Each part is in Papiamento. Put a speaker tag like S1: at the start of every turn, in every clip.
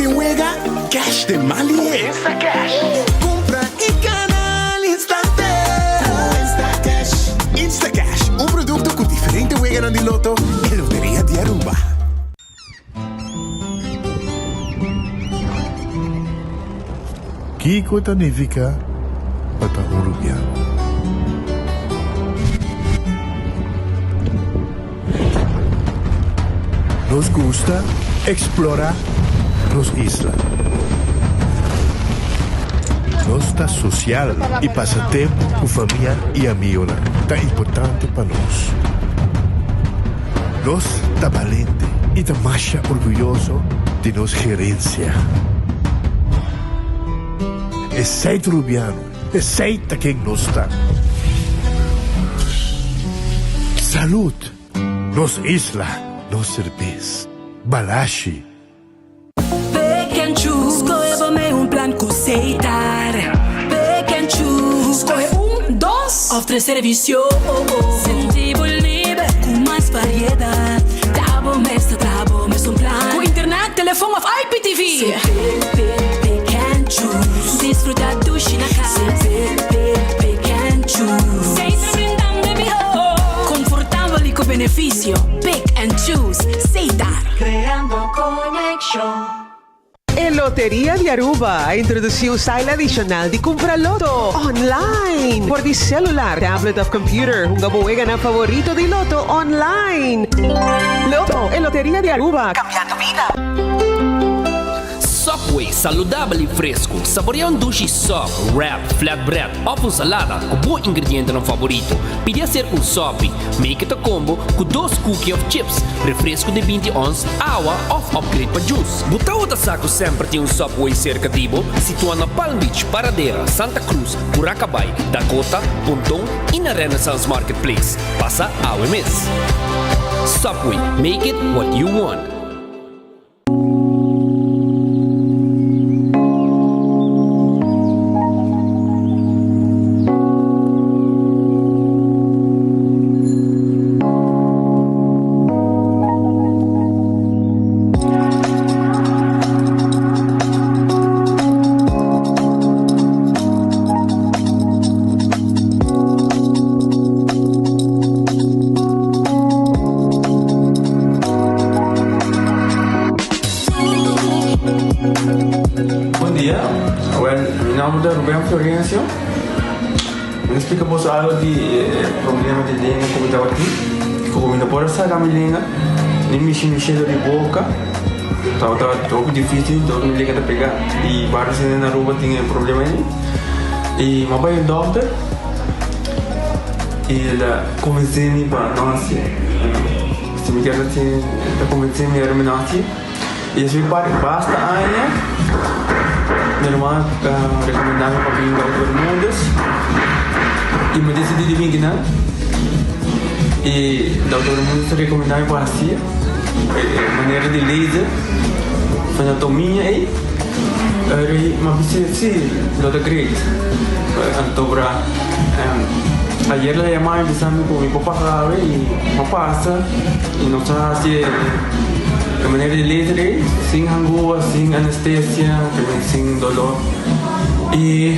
S1: Den wega, cash den man lihe. Instacash. Cumpra y gana al instante. Instacash. Instacash, un producto cu diferente weganan di loto e Loteria di Aruba.
S2: Kiko ta nifiká pa ta un rubiano? Nos gusta eksplorá nos isla. Nos ta sosial i pasa tempu ku famia i amigonan ta importante pa nos. Nos ta balente i ta masha orguyoso di nos gerensia. Esei ta Rubiano, esei ta ken nos ta. Salud! Nos isla, nos serbes. Balashi.
S3: Pick and choose, skohe bo mei un plan ku Setar. Pick and choose, skohe un, dos òf tres servisio. Sinti bo liber ku mas variedat. Ta bo mes ta traha bo mes un plan. Ku internet, telefon òf IPTV. Se pick, pick, pick and choose. Disfruta dushi na kas. Se pick, pick, pick and choose. Setar brindando e mihó. Konfortabel i ku benefisio. Pick and choose. Setar.
S4: Creando conexion.
S5: E Loteria di Aruba a introduci un style adicional di cumpra loto online por di celular, tablet of computer. Hunga bo weganan favorito di loto online. Loto, e Loteria di Aruba, cambiando bida.
S6: Subway, saludabel y fresco. Saborea un dushi sub, wrap, flatbread of un salada cu bo ingredientenan favorito. Pidi hacer un sopi. Make it a combo cu dos cookie of chips, refresco di binti ons, awa of upgrade pa juice. Bo tabata sa cu semper tin un Subway cerca di bo? Situa na Palm Beach, Paradera, Santa Cruz, Curacabai, Dakota, Ponton y na Renaissance Marketplace. Pasa awe mes. Subway, make it what you want.
S7: Bon dia, well mi nomber ta Ruben Florencio. Mi ta splika boso algo di e problema di lenga ku mi tabatin. Ku mi no por a saka mi lenga, ni mishi mi shelo di boka. Tabata hopi dificil, dor mi lenga ta pega. I varios hende na Aruba tin e problema ei. I mi a bai un dokter i el a konvensé mi pa no hasié. Si mi kier hasié, el a konvensé mi ora mi no hasié. I despues di basta aña mi ruman a rekomendá mi pa bin Dokter Bermudez i mi disidí di bin kinan. I Dokter Bermudez a rekomendá mi pa hasié e manera di laser anatomia ei. Mi a bisa si lo ta great. Anto bra ayer el a yama mi bisa mi ku mi por pasa awe i mi a pasa i nos a hasi e manera di laser ei sin hangua, sin anestesia, sin dolor. I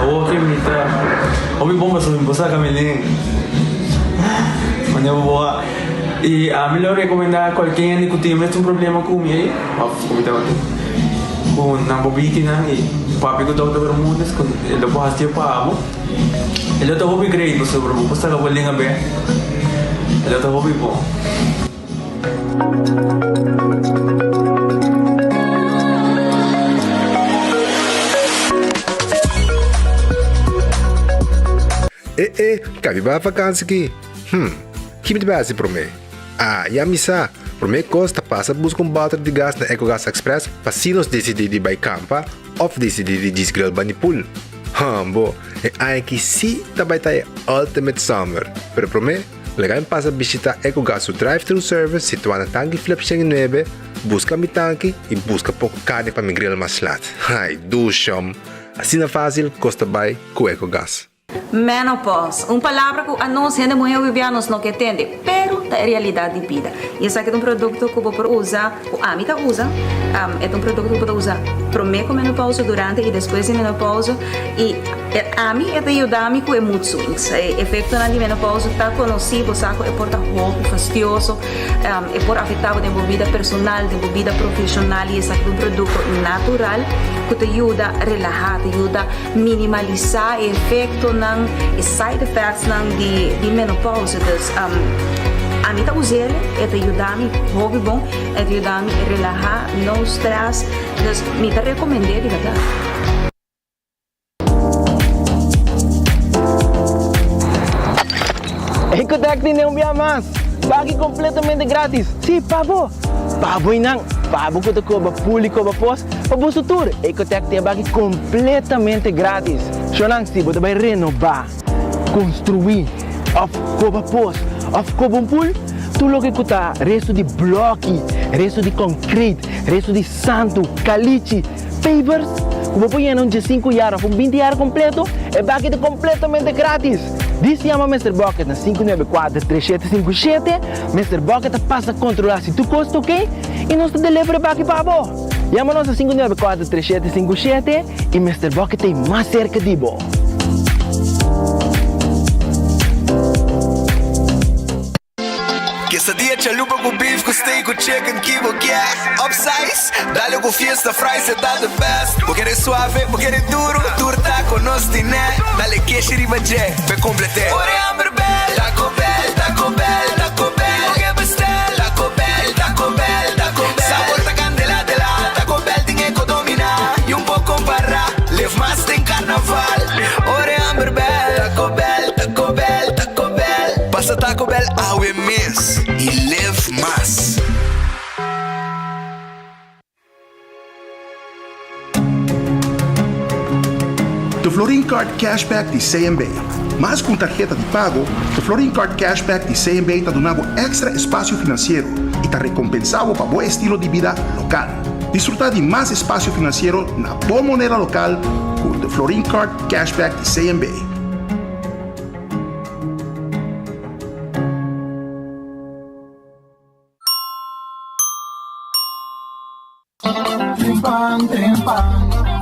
S7: awor ke mi ta hopi bon pasobra mi por saka mi len manera bo a i ami lo rekomendá kualke hende ku tin e mesun problema ku mi ei òf ku mi tabatin ku nan por biki nan i papia ku dòkter Bermudez ku e lo por hasié pa bo e lo ta hopi great pasobra bo por saka bo len abè e lo ta hopi bon.
S8: E e, kabi bai vakansi ki? Hm, ki mi ta bai hasi promé? Ah, ya mi sa! Promé kos ta pasa buska un bòter di gas na Ecogas Express pa si nos disidí di bai kampa òf disidí di djis grill bani pool. Hambo, e aña aki sí ta bai ta e ultimate summer! Pero promé, Laga mi pasa bishita Ecogas su drive-thru service situá na Tanki Flip 109, buska mi tanki i buska poko karni pa mi grill mas lat. Ai, dushom! Asina fásil kos ta bai ku Ecogas.
S9: Menopause, un palabra ku anos hende muhé hopi bia nos no ke tende, pero. ta e realidat di bida. I esaki ta un produkto ku bo por usa, ku ami ta usa, e ta un produkto ku bo ta usa promé ku menopousa, durante i despues di menopousa i ami e ta yuda mi ku e mood swings. E efektonan di menopousa ta konosí, bo sa ku e por ta hopi fastioso, e por afektá bo den bo bida personal, den bo bida profeshonal i esaki ta un produkto natural ku ta yuda relahá, ta yuda minimalisá e efektonan, e side effectsnan di di menopousa. Dus ami ta us'el, e ta yuda mi hopi bon, e ta yuda mi relahá, no stress, dus mi ta rekomend'é di bèrdat.
S10: Ecotec tene un bia mas! Baki completamente gratis! Sí, pa bo! Pa bo y nan! Pa bo cu ta coba pul y coba pos, pa boso tur! Ecotec tin e baki completamente gratis! Shownan, si bo ta bay renoba, construi, of coba pos, of coba un pul, tur loke cu ta resto di bloki, resto di concrete, resto di santu, calichi, Pavers ku bo por yena un diesinku yar òf un binti yar kompleto, e baki ta kompletamente gratis! Dis yama Mister Bucket na 594 3757, Mister Bucket ta pasa kontrolá si tur kos ta oke i nos ta deliver e baki pa bo! Yama nos na 594 3757 i Mister Bucket ta ei mas serka di bo!
S11: Quesadilla chalupa cu beef cu steak cu chicken ki bo kier Upsize, dale cu fiesta fries e ta the best Bo kere suave, bo kere duro, tur taco nos tine Dale keshi riba dje, p'e complete Ora e hamber bel, Taco Bell, Taco Bell, Taco Bell Bo ke bestel, Taco Bell, Taco Bell, Taco Bell Sabor ta candela de la, Taco Bell tin e co domina Y un por compara, live mas den carnaval Ora e hamber bel, Taco Bell, Taco Bell, Taco Bell. Pasa Taco Bell awe mes y live mas.
S1: The Florin Card Cashback di CMB. Mas ku un tarheta di pago, The Florin Card Cashback di CMB ta duna bo èkstra espasio finansiero i ta rekompensá bo pa bo estilo di bida lokal. Disfrutá di mas espasio finansiero na bo moneda lokal ku The Florin Card Cashback di CMB.
S12: Trempan, trempan,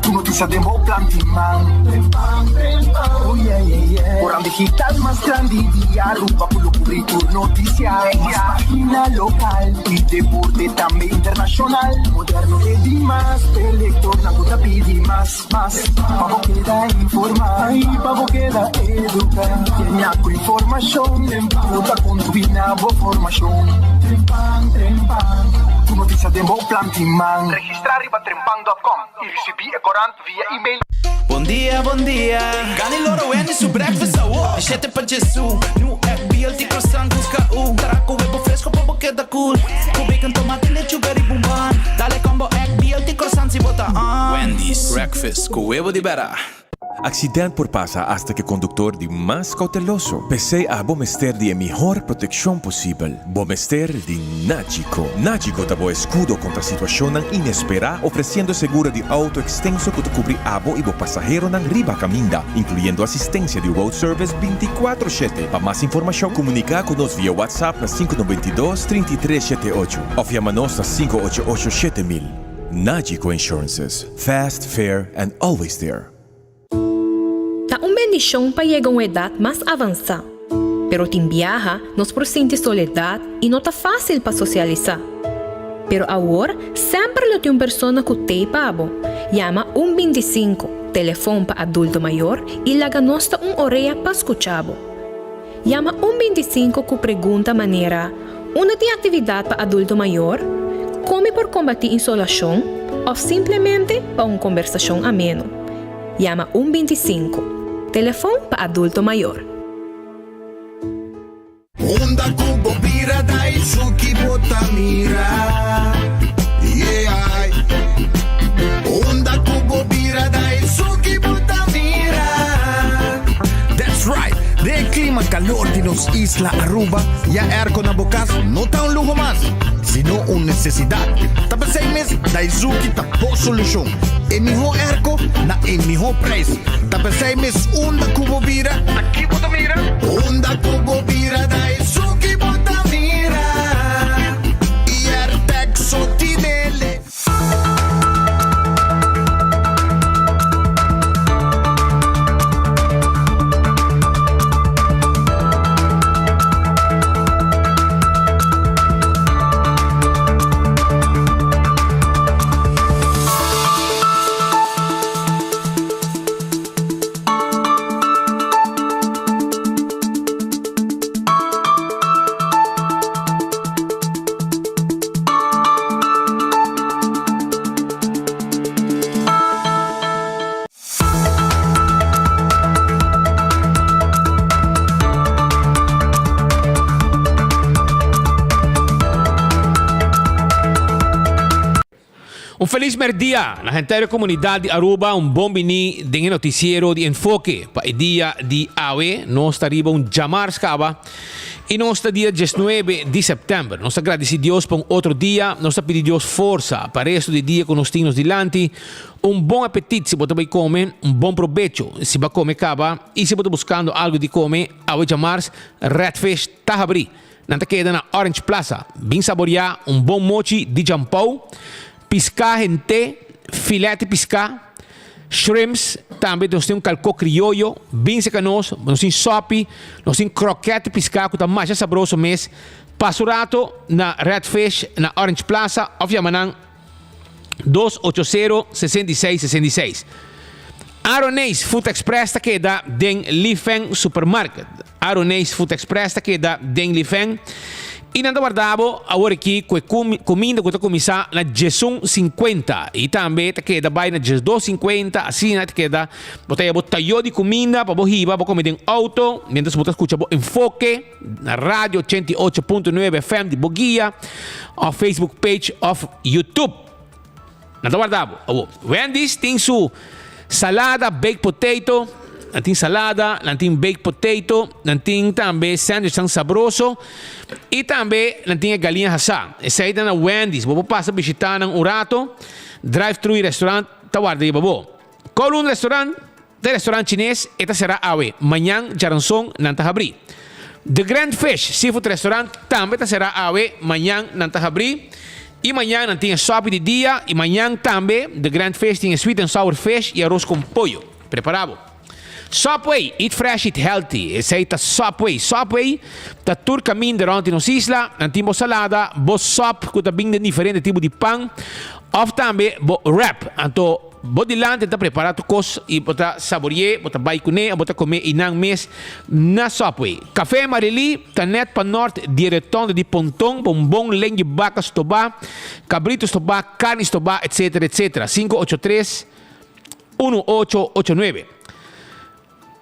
S12: tur noticia den bo plan di man. Trempan, trempan, oh yeah, yeah, yeah. Koran digital mas grandi di Aruba cu lo cubri tur noticia. Mas pagina local y deporte tambe internacional. Moderno e di mas, p'e lectornan cu ta pidi mas. Mas pa bo keda informá i pa bo keda eduká. Kenia ku informashon ku ta kontribuí na bo formashon. Trempan, trempan, tur notisia den bo plan tin man.
S13: Registrá riba trempan dòt kòm i risibí e korant via email.
S14: Bon dia, bon dia. Gani loro Wendy su breakfast awo. Di shete pa djesu. New egg, BLT croissant busca u. Tara cu webo fresco pa bo keda cool. Cu bacon, tomate, lechuga riba un bun. Dale combo egg, BLT croissant si bo ta on.
S15: Wendy's breakfast cu webo di bera.
S16: Accident por pasa hasta cu e conductor di mas cauteloso. P'esey abo mester di e mihor proteccion posibel. Bo mester di Nagico. Nagico ta bo escudo contra situacionnan inespera, ofreciendo seguro di auto extenso cu ta cubri abo y bo pasaheronan riba caminda, incluyendo asistencia di road service binticuatro shete. Pa mas informacion, comunica cu nos via WhatsApp na sinku noventa i dos, trinta i tres shete ocho of yama nos na sinku ocho ocho shete mil. Nagico Insurances, fast, fair and always there.
S17: Ta un bendishon pa yega un edat mas avansá, pero tin biaha nos por sinti soledat i no ta fásil pa sosialisá. Pero awor semper lo tin un persona ku t'ei pa bo. Yama un bintisinko, telefon pa adulto mayor, i laga nos ta un orea pa skucha bo. Yama un bintisinko ku pregunta manera, Unda tin aktividat pa adulto mayor? Kon mi por kombatí insolashon? Òf simplemente pa un kombersashon ameno. Yama un bintisinko, telefon pa adulto mayor.
S11: Unda ku bo bira Daisuki bo ta mira Yeah Unda ku bo bira Daisuki bo ta mira
S18: That's right! Den e klima kalor di nos isla Aruba, ya airco na bo kas no ta un luho mas, sino un nesesidat. Ta p'esei mes Daizuki ta bo solushon. E mihó airco na e mihó prijs. Ta p'esei mes unda ku bo bira,
S11: Ta ki bo ta mira? Unda ku bo bira, Daizuki bo ta mira.
S19: Un felis merdia na henter e comunidad di Aruba, un bon bini den e noticiero di Enfoke pa e dia di awe. Nos ta riba un djamars caba y nos ta dia diesnuebe di september. Nos ta gradici Dios pa un otro dia, nos ta pidi Dios forsa pa resto di dia cu nos tin nos dilanti. Un bon apetit si bo ta bay come, un bon probecho si bo a come caba y si bo ta buscando algo di come awe djamars, Red Fish ta habri. Nan ta keda na Orange Plaza. Bin saboreá un bon mochi di jampou, piská hent'é, filet di piská, shrimps, tambe nos tin un kalkó krioyo, bin seka nos, nos tin sòpi, nos tin kròkèt di piská ku ta masha sabroso mes. Pasa un rato na Red Fish na Orange Plaza òf yama nan 280 66 66. Aroneis Food Express ta keda den Li Feng Supermarket. Aroneis Food Express ta keda den Li Feng y nan ta warda bo awor aki cu e cuminda cu ta cuminsa na diesun cincuenta y tambe ta keda bay na diesdos cincuenta asina ta keda bo ta haya bo tayo di cuminda pa bo hiba bo come den auto mientras bo ta scucha bo enfoke. Na Radio 88.9 FM di Boguia of Facebook page of YouTube. Nan ta warda bo. Awo, Wendy's tin su salada, baked potato, nan tin salada, nan tin baked potato, nan tin tambe sandwichnan sabroso y tambe nan tin e galiña hasá. Esei ta na Wendy's. Bo por pasa bishita nan un rato. Drive-thru y restaurant ta warda riba bo. Kowloon Restaurant Ta e restaurant chines e ta será awe, mañan djaranson nan ta habrí. The Grand Fish Seafood Restaurant tambe ta será awe, mañan nan ta habrí. I mañan nan tin e sopi di dia i mañan tambe The Grand Fish tin e sweet and sour fish i aros con pollo. Prepará bo. Subway, eat fresh, eat healthy. Esei ta Subway. Subway ta tur kaminda rònt di nos isla. Nan tin bo salada, bo sòp ku ta bin den diferente tipo di pan òf tambe bo wrap. Anto. Bo dilanti ta prepara tur kos i bo ta sabori'é, bo ta bai kuné, bo ta komé i nan mes na Subway. Café Marilí ta nèt pa nòrt di e rotonda di Ponton pa un bon leng'i baka stobá, kabritu stobá, karni stobá, etsetera, etsetera. 583 1889.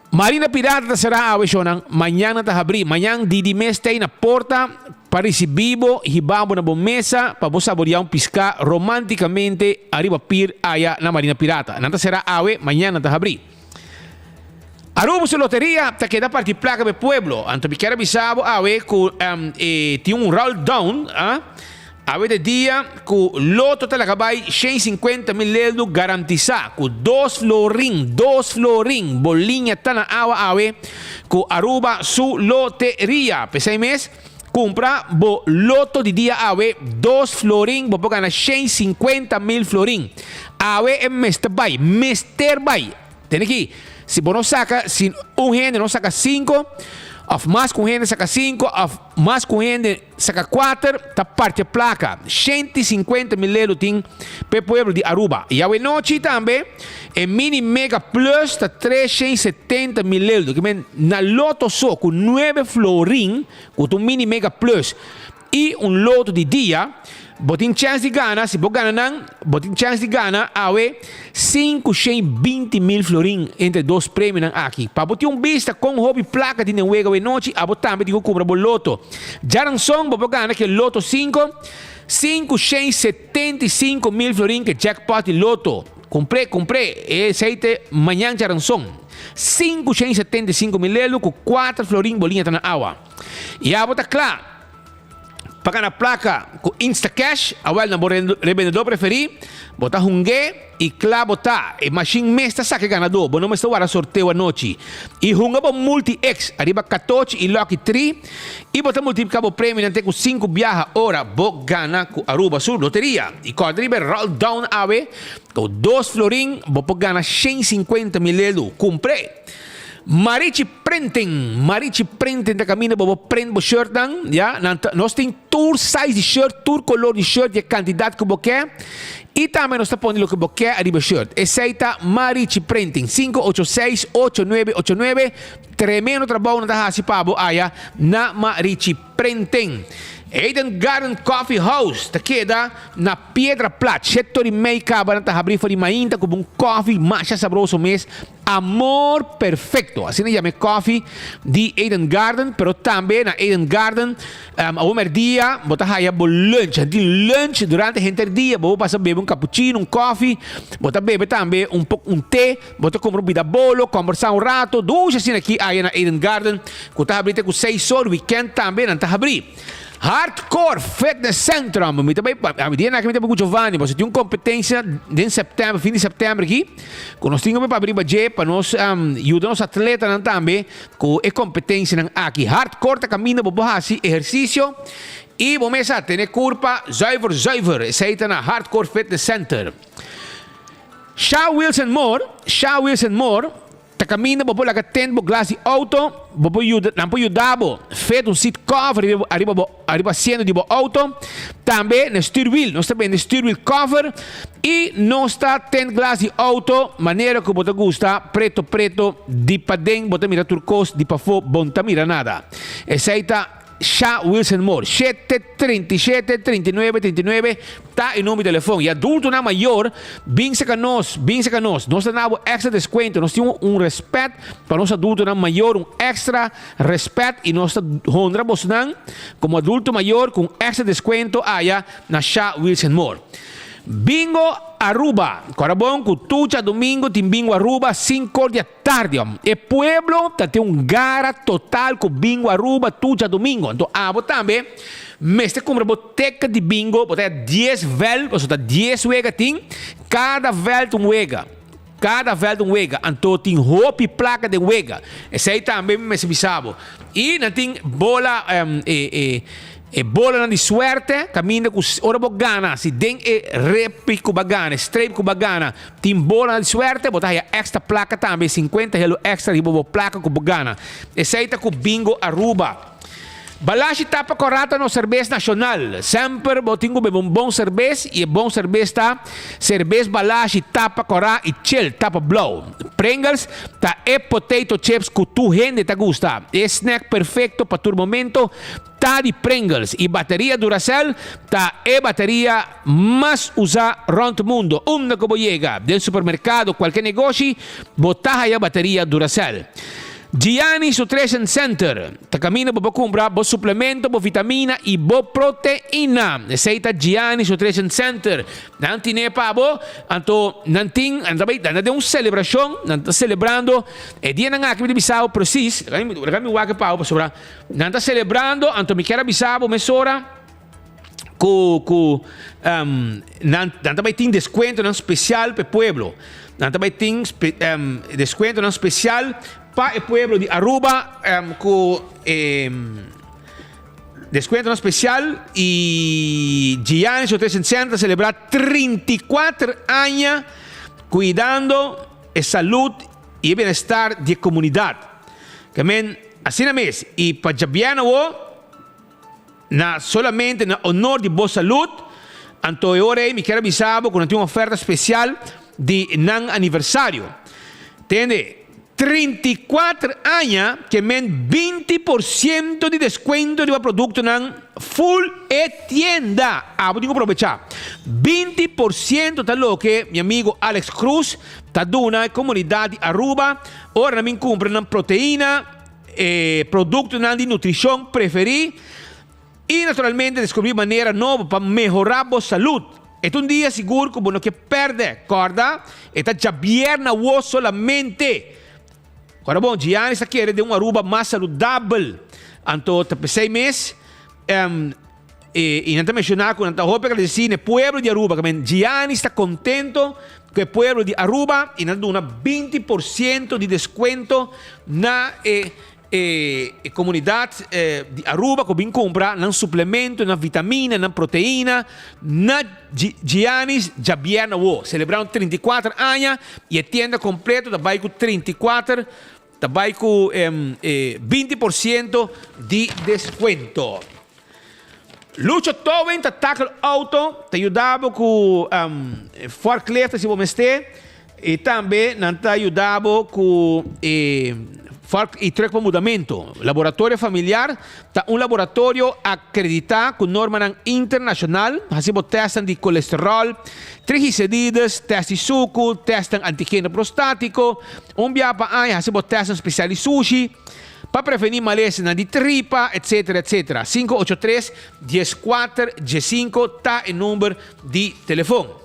S19: Marina Pirata ta será awe shownan, mañan nan ta habrí. Mañan Didi mes ta ei na porta pa risibí bo, hiba bo na bo mesa pa bo saboriá un piská romántikamente ariba pir aya na Marina Pirata. Nan ta será awe, mañan nan ta habrí. Aruba su loteria ta keda parti plaka pa e pueblo. Anto mi kier a bisa bo awe ku e tin un roll down, ah. Awe ta e dia ku Lotto ta laga bai 150 mil leldu garantisá ku dos florin, dos florin, bo liña ta na awa awe ku Aruba su loteria. P'esei mes, kumpra bo Lotto di dia awe, dos florin, bo por gana 150 mil florin. Awe e mester bai, mester bai. Tene aki, si bo no saka, si un hende no saka sinku, òf mas ku un hende saka sinku, òf mas ku un hende saka kuater, ta parti e plaka. 150 mil lelo tin p'e pueblo di Aruba. I awe nochi tambe e Mini Mega Plus ta 370 mil lelo. Ki men na loto so ku nuebe florin ku ta un Mini Mega Plus. I un loto di dia, bo tin chèns di gana, si bo gana nan, bo tin chèns di gana awe 520 mil florin entre dos premionan aki. Pa bo tin un bista kon hopi plaka tin den wega awenochi, abo tambe tin ku kumpra bo loto. Djaranson bo por gana ku e loto sinku, 575 mil florin ku e jackpot di loto. Kumpr'é, kumpr'é, esei te mañan djaranson. 575 mil lelu ku kuater florin bo liña ta na awa. I abo ta kla pa gana plaka ku Instacash? Awel na bo rebendedor preferí, bo ta hung'é i kla bo ta. E mashin mes ta saka e ganadó, bo no mester wara sorteo anochi. I hunga bo Multi-X ariba katochi i Lucky Tri i bo ta multipliká bo premionan te ku sinku biaha ora bo gana ku Aruba su loteria. I kòrda riba e roll down awe ku dos florin bo por gana 150 mil lelu. Kumpr'é! Marichi Printing, Marichi Printing ta kaminda bo bo print bo shirtnan, ya, nan ta, nos tin tur size di shirt, tur kolor di shirt di e kantidat ku bo ke, i tambe nos ta pone loke bo ke ariba e shirt. Esei ta Marichi Printing, 586 8989, tremendo trabou nan ta hasi pa bo aya na Marichi Printing. Eden Garden Coffee House ta keda na Piedra Plat. Shetor y mei caba nan ta habri for di mainta cu bon coffee masha sabroso mes. Amor perfecto. Asina yama e coffee di Eden Garden, pero tambe na Eden Garden awor merdia bo ta haya bo lunch. Nan tin lunch durante henter dia. Bo por pasa bebe un cappuccino, un coffee. Bo ta bebe tambe un poco un te. Bo ta cumpra un bida bolo, combersa un rato. Dushi asina aki aya na Eden Garden cu ta habri te cu seis or. Weekend tambe nan ta habri. Hardcore Fitness Centrum, mi ta bai, a dia aki mi ta bai ku Giovanni, pasobra tin un kompetensia den sèptèmber, fin di sèptèmber aki, ku nos tin ku bai pa riba dje pa nos yuda nos atletanan tambe ku e kompetensianan aki. Hardcore ta kaminda bo por hasi ehersisio i bo mes a tene kurpa zuiver zuiver, esei ta na Hardcore Fitness Center. Sha Wilson Moore, Sha Wilson Moore. Ta kaminda bo por laga tent bo glas di outo, bo por yuda, nan por yuda bo fet un seat cover riba ariba bo ariba asiento di bo outo. Tambe na stuurwiel, nos ta bende stuurwiel cover y nos ta tent glas di outo manera cu bo ta gusta, preto preto di paden bo ta mira tur cos, di pafo bo no ta mira nada. Esey ta. Sha Wilson Moore, shete 37 39 39 ta e number di telefon. Y adultonan mayor, bin cerca nos, bin cerca nos. Nos ta na bo extra descuento. Nos tin un respet pa nos adultonan mayor, un extra respet y nos ta honra bosnan como adulto mayor cu un extra descuento aya na Sha Wilson Moore. Bingo Aruba, Cora bon cu tur djadomingo tin Bingo Aruba cinco di Tardi om. E pueblo ta tin un gara total cu bingo Aruba tur djadomingo. Anto abo tambe mester cumpra bo ticket di bingo, bo ta haya dies vel, pasobra ta dies wega tin, cada vel ta un wega. Cada vel ta un wega. Anto tin hopi placa den wega. Esey tambe mi mester bisa bo. Y nan tin bola e e. E bolanan di suerte kaminda ku ora bo gana, si den e repi ku bo a gana, e streep ku bo a gana, tin bolanan di suerte, bo ta haya extra plaka tambe, sinkuenta helo extra riba bo plaka ku bo gana. Esei ta ku Bingo Aruba. Balashi tapa kòrá ta nos serbes nashonal. Semper bo tin ku bebe un bon serbes i e bon serbes ta serbes Balashi tapa kòrá i chel tapa blou. Pringles ta e potato chips ku tur hende ta gusta. E snack perfekto pa tur momento. Ta di Pringles y bateria Duracell ta e bateria mas usa rond mundo. Unda cu bo yega, den supermercado, cualke negoshi, bo ta haya bateria Duracell. Gianni's Nutrition Center ta caminda bo por cumpra bo suplemento, bo vitamina y bo proteina. Esey ta Gianni's Nutrition Center. Nan tine pa bo, anto nan tin, nan ta bay, nan ta den un celebracion, nan ta celebrando e dianan aki mi ta bisa bo precies, laga mi wak pa bo pasobra. Nan ta celebrando, anto mi kier a bisa bo mesora cu cu um, nan, nan ta bay tin descuentonan special pa e pueblo. Nan ta bay tin spe, um, descuentonan special pa e pueblo di Aruba um, cu um, descuentonan special y Giannis Nutrition Center ta celebra 34 aña cuidando e salud y e bienestar di e comunidad. Ke men asina mes, i pa djabièrnè awó, na solamente na onor di bo salud, anto e ora ei mi kier a bisa bo ku nan tin un oferta spesial di nan aniversario. Tende, 34 aña ke men 20% di deskuento riba produktonan full e tienda. Abo tin ku probechá. 20% ta loke mi amigo Alex Cruz ta duna e komunidat di Aruba Ora nan bin kumpra nan proteina, e produktonan di nutrishon preferí i naturalmente deskubrí manera nobo pa mehorá bo salud. E ta un dia sigur ku bo no ke pèrdè. Kòrda, e ta djabièrna awor solamente. Kòrda bon, Giannis ta kere den un Aruba mas saludabel. Anto ta p'esei mes E i nan ta menshoná ku nan ta hopi agradesí na e pueblo di Aruba. Kamen Giannis ta kontento ku e pueblo di Aruba i nan ta duna 20% di deskuento na e e komunidat di Aruba ku bin kumpra nan suplemento, nan vitamina, nan proteina na Giannis djabièrnè awo. Selebrando 34 aña i e tienda kompleto ta bai ku 34 ta bai ku 20% di deskuento. Lucho Towing ta tackle auto, ta yuda bo ku forklift si bo mester, i tambe nan ta yuda bo ku e Fork y truck pa mudamento. Laboratorio Familiar ta un laboratorio acredita cu normanan internacional. Haci bo testnan di colesterol, triglicerides, test di sucu, testnan antigeno prostatico. Un bia pa aña haci bo testnan special di sushi pa preveni malesanan di tripa, etc. Etc. 583 14 15 ta e number di telefon.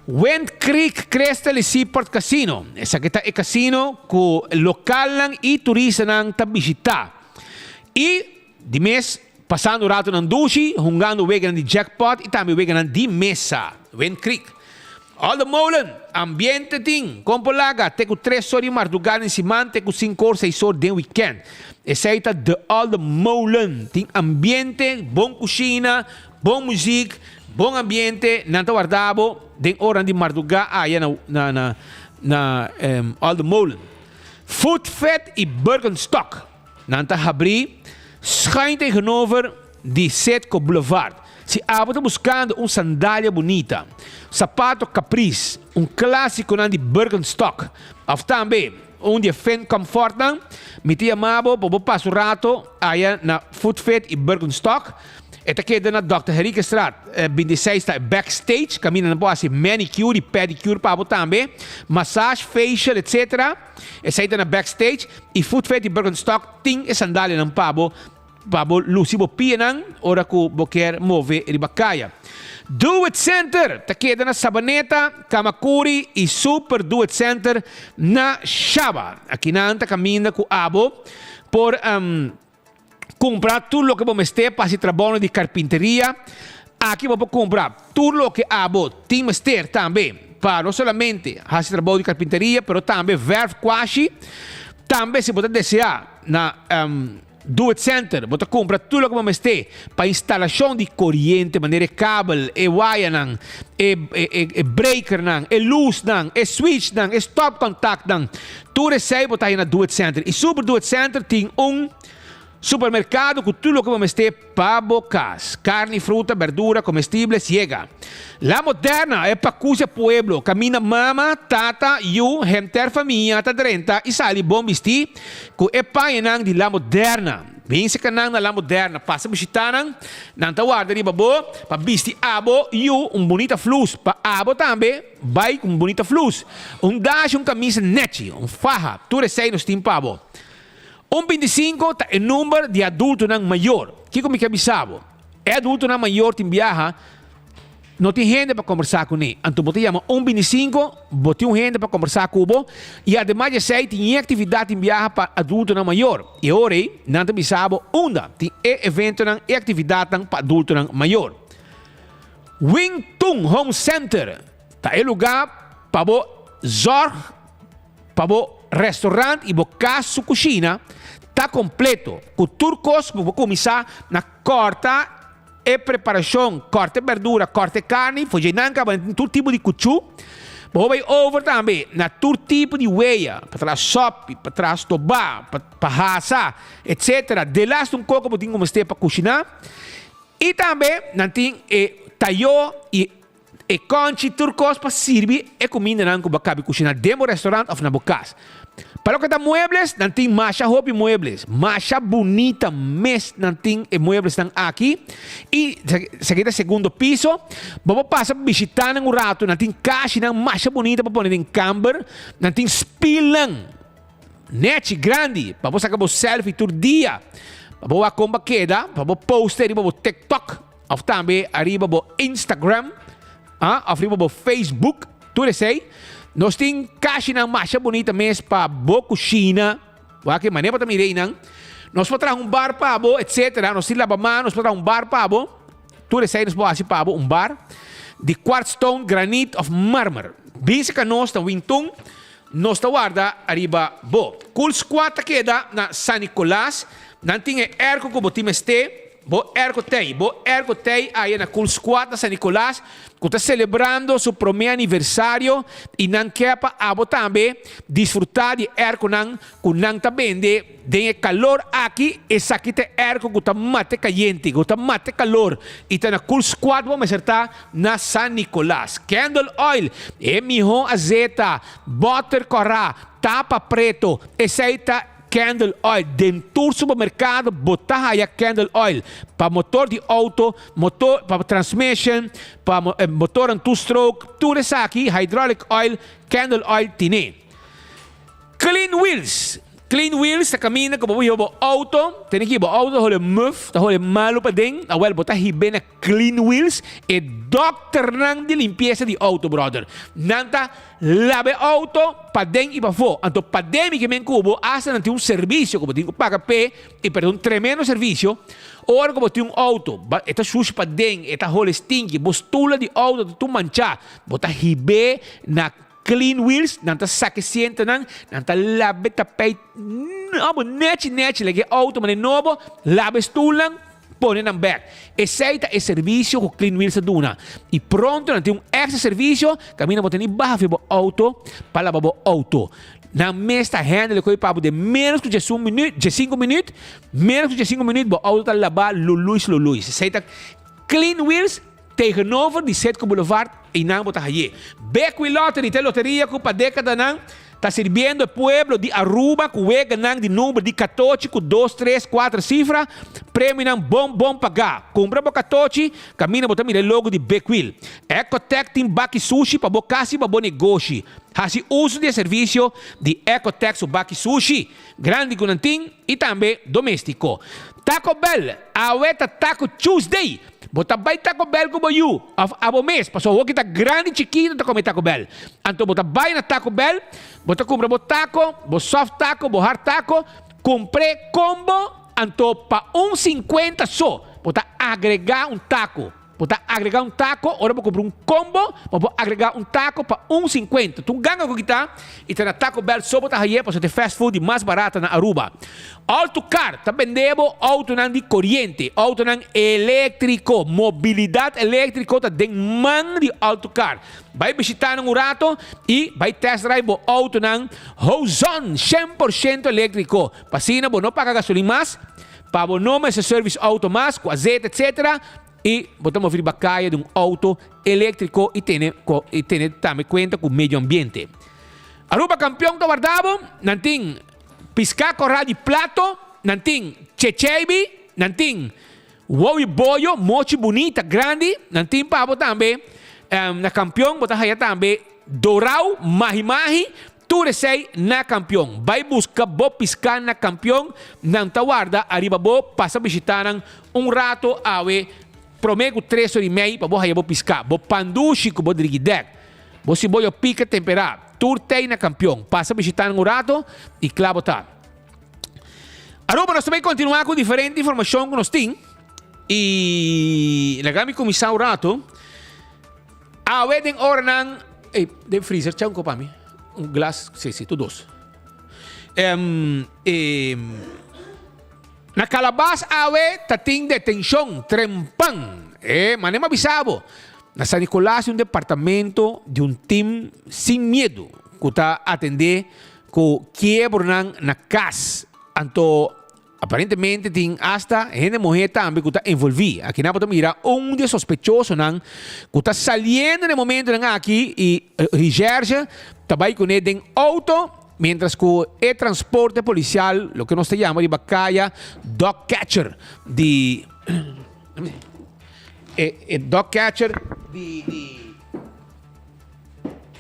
S19: Wind Creek Crystal y Seaport Casino. Esaki ta e casino cu localnan y turistanan ta bishita. Y di mes pasando ratonan dushi, hungando weganan di jackpot y tambe weganan di mesa. Wind Creek. All the Molen, ambiente tin, con por laga te cu tres or di marduga den siman te cu cinco or seis or den weekend. Esey ta The All the Molen. Tin ambiente, bon cushina, Bon muziek, bon ambiente, nan ta warda bo den oranan di mardugá aya na na na na Alde Molen. Food Fit y Birkenstock nan ta habrí schuin tegenover di Citgo Boulevard. Si abo ta buskando un sandalia bunita, sapato Caprice, un klásikonan di Birkenstock òf tambe un di e Finn Comfortnan, mi ta yama bo pa bo pasa un rato aya na Food Fit y Birkenstock. E ta keda na Dòkter Henriquestraat 26 ta e backstage kaminda nan por hasi manicure y pedicure pa bo tambe, massage, facial etc. Esei ta na backstage y Food Fit y Birkenstock tin e sandalianan pa bo pa bo luci bo pianan ora cu bo kier move riba caya. Do It Center ta keda na Sabaneta, Camacuri y Super Do It Center na Shaba. Akinan ta kaminda cu abo por. Kumpra tur loke bo mester pa hasi trabounan di karpinteria. Aki bo por kumpra tur loke abo tin mester tambe pa no solamente hasi trabou di karpinteria pero tambe verf kwashi. Tambe si bo ta desea na Do It Center bo ta kumpra tur loke bo mester pa instalashon di koriente manera e kabel, e wayanan, e e breakernan, e lusnan, e switchnan, e stopcontactnan. Tur esei bo ta haña na Do It Center. I Super Do It Center tin un supermerkado ku tur loke bo mester pa bo kas. Karni, fruta, berdura, komestibles yega. La Moderna, e pakusia pueblo, kaminda mama, tata, yu, henter famia ta drenta i sali bon bistí ku e pañanan di La Moderna. Bin seka nan na La Moderna, pasa bishitá nan, nan ta warda riba bo pa bisti abo yu un bunita flus pa abo tambe. Bai ku un bunita flus, un dashi, un kamisa nechi, un faha, tur esei nos tin pa bo. Un bintisinko ta e number di adultonan mayor. Kiko mi ke bisa bo? E adultonan mayor tin biaha, no tin hende pa kombersá kuné. Anto bo ta yama un bintisinko, bo tin un hende pa kombersá ku bo, i ademas di esei tin e aktividat tin biaha pa adultonan mayor. E ora ei nan ta bisa bo unda tin e eventonan, e aktividatnan pa adultonan mayor. Wing Tun Home Center ta e lugá pa bo zòrg pa bo restaurant i bo kas su kushina ta kompleto ku tur kos ku bo kuminsá na kòrta e preparashon, kòrta e bèrdura, kòrta e karni, for dje nan kaba tin tur tipo di kuchú. Bo bai over tambe na tur tipo di weya pa traha sòpi, pa traha stobá, pa hasa, etsetera. Delas un koko bo tin ku mester pa kushiná. I tambe nan tin e tayó i e kònchi, tur kos pa sirbi e kumindanan ku bo a kabi kushiná den bo restaurant òf na bo kas. Pa loke ta muebles, nan tin masha hopi muebles, masha bunita mes nan tin e mueblesnan aki. I esaki ta segundo piso, bo por pasa bishitá nan un ratu, nan tin kashinan masha bunita pa pone den kamber, nan tin spilnan. Nechi grandi pa bo saka bo selfie tur dia pa bo wak kon bo a keda pa bo poste riba bo tiktok of tambe ariba bo instagram ah of riba bo facebook tur esei nos tin kashinan masha bunita mes pa bo kushina wak e manera bo ta mira einan nos por traha un bar pa bo etcetera nos tin labamano nos por traha un bar pa bo tur esei nos por hasi pa bo un bar di quartzstone granit of marmer binse ka nos ta wintun. Nos ta warda ariba bo. Cool Squad ta keda na San Nicolas. Nan tin e airco cu bo tin mester. Bo airco tey. Bo airco tey aya na Cool Squad na San Nicolas cu ta celebrando su prome aniversario y nan ke pa abo tambe disfruta di e airconan cu nan ta bende den e calor aki. Esaki ta e airco cu ta mata e cayente, cu ta mata e calor y ta na Cool Squad bo mester ta. Na San Nicolas. Candle oil, e miho azeta, boter kora, tapa preto, esei ta. Candle Oil. Den tur supermercado bo ta haya Candle Oil pa motor di auto, motor pa transmission, pa motornan two stroke, tur esaki hydraulic oil Candle Oil tine. Clean Wheels, Clean Wheels ta caminda cu bo por hiba bo auto, tene ki bo auto ta hole muf, ta hole malo paden, awel bo ta hib'e na Clean Wheels, e dokternan di limpieza di auto brother. Nan ta laba e auto paden y pafo, anto paden mi ke men cu bo hasta nan tin un servicio cu bo tin cu paga p'e y pero ta un tremendo servicio, ora cu bo tin un auto e ta sushi paden, e ta hole stinky, bo stula di auto ta tur mancha, bo ta hib'e na Clean wheels, nan ta saka e sientonan, nan ta laba e tapijt nobo, nechi nechi, laga e auto manera nobo, laba e stoelnan, pone nan bek. Esei ta e servicio cu Clean Wheels ta duna. Y pronto nan tin un extra servicio caminda bo ta ni baha for bo auto pa laba bo auto. Nan mes ta handle e koe pa bo den menos cu diesun minuut, diescinco minuut, menos cu diescinco minuut bo auto ta laba luluis luluis. Esei ta Clean Wheels. Tegenover di Citgo Boulevard, einan bo ta haye. Bekwin Lottery ta e loteria ku pa dekadanan ta sirbiendo e pueblo di Aruba ku weganan di number di katochi ku dos, tres, kuater sifra, premionan bon bon pagá. Kumpra bo katochi, kaminda bo ta mira e logo di Bekwil. Ecotech tin baki sushi pa bo kas i pa bo negoshi. Hasi uso di e servisio di Ecotech su baki sushi, grandi ku nan tin i tambe doméstiko. Taco Bell, awe ta Taco Tuesday! Bo ta bai Taco Bell ku bo yu òf abo mes, pasobra hopi ta grandi chikitu ta kome Taco Bell. Anto bo ta bai na Taco Bell, bo ta kumpra bo taco, bo soft taco, bo hard taco, kumpr'é kombo, anto pa un sinkuenta so bo ta agregá un taco. Bo ta agregá un taco ora bo kumpra un kombo, bo por agregá un taco pa un sinkuenta. Tur ganga ku kita i ta na Taco Bell so bo ta haye pasobra ta e fast food di mas barata na Aruba. Autocar ta bende bo autonan di coriente, autonan electrico. Mobilidad electrico ta den man di Autocar. Bai bishita nan un rato y bai test drive bo autonan Hozon 100% electrico. Pa asina bo no paga gasolin mas, pa bo no mester service auto mas cu azeta etc. Y bo ta move riba caya di un auto electrico y tene y tene tambe cuenta cu medio ambiente. Aruba Campeon ta warda bo, nan tin. Piská kòrá di plato, nan tin checheibi, nan tin wowi boyo, mochi bunita, grandi, nan tin pa bo tambe. Na Kampion bo ta haya tambe dorau, mahi mahi, tur esei na Kampion. Bai buska bo piská na Kampion, nan ta warda ariba bo, pasa bishitá nan un rato awe promé ku tres ora i mei pa bo haya bo piská, bo pandushi ku bo drigidèk, bo siboyo pika temperá. Tur tei na kampion. Pasa bishita nan un rato y kla bo ta. Aruba nos ta bay continua cu diferente informacion cu nos tin y laga mi cuminsa un rato. Awe den oranan, ey, den freezer cha un copa mi. Un glas, si, si, tur dos. Um, eh, na Calabas awe ta tin detencion trempan. Eh, mane m'a bisa bo. Na San Nicolas tin un departamento di un team sin miedu ku ta atendé ku kiebronan na kas. Anto aparentemente tin asta hende muhé tambe ku ta envolví. Akinan bo ta mira un di e sospechosonan ku ta saliendo na e momentonan aki i Recherche ta bai kuné den outo mientras ku e transporte polisial, loke nos ta yama riba kaya dog catcher di. E e dog catcher di di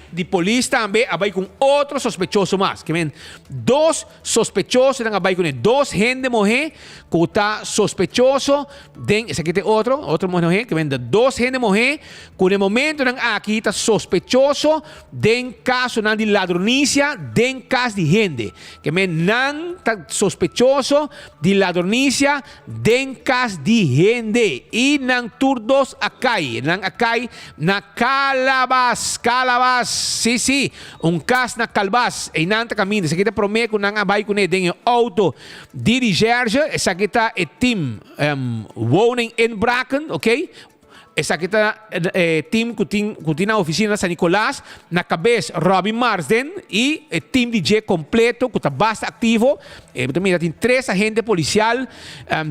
S19: di polis tambe a bai con otro sospechoso mas. Ke men dos sospechosonan a bai kuné. Dos hende muhé ku ta sospechoso den esaki ta e otro, otro muhé, ke men dos hende muhé ku na e momentonan aki ta sospechoso den kasonan di ladronisia den kas di hende. Ke men nan ta sospechoso di ladronisia Den kas di hende, i nan tur dos a kai. Nan a kai na Kalabas, Kalabas, sí, sí, un kas na Kalbas. Einan ta kaminda. Esaki ta promé ku nan a bai kuné den e outo di Recherche. Esaki ta e tim Woning Inbraken, oké. Esaki ta e team ku tin ku tin nan ofisina na San Nicolas, na kabes Robby Marsden i e team di dje kompleto ku ta basta aktivo. E bo ta mira tin tres agente polisial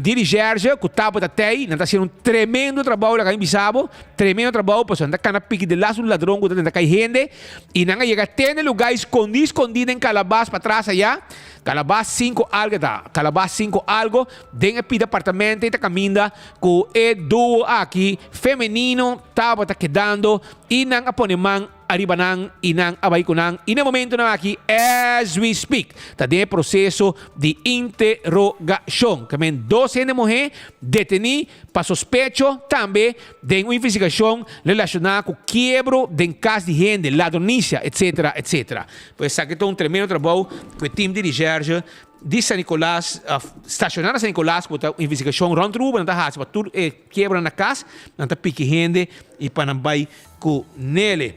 S19: di Recherche ku tabata tei. Nan ta hasiendo un tremendo trabou laga mi bisa bo, tremendo trabou pasobra nan ta kana piki de las un ladron ku ta tenta kai hende i nan a yega te na e luga i skondi skondi den kalabas patras aya. Calabas 5 algo ta. Calabas 5 algo den e pida apartamento ta caminda cu e duo aki femenino tabata kedando y nan a pone man ariba nan y nan a bay cu nan y na e momentonan aki as we speak ta den e proceso di interogacion. Ke men dos hende muhe deteni pa sospecho tambe den un investigacion relaciona cu kiebro den cas di hende, ladronicia etc. Etc. Pues esaki ta un tremendo trabou cu e team di recherche di San Nicolas of staciona na San Nicolas cu ta un investigacion rond Aruba nan ta haci pa tur e kiebronan na cas nan ta piki hende y pa nan bay cu nele.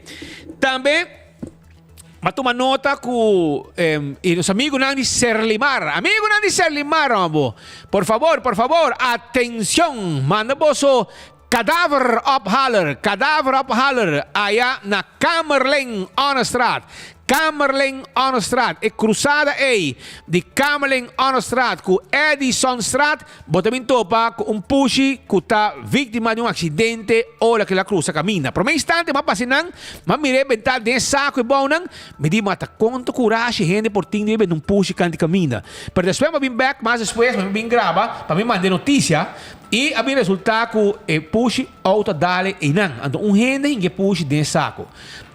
S19: Tambe m'a tuma nota cu y nos amigunan di Serlimar, amigunan di Serlimar hombo, por favor, por favor, atencion, manda boso cadaver ophaler, cadaver ophaler aya na Kamerlingh Onnestraat, Kamerlingh Onnestraat, e cruzada ey di Kamerlingh Onnestraat cu Edisonstraat, Bo ta bin topa ku un pushi ku ta víktima di un aksidente ora ku el a krusa kaminda. Promé instante m'a pasa einan, m'a mir'é bentá den e saku e bounan. Mi di, Ma ta konta kurashi hende por tin di benta un pushi kanti kaminda. Pero despues m'a bin bèk, mas despues m'a bin graba pa mi manda e notisia i a bin resultá ku e pushi outo a dal einan. Anto un hende hinka e pushi den e saku.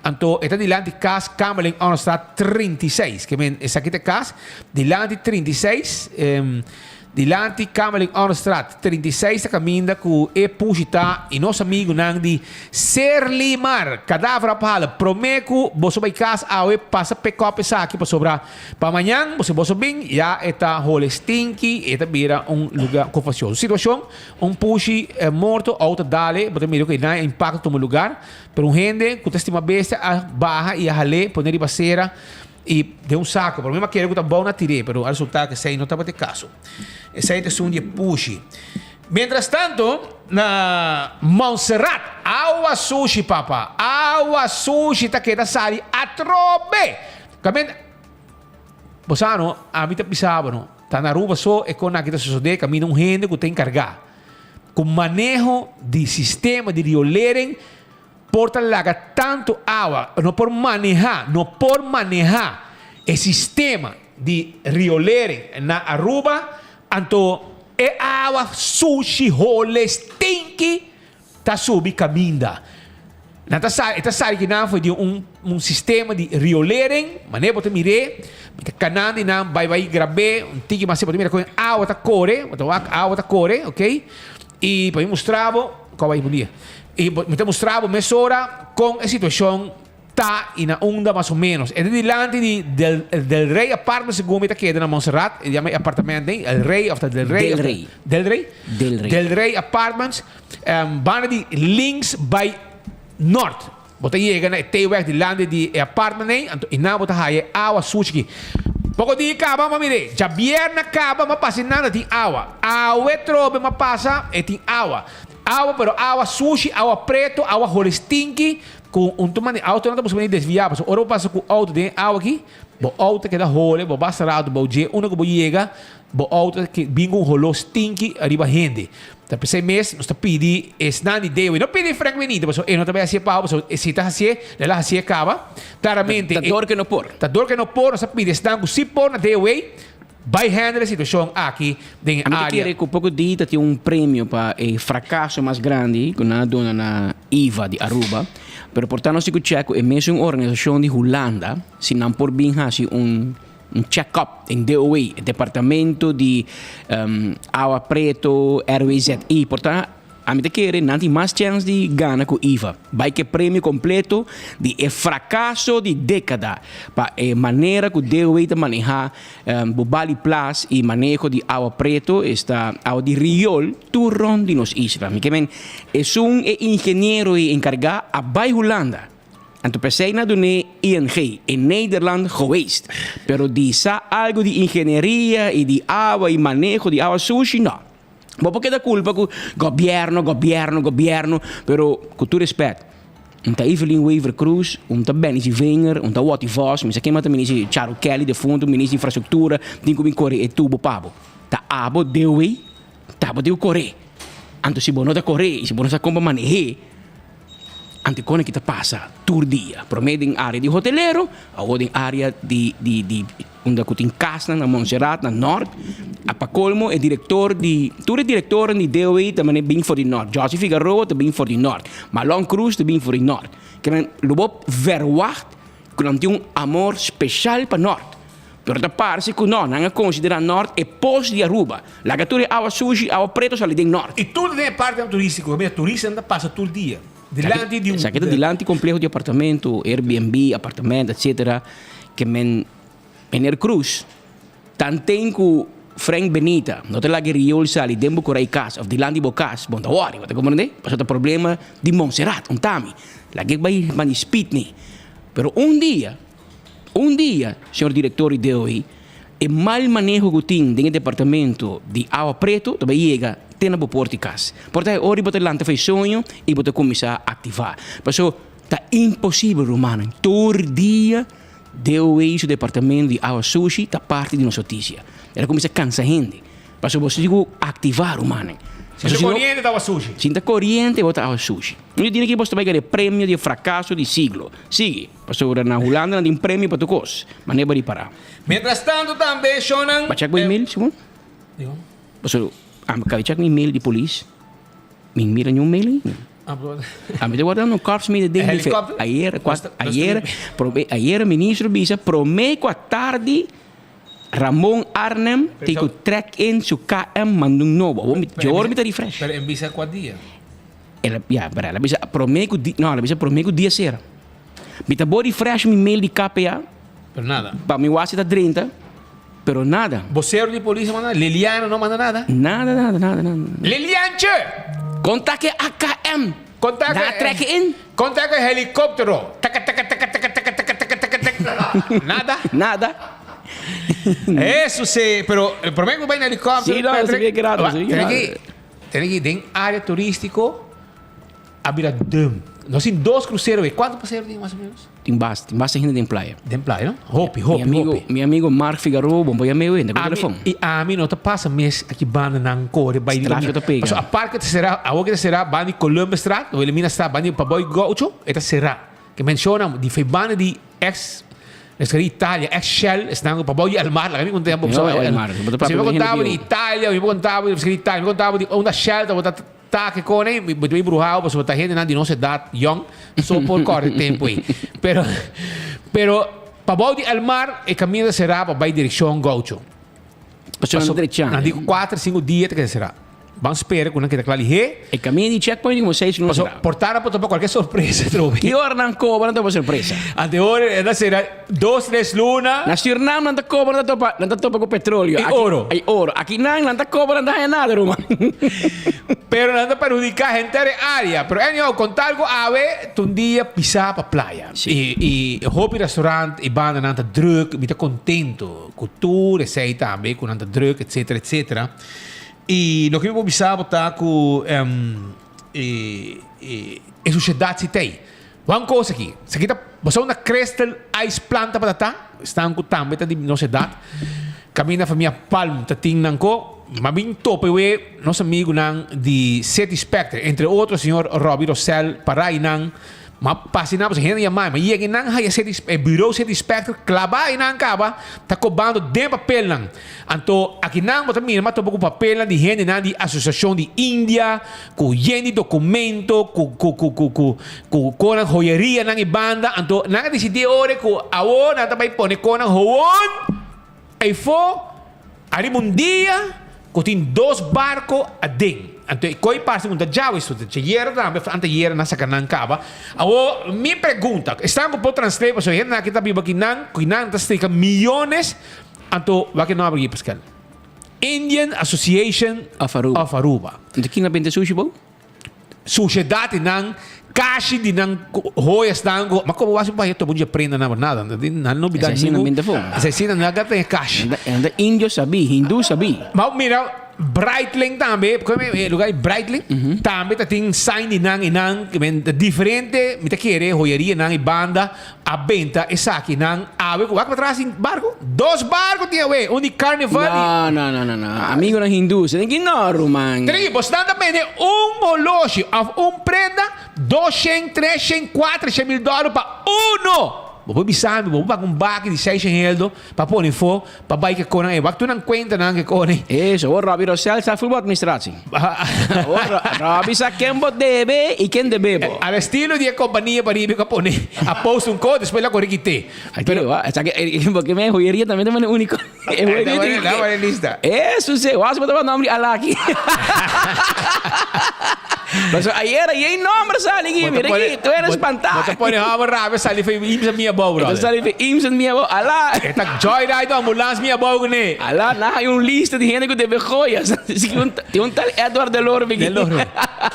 S19: Anto e ta dilanti kas Kamerlingh Onnestraat 36. Ke men esaki ta e kas dilanti 36. Dilanti Kamerlingh Onnestraat 36 ta kaminda ku e pushi ta i nos amigunan di Serlimar kadaver a pala prome ku boso bai kas awe pasa pick up esaki pasobra pa mañan si boso bin ya e ta hole stinky e ta bira un luga konfasioso situashon un pushi morto outo dale bo ta mira ku e nan impakto tuma lugar pero un hende ku ta stima bestia a baha i a hal'é pone riba sera. I den un saco, pero mi a kere cu ta bou na tir'é, pero a resulta cu esey no tabata e caso. Esey ta esun di e pushi. Mientras tanto, na Montserrat, awa sushi, papa. Awa sushi ta keda sali atrobe! Caminda, bo sa no, ami ta bisa bo no, ta na Aruba so e con aki ta sosode, caminda un hende cu ta encarga cu maneho di sistema di riolering, Por ta laga tantu awa, no por maneha, no por maneha e sistema di riolering na Aruba, anto e awa sushi, hole, stinky ta subi kaminda. Nan ta sa, e ta sali kinan for di un un sistema di riolering, manera bo ta mir'é, mi ta kanan di nan bai bai grab'é un tiki mas, bo ta mira kon e awa ta kore, bo ta wak awa ta kore, ok, i pa mi mustra bo, kua bai bundia. I mi ta mustra bo mesora kon e situashon ta i na unda mas o ménos. E ta dilanti di Del Del Rey Apartments segun mi ta keda na Montserrat. E yama e apartamento ei El Rey òf ta Del Rey
S6: Del Rey.
S19: Del Rey?
S6: Del Rey.
S19: Del Rey Apartments. Banda di links bai nort. Bo ta yega na e T-weg dilanti di e apartment ei, anto einan bo ta haya e awa sushi aki. Poko dia kaba m'a mir'é. Djabièrnè kaba m'a pasa einan ta tin awa. Awe trobe m'a pasa e tin awa. Awa pero awa sushi, awa preto, awa hole stinky, ku un tuma di autonan ta busca manera di desvia, pasobra ora bo pasa ku auto den e awa aki, bo auto ta keda hole, bo basta rato bou dje, unda ku bo yega, bo auto ta bin ku un holo stinky ariba hende. Ta p'esei mes nos ta pidi esnan di DOW, no pidi Frank Benito, pasobra e no ta bai hacié pao, pasobra si e ta hacié, lo el a hacié caba, claramente.
S6: Ta dor ke no por.
S19: Ta dor ke no por, nos ta pidi esnan ku si por na DOW, Bai handle e situacion aki den e
S6: Ami ta
S19: area.
S6: kere ku poko di ta tin un premio pa e frakaso mas grandi ku nan a duna na IVA di Aruba, pero por ta nos tin ku chèk ku e mesun organisashon di Hulanda si nan por bin hasi un un check up den DOW, e departamento di awa preto, RWZI, por ta Ami ta kere nan tin mas chèns di gana ku IVA. Bai ku e premio kompleto di e frakaso di dékada pa e manera ku DOW ta manehá Bubali Plas i maneho di awa preto, esta awa di riol, tur rònt di nos isla. Mi ke men esun e ingeniero ei enkargá a bai Hulanda. Anto p'esei nan dun'é ING, in Nederland geweest. Pero di sa algu di ingenieria i di awa i maneho di awa sushi, no. Bo por keda culpa cu gobierno, gobierno, gobierno, pero cu tur respet, un ta Evelyn Wever Croes, un ta Benny Zivinger, un ta Watty Vos, mi sa ken mas ta minister Charo Kelly defunto, minister di infrastructura, tin cu bin core e tubo pa bo. Ta abo dewey, ta abo tin cu core. Anto si bo no ta core y si bo no sa con pa maneh'é. Anto kon aki ta pasa tur dia. Prome den area di hotelero, awor den area di di di unda ku tin kasnan na Montserrat na Nort. A pa kolmo e direktor di tur e direktornan di DOE ta mane bin for di Nort. Jossy Figaroa ta bin for di Nort. Marlon Cruz ta bin for di Nort. Kinan lo bo verwacht ku nan tin un amor speshal pa Nort. Pero ta parse ku no, nan a konsiderá Nort e pos di Aruba. Laga tur e awa sushi, awa preto sali den Nort.
S19: I tur den e partenan turístiko, kaminda turistanan ta pasa tur dia. Dilanti di un.
S6: Esaki ta dilanti kompleho di apartamento, Airbnb, apartamento, etcetera, ke men Meneer Cruz tanten ku Frank Benita no ta laga e riool sali den bo korai kas òf dilanti bo kas, bo no ta wòri, bo ta komprendé? Pasobra ta problema di Montserrat, un tami. Laga e bai banda di Speedney. Pero un dia. Un dia, señor director di DOI, e mal maneho cu tin den e departamento di awa preto ta bay yega te na bo porta di cas. Por ta e ora bo ta lanta fey soño y bo ta cuminsa activa. Paso ta imposibel, rumannan, tur dia DOI su departamento di awa sushi ta parti di nos noticia. El a cuminsa cansa hende. Paso bo si cu activa, rumannan.
S19: Si ta coriente ta awa sushi.
S6: Si ta coriente bo ta awa sushi. Un dia tin aki bo ta bay gana e premio di e fracaso di siglo. Sigui. Pasobra na Hulanda nan tin premio pa tur kos, ma never ripará.
S19: Mientras tanto tambe shownan.
S6: Ba check bo email, Simon?
S19: Dikon?
S6: Pasobra ami kaba di check mi email di polis, mi mira niun mail ainda. Ami ta warda un korps mi den di fe. Ayer, ayer, ayer ministro bisa prome ku a tardi Ramon Arnhem tin ku trek in su KM manda un nobo. Awor mi, dje ora mi ta refresh.
S19: Pero e bisa kua dia?
S6: El a, ya, pero el a bisa prome ku di, no, el a bisa prome ku dia sera. Mi ta bo refresh mi mail di KPA.
S19: Pero nada.
S6: Pa mi wak si ta drenta, pero nada.
S19: Bosero di polis a manda nada? Liliana no manda nada?
S6: Nada, nada, nada, nada.
S19: Liliantje!
S6: Konta ke AKM.
S19: Konta ke.
S6: Na trek in.
S19: Konta ke helikoptero. Taka taka taka taka taka taka taka taka taka. Nada?
S6: Nada.
S19: Eso si, pero prome ku bai na helikoptero.
S6: Si, no, si bien grato, si bien grato.
S19: Tene ki den area turístiko a bira dum. Nos tin dos krusero ei. Kuantu pasahero tin mas o menos?
S6: Tin basta, tin basta hende den playa.
S19: Den playa, no? Hopi, hopi,
S6: Mi amigo,
S19: hopi.
S6: mi amigo Mark Figaroa, bon por yam'é hoy, ta ku telefon.
S19: I ami no ta pasa mes aki banda nan kore bai di
S6: Trafiko ta pega.
S19: Pasobra apart ku ta será, awor ku ta será banda di Columbusstraat, Wilhelminastraat, banda di Paboy Gaucho, e ta será. Ke menciona di fe banda di ex Esaki di Italia, ex Shell, esnan ku pabou di Elmar, laga mi konta bo.
S6: No, Elmar, bo ta papia
S19: Mi
S6: ku hende
S19: kontabo di
S6: bieu.
S19: Italia, mi kontabo di esaki di Italia, mi kontabo di unda Shell tabata ta ke kone, mi bo ta bruhao pasobra ta hendenan di nos edat yong, so por kòrda e tempu ei. Pero, pero pabou di Elmar e kaminda ta será pa bai direkshon Gaucho.
S6: Pasobra nan ta drechá.
S19: Nan di ku kuater, sinku dia ta keda será. Ban spera ku nan keda kla lihé.
S6: E kaminda di checkpoint di como seis luna
S19: Paso
S6: será.
S19: por tarde por topa kualke sorpresa trobe.
S6: Ki ora nan kobra nan topa sorpresa.
S19: Ante ora e ta sera dos tres luna.
S6: Na Surinam nan ta kobra nan ta topa nan ta topa ku petroleo.
S19: I oro.
S6: I oro. Aki nan nan ta kobra nan ta haña nada ruman.
S19: Pero nan ta perhudiká henter e área. Pero anyhow kon tal ku awe ta un dia pisá pa playa.
S6: Sí.
S19: I i hopi restaurant i bandanan ta drùk. Mi ta kontento ku tur esei tambe ku nan ta drùk etcetera etcetera. I loke mi por bisa bo ta ku e e sushedat si t'ei. Wak un kos aki, esaki ta bo sa unda Crystal Ice Plant tabata ta? Esnan ku tambe ta di nos edat. Kaminda famia Palm ta tin nan ko. Ma bin tope we nos amigunan di City Spectre, entre otro señor Robbie Rosell, Paray nan. Ma pasa einan pasobra hende yama mi. Ma yega einan haya City e bureau City Spectre klabá einan kaba ta kobando den papelnan. Anto akinan bo ta mira ma topa ku papelnan di hendenan di asosiashon di India ku yen di dokumento ku ku ku ku ku ku konan hoyerianan i banda. Anto nan a disidí e ora ku awor nan ta bai pone konan howon eifó ariba un dia ku tin dos barko aden. Anto e koi parse ku ta djawe su ta djayera tambe of antayera nan saka nan kaba. Awor mi pregunta, esnan ku por translate pasobra hendenan aki ta biba kinan, kinan ta strika miyones. Anto wak e nomber aki Pascal. Indian Association
S6: Of Aruba.
S19: of Aruba.
S6: Anto kin a benta sushi bo?
S19: Sociedad di nan, kashi di nan joyasnan ku, ma komo wak si bo haya tobo dje prenda nan nada, nan no bida
S6: Esei si nan
S19: ningun.
S6: benta fo.
S19: Esei si nan no a gata den kashi.
S6: Anda indio sabí, hindú sabí.
S19: Ma mira. Breitling tambe, e lugar di Breitling, tambe ta tin sign di nan y nan, diferente, mi ta kere, joyerianan y banda a benta esakinan awe cu wak patras tin barco, dos barco tin awe, un di Carnival y.
S10: No, no, no, no, no, amigonan hindú, se tin ki no, ruman.
S19: Tri, bosnan ta bende un holoshi of un prenda doshen, treshen, cuatreshen mil dòler pa uno! Bo por bisa mi, bo por paga un baki di seishen heldo pa pone fo Pa bai ke konan e wak tu nan kuenta nan ke kone.
S10: Eso, awor Robbie Rosell sa fulbo administratie. Awor Robbie sa ken bo debe y ken debe bo.
S19: Al estilo di e kompania pariba ku a pone a post un kos despues la kore kite.
S10: Pero esaki porque mi joyeria tambe ta mane unico. E joyeria
S19: Ta mane lista.
S10: Eso si, wak si bo ta nomber di alaki. Pasobra ayera yei nomber sali aki, mira aki, tu eres spantá.
S19: Bo ta pone homber rabia sali for Imsa mi abou, brother.
S10: E ta sali for Imsa mi abou, ala.
S19: E ta joyride ambulans mi abou kuné.
S10: Ala, nan hay un lista di hende ku debe joyas. Tin un tal Edward de Loro
S19: De Loro.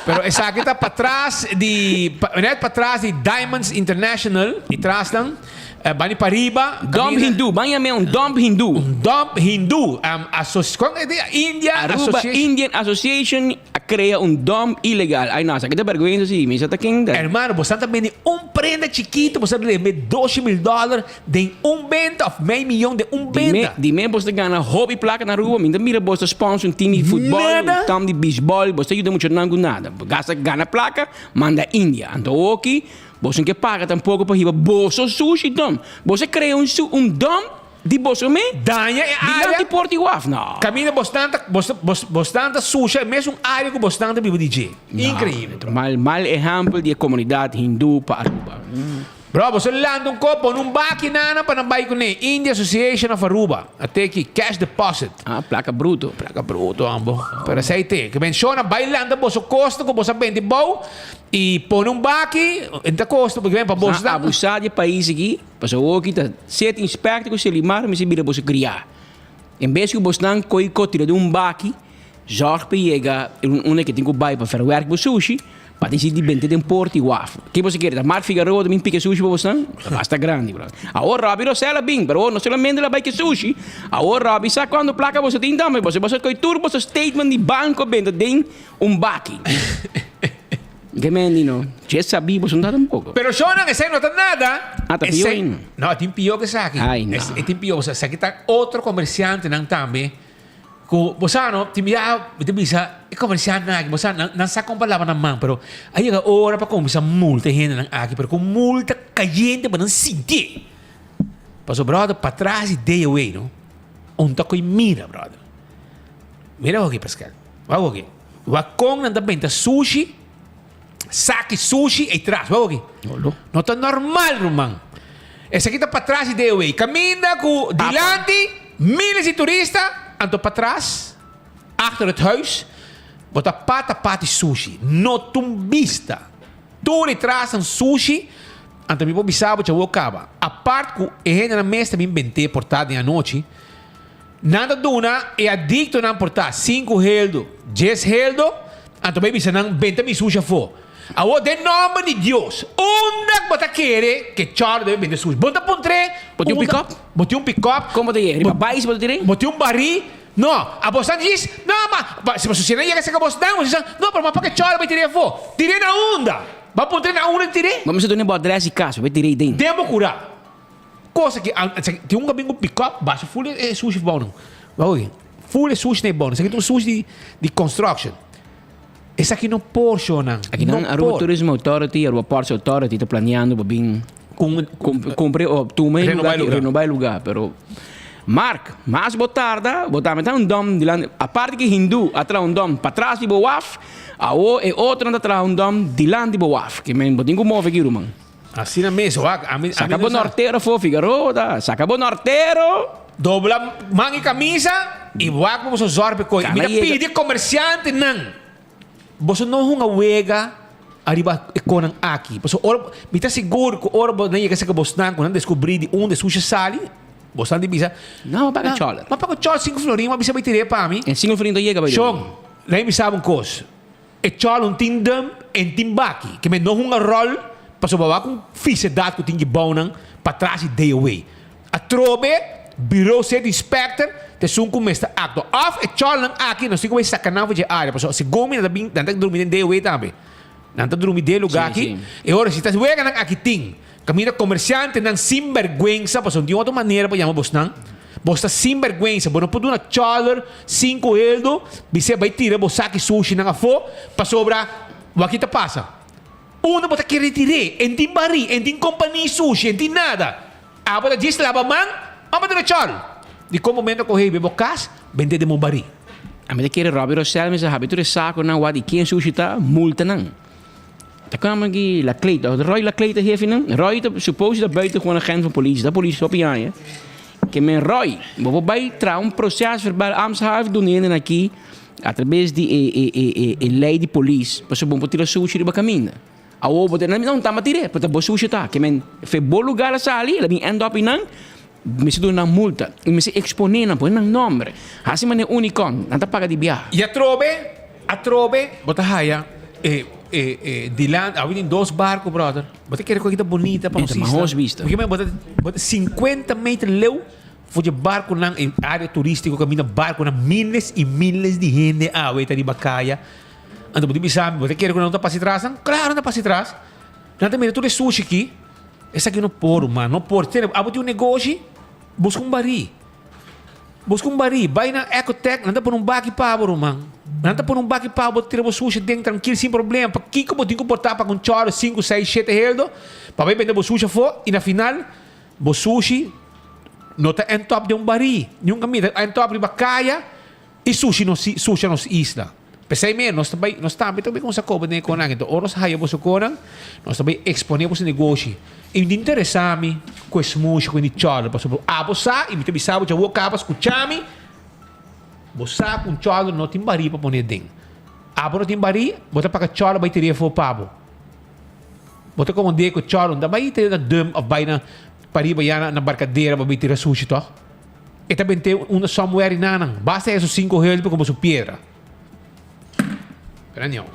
S19: Pero esaki ta patras di, net patras di Diamonds International, i tras nan. Bani pariba.
S10: Dump Hindu, ban yam'é un dump Hindu.
S19: Un dump Hindu. Kon e di? India
S10: Aruba Indian Association a krea un dump ilegal. Ay no, esaki ta bergwensa si, mi sa ta ken ta.
S19: Hermano, bo sa ta bende un prenda chikito, bo sa rende doce mil dòler den un benta òf mei miyon den un benta.
S10: Di me bo ta gana hopi plaka na Aruba, mi ta mira bo ta sponsor un team di futbòl, un team di beisbòl, bo ta yuda muchanan ku nada. Gasta gana plaka, manda India. Anto oki. Boso no ke paga tampoko pa hiba boso sushi dump. Boso a krea un su un dump di boso me
S19: Daña e área.
S10: Dilanti porta i waf. No.
S19: Kaminda bosnan ta bos bos bosnan ta susha e mesun área ku bosnan ta biba di dje. Inkreibel.
S10: No, mal mal ehèmpel di e komunidat hindú pa Aruba.
S19: Bro, boso lanta un kop, pone un baki nana pa nan bai kuné. India Association of Aruba. A teki cash deposit.
S10: Ah, plaka bruto.
S19: Plaka bruto, ambo. Pero esei te. Ke menshona bai lanta boso kosto ku boso a bende bou. I pone un baki, e ta kosta porque ven pa boso
S10: ta. Abusá di e pais aki, pasobra awor aki ta set inspector ku Selimar mester bira boso kriá. En bes ku bosnan koi ko tira den un baki, zòrg pa yega unda ke tin ku bai pa verwerk bo sushi, pa tin si di bente den porta i waf. Ke boso kere? Ta Mark Figaroa ta bin pika sushi pa bosnan? Ta basta grandi, brother. Awor Robbie Rosell a bin, pero awor no solamente el a bai ke sushi, awor Robbie sa kuantu plaka boso tin tambe, boso boso koi tur boso statement di banko benta den un baki. Ke men di no, dje sabí boso no ta tampoco.
S19: Pero shownan esei no ta nada.
S10: Ah, ta pió ainda.
S19: No, e tin pió ke esaki.
S10: Ay, no.
S19: E tin pió. Esaki ta otro komersiantenan tambe ku bo sa no, tin bia mi ta bisa e komersiantenan aki, bo sa nan nan sa kon pa laba nan man, pero a yega ora pa kuminsá multa e hendenan aki, pero ku multa kayente pa nan sintié. Pasobra brother, patras di day away no, un ta koe mira brother. Mira hoki Pascal, wak hoki. Wak kon nan ta benta sushi, saki sushi ei tras. Wak hoki. No ta normal, ruman. Esaki ta patras di DOA. Kaminda ku dilanti miles di turista, anto patras, achter het huis, bo ta pata pati sushi. No ta un bista. Tur e tras nan sushi, anto mi por bisa bo chawó kaba. Apart ku e hendenan mes ta bin bent'é por ta den anochi. Nan ta duna e adiktonan por ta sinku heldo, djes heldo, anto bai bisa nan, Benta mi sushi afó. Awor, den nòmber di Dios, unda ku bo ta kere ku e chòrdu debe benta sushi? Bo ta puntr'é,
S10: Bo tin un pikòp?
S19: Bo tin un pikòp?
S10: Kon bo ta yega? Riba bais bo ta tir'é?
S19: Bo tin un barí? No. A bo san djis, No, ma, si bo si nan yega serka bo snan, bo sa, No, pero ma pa ke chòrdu bai tir'é afó? Tir'é na unda? Bo a puntr'é na unda tir'é?
S10: Bo mester duna bo adrès di kas, bo bai tir'é den.
S19: Den bo kurá. Cosa ki tin un kaminda ku pick-up basha full e sushi bou nan. Wak oye, full e sushi na e bou nan. Esaki ta un sushi di di construction. Esaki no por shonan.
S10: Aki nan Aruba Tourism Authority, Aruba Ports Authority ta planeando pa bin kumpra o tuma e lugar, renoba e lugar. Pero Mark, mas bo tarda, bo tambe ta un dom dilanti. Aparte ki Hindu a traha un dom patras di bo waf, awo e otronan ta traha un dom dilanti bo waf. Ke men bo tin ku move aki ruman.
S19: Asina mes wak ami
S10: Saka bo nortero afó Figueroa ta saka bo nortero.
S19: Dobla man i kamisa i wak pa boso zorg pa e koi. Mi ta pidi e komersiantenan boso no hunga wega ariba e konan aki. Pasobra ora mi ta sigur ku ora bo nan yega saka bosnan ku nan deskubrí di unda e sushi sali bosnan di bisa
S10: No, mi a paga chòler.
S19: Mi a paga chòler sinku florin mi a bisa bai tir'é pa mi.
S10: E sinku florin ta yega bai.
S19: Shon, lei mi sa un kos. E chòl un tin dum en tin baki. Ke men no hunga ròl pasobra wak un fisedat ku tin di bounan patras di day away. Atrobe. Bureau City Inspector ta esun ku mester aktua. Òf e chòlnan aki nos tin ku bai saka nan for dje área pasobra segun mi nan ta bin nan ta drumi den DOW tambe. Nan ta drumi den e lugá aki. E ora si ta weganan aki tin kaminda komersiantenan sinbèrgwensa pasobra no tin otro manera pa yama bosnan. Bos ta sinbèrgwensa. Bo no por duna chòler sinku heldo bis'é bai tira bo saki sushinan afó pasobra wak ta pasa. Unda bo ta kere tir'é? En tin barí, en tin kompania sushi, en tin nada. Abo ta djis laba man, abo ta rechòl. Di kon momento ku hebe bo kas, bende den bo barí.
S20: Ami ta kere Robbie Rosell mester habi tur e sakonan wak di ken sushi ta, multa nan. Ta kama ki Laclay, Roy Laclay ta hefe nan? Roy ta suppose ta buitengewoon agent van politie, ta politie hopi aña. Ke men Roy, bo por bai traha un proces verbal ambtshalve duna hende aki atrabes di e e e e e ley di polis pasobra bo por tira sushi riba kaminda. Awor bo ta no no ta tir'é, pero ta bo sushi ta. Ke men fe bo lugar a sali, el a bin end up einan, mester duna nan multa i mester eksponé nan, pone nan nòmber. Hasi manera unicon, nan ta paga di biaha.
S19: I atrobe, atrobe bo ta haya e e e dilanti, awe tin dos barco brother. Bo ta kere ku aki ta bunita pa nos isla.
S20: Mahos bista.
S19: Porque bo ta bo ta 50 meter leu for dje barconan e area turistico kaminda barconan miles y miles di hende awe ta riba kaya. Anto bo tin bisa mi bo ta kere ku nan no ta pasa atras nan? Claro nan ta pasa atras. Nan ta mira tur e sushi aki. Esaki no por man, no por. Tene abo tin un negoshi, buska un barí. Buska un barí, bai na Ecotec, nan ta pone un baki pa bo ruman. Nan ta pone un baki pa bo, tira bo sushi den trankil sin problema. Pakiko bo tin ku porta pa ku un chòro sinku, seis, shete heldo pa bai bende bo sushi afó i na final bo sushi no ta end up den un barí, niun kaminda. Ta end up riba kaya i sushi nos susha nos isla. P'esei mes nos ta bai, nos tambe ta bai kuminsá koba den e konan. Enton ora nos haya boso konan, nos ta bai eksponé boso negoshi. I mi ta interesá mi ku e smushi ku e di chòler, pasobra abo sa, i mi ta bisa bo dja kaba skucha mi, bo sa ku un chòler no tin barí pa pone aden. Abo no tin barí, bo ta paka chòler bai tir'é afó pa bo. Bo ta komand'é ku chòler no ta bai tira na dump òf bai na pariba ya na barkadera pa bai tira sushi tòg. E ta bent'é unda somewhere i nanan. Basta esos sinku hel pa komo su piedra. Pero anyhow,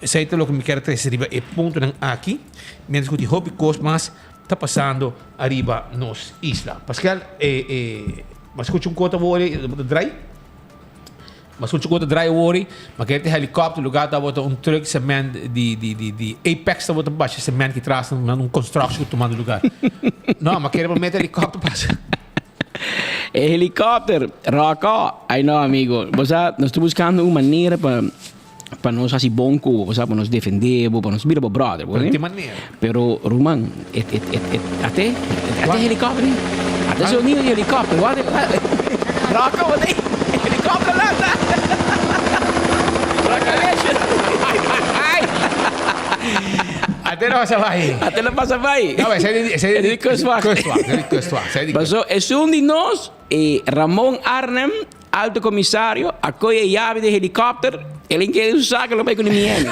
S19: esei ta loke mi kier trese riba e puntonan aki, mientras ku tin hopi kos mas ta pasando ariba nos isla. Pascal, e, e, mas skucha un kota wori, bo ta drai? Mas skucha un kota drai wori, ma kere te helikopter lugar tabata un truck cement di, di, di, di Apex tabata basha cement ki tras na un construction ku tumando lugar. No, ma kere pa mete helikopter pasa.
S20: E helikopter, Rocco, ay no amigo, bo sa nos ta buskando un manera pa pa nos hasi bon ku bo, bo sa pa nos defende bo, pa nos bira bo brother, bo
S19: Pero tin manera.
S20: Pero ruman, e e e e ate ate helikopter ei, ate sonido di helikopter, wak Rocco bo ta helikopter lanta, Rockalicious.
S19: Ate no pasa bai.
S20: Ate no pasa bai.
S19: No, esei di esei
S20: di kustwacht.
S19: Kustwacht, esei di kustwacht, esei di
S20: Paso esun di nos, e Ramon Arnhem, alto comisario, a koe e yabi di helikopter, el a kere su saka, el a bai kune Miami.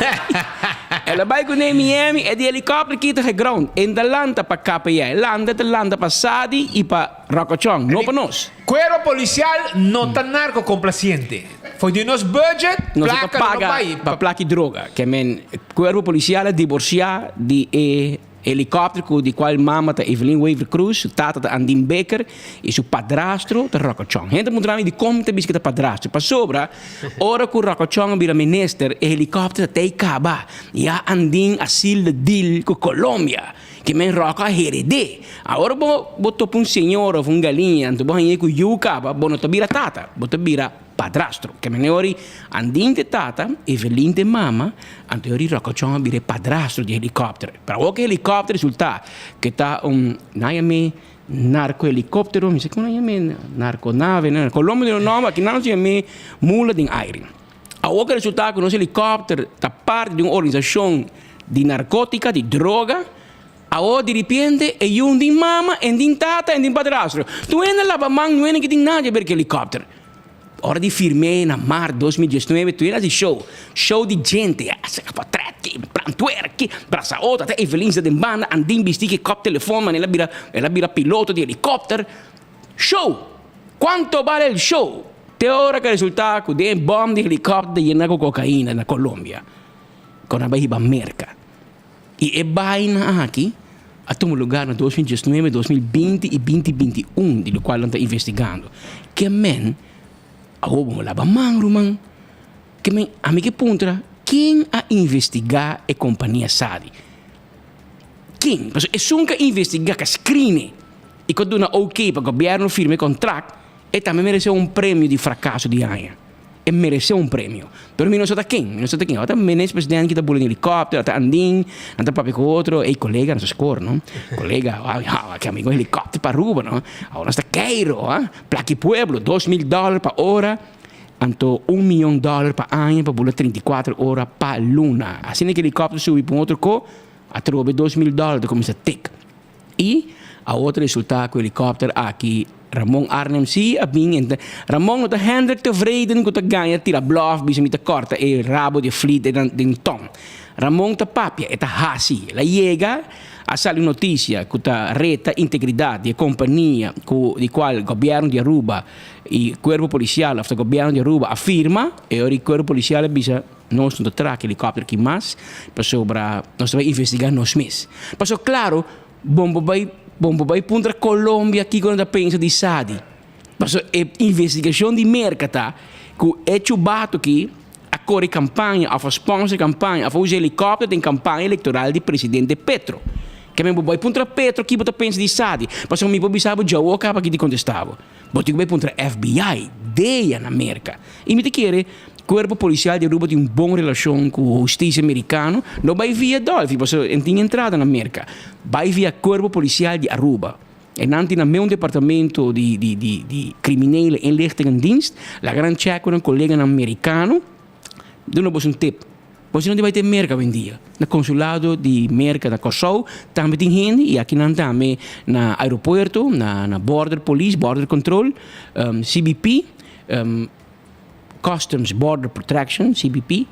S20: El a bai kune Miami, e di helikopter kita geground. En ta lanta pa KPI, e lanta ta lanta pa Sadi i pa Rocochon, no pa nos.
S19: Cuerpo policial no ta narco complaciente. For di nos budget,
S20: Nos no ta
S19: placa lo no
S20: paga
S19: bai
S20: pa plaki droga. Ke men Cuerpo Policial a divorcia di e helicopter cu di cual mama ta Evelyn Wever Croes, su tata ta Andin Bikker y su padrastro ta Rocco Chong. Hende ta puntra mi dicon mi ta bisa cu ta padrastro. Pasobra ora cu Rocco Chong a bira minister e helicopter ta tey caba. Ya Andin a seal the deal cu Colombia. Ke men Rocco a hered'é. Awor bo bo topa un señor of un galiña anto bo hañ'é ku yu kaba, bo no ta bira tata, bo ta bira padrastro. Ke men e ori Andin t'e tata, Evelyn t'e mama, anto e ori Rocco Chong a bira e padrastro di helikòpter. Pero awor ku e helikòpter resultá ke ta un, nan yam'é narkohelikòptero, mi sa kon nan yam'é, narkonave, na Colombia tin un nòmber, aki nan nos yam'é mula den aire. Awor ku resultá ku nos helikòpter ta parti di un organisashon di narkótika, di droga, awor diripiente e yu din mama, en din tata, en din padrastro. Tur hende a laba man, no hende ke tin nada di aber ku helikòpter. Ora di firm'é na mart 2019, tur hende a hasi show, show di djente, a saka potrèt ki, plantuer ki, brasa otro, ata Evelyn sta den banda, Andin bistí ku e kòp telefòn, manera el a bira, el a bira piloto di helikòpter. Show! Cuanto bale el show? Te ora cu a resulta cu den e bom di helicopter ta yena cu cocaina na Colombia, cu nan bai hiba Merca. Y e baina aki. a tuma lugar na 2019, 2020 y 2021 di locual nan ta investigando. Ke men awor bo laba man ruman. Ke men ami ke puntra ken a investiga e compania Sadi? Ken? Pasobra esun ke a investiga, ke a screen y ke a duna ok pa gobierno firma e contract e tambe merece un premio di fracaso di aña. E meresé un premio. Pero mi no sa ta ken, mi no sa ta ken. Ota minister president ki ta bula den helikòpter, ota andin, nan ta papia ku otro, ey kolega nos a skor no. Kolega, wou, wou, ke amigo helikòpter pa Aruba no. Awor nos ta keiro, ha. Plaki pueblo, 2000 dòler pa ora, anto un miyon dòler pa aña pa bula 34 ora pa luna. Asina ki helikòpter subi pa un otro ko, atrobe 2000 dòler ta kuminsá tik. I awor ta resultá ku helikòpter aki Ramon Arnhem sí a bin enta. Ramon no ta Hendrik Tevreden ku ta gaña tira blòf bisa mi ta kòrta e rabo di e flit den den tòn. Ramon ta papia, e ta hasi. El a yega, a sali un notisia ku ta reta integridat di e kompania ku di kual gobièrnu di Aruba i kuerpo polisial òf ta gobièrnu di Aruba a firma. E ora e kuerpo polisial a bisa. Nos no ta traha helikòpter aki mas pasobra nos ta bai investigá nos mes. Pasobra klaro, bon por bai bon por bai puntra Colombia kiko nan ta pensa di Sadi. Pasobra e investigashon di Merka ta ku e chubato aki a kore kampaña òf a sponsor kampaña òf a usa helikòpter den kampaña elektoral di presidente Petro. Ke men bo bai puntra Petro ki bo ta pensa di Sadi. Pasobra mi por bisa bo djawo kaba aki di kontestá bo. Bo tin ku bai puntra FBI, DEA na Merka. I mi ta kere Cuerpo Policial di Aruba tin un bon relacion cu husticia Mericano, no bay via Dolfi pasobra en tin entrada na Merca, bay via Cuerpo Policial di Aruba. E nan tin nan meun departamento di di di di Criminele Inlichtingendienst, laga nan check cu nan coleganan Mericano, duna bos un tip, bos no tin bay te Merca awendia, na consulado di Merca na Corsou tambe tin hende y aki nan tambe na aeropuerto, na na Border Police, Border Control, CBP. Customs Border Protection, CBP,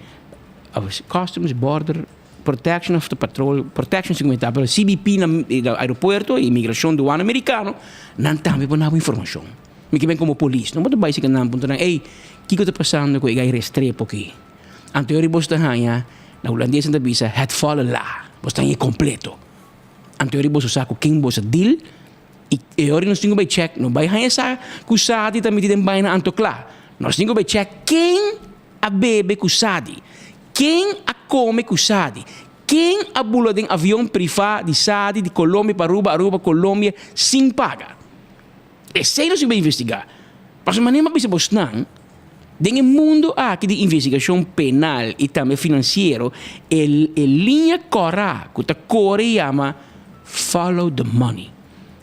S20: of Customs Border Protection of the Patrol Protection si ta, pero CBP na aeropuerto, inmigracion douane americano, nan tambe por nabo informacion. Mi ke ben como polis, no bo ta bai si nan puntra nan, ey, kiko ta pasando ku e gai Restrepo aki? Anto yori bos ta haña, na hulandes nan ta bisa, het volle la, bos ta haña e completo. Anto yori boso sa ku ken bos a deal, I e ora nos tin ku bai chèk, no bai haña sa ku Sadi ta miti den baina anto kla. Nos tin ku bai chèk ken a bebe ku Sadi, ken a kome ku Sadi, ken a bula den avion privá di Sadi di Colombia pa Aruba, Aruba pa Colombia sin paga. Esei nos tin ku bai investigá. Pasobra manera mi a bisa bosnan, den e mundu aki di investigashon penal i tambe finansiero, e e liña kòrá ku ta kore yama Follow the money.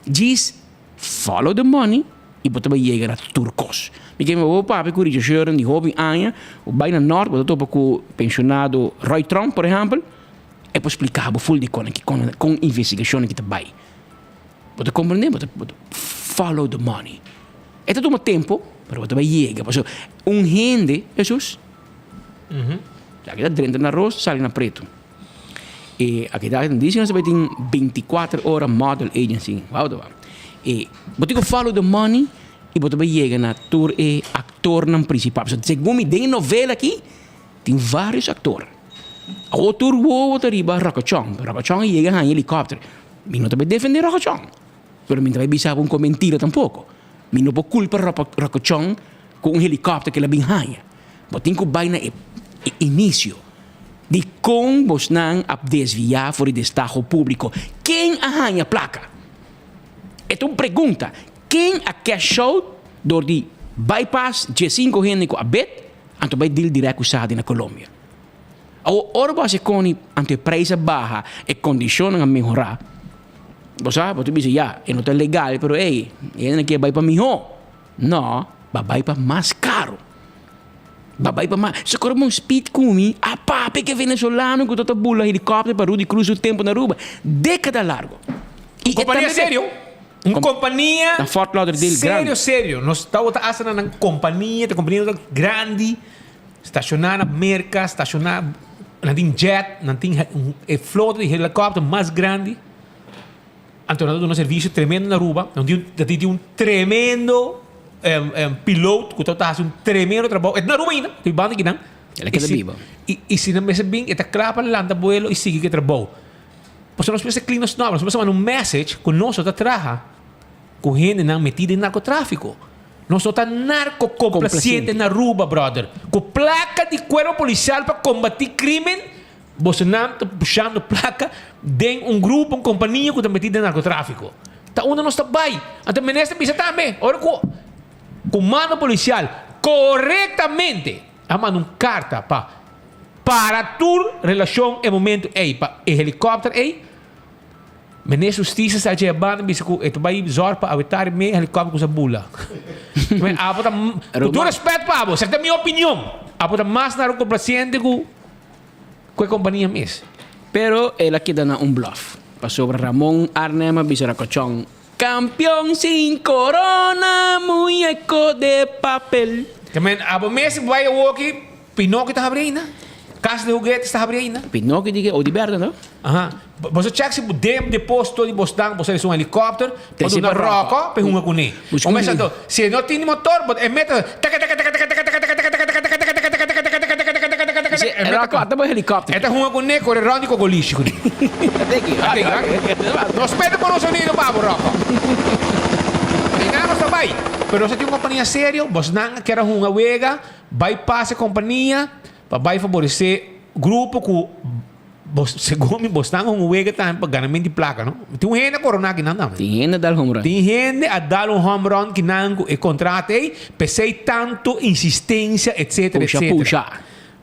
S20: Djis follow the money i bo ta bai yega na tur kos. Mi ke bo papia ku Richard Shuren di hopi aña, bo bai na Nort bo ta topa ku pensionado Roy Tromp por ehèmpel, e por splika bo ful di kon kon kon investigashon aki ta bai. Bo ta komprende? Bo ta bo ta follow the money. E ta tuma tempu, pero bo ta bai yega pasobra un hende, Hesus, esaki ta drenta na ros sali na pretu. E aki ta dice nos tin 24 ora model agency. Wou ta E bo tin ku follow the money i bo ta bai yega na tur e aktornan principal. So segun mi den e novela aki tin varios aktor. Awor tur wowo ta riba Rocochon. Rocochon a yega haña helikòpter. Mi no ta bai defende Rocochon. Pero mi no ta bai bisa bo un mentira tampoko. Mi no por kulpa Rocochon ku un helikòpter ku el a bin haña. Bo tin ku bai na e inisio di kon bosnan a desviá for di destaho públiko. Ken a haña plaka? E ta un pregunta. Ken a cash out dor di bypass diesinko hende ku a bid anto bai deal dirèkt ku Sadi na Colombia? Awor ora bo hasi koni anto e prijs a baha, e kondishonnan a mehorá, bo sa, bo ta bisa ya, e no ta legal pero ey, e hendenan ke bai pa mihó. No, ba bai pa mas caro. Ba bai pa mas. Socorro bon speed cu mi a papia ke venezolano cu ta ta bula helicopter pa Rudy Cruz su tempo na Aruba. Decada largo.
S19: Un compania serio. Un compania
S20: Na Fort Lauderdale grandi.
S19: Serio, serio. Nos tabata hasta na nan compania, ta compania ta grandi, staciona na Merca, staciona, nan tin jet, nan tin e flota di helicopter mas grandi. Anto nan ta duna servicio tremendo na Aruba. Nan tin nan tin un tremendo piloot cu ta haci un tremendo trabou. E ta na Aruba ainda, ta bibando aki nan.
S20: El a keda biba.
S19: Y si nan mester bin, e ta cla pa lanta vuelo y sigui cu e trabou. Pasobra nos mester clean nos nomber, nos mester manda un message cu nos no ta traha cu hendenan meti den narcotrafico. Nos no ta narco complaciente na Aruba, brother. Cu placa di cuerpo policial pa combati crimen, bosonan ta pushando placa den un grupo, un compania cu ta meti den narcotrafico. Ta unda nos ta bay. Anto minister bisa tambe, ora cu comando policial corectamente a manda un carta pa para tur relacion e momento ey pa e helicopter ey, Minister Justicia sa dje banda bisa cu e ta bay zorg pa awetari me helicopter cu sa bula. Men abo ta, cu tur respet pa abo, esaki ta mi opinion, abo ta mas narcocomplaciente cu cu e compania mes.
S20: Pero el a keda na un bluff, pasobra Ramon Arnhem a bisa Racochon, Campeon sin corona, muñeco de papel.
S19: Te men abo mes bay awoki Pinocchio ta habri ainda? Casa de juguetes ta habri ainda?
S20: Pinocchio di ke? O di berde no?
S19: Aha. Boso check si den deposito di bosnan boso ricibi un helicopter pa duna Rocco pa e hunga cune. Un mes anto si e no tin motor bo e meta taka taka taka taka taka taka taka taka taka taka taka taka taka taka taka taka taka taka taka
S20: E Rocco ata bo helicopter.
S19: E ta hunga cune core rond di cocolishi cune. Nos perde por un sonido pa bo Rocco. Einan nos ta bay. Pero nos a tin un compania serio bosnan a kier a hunga wega. Bai pas e kompania pa bai faboresé grupo ku bos segun mi bosnan un wega tambe pa ganamento di plaka no. Tin un hende a koroná kinan tambe.
S20: Tin hende a dal home run.
S19: Tin hende a dal un home run kinan ku e kontrato ei, p'esei tantu insistensia etsetera
S20: Pusha
S19: etsetera.
S20: pusha.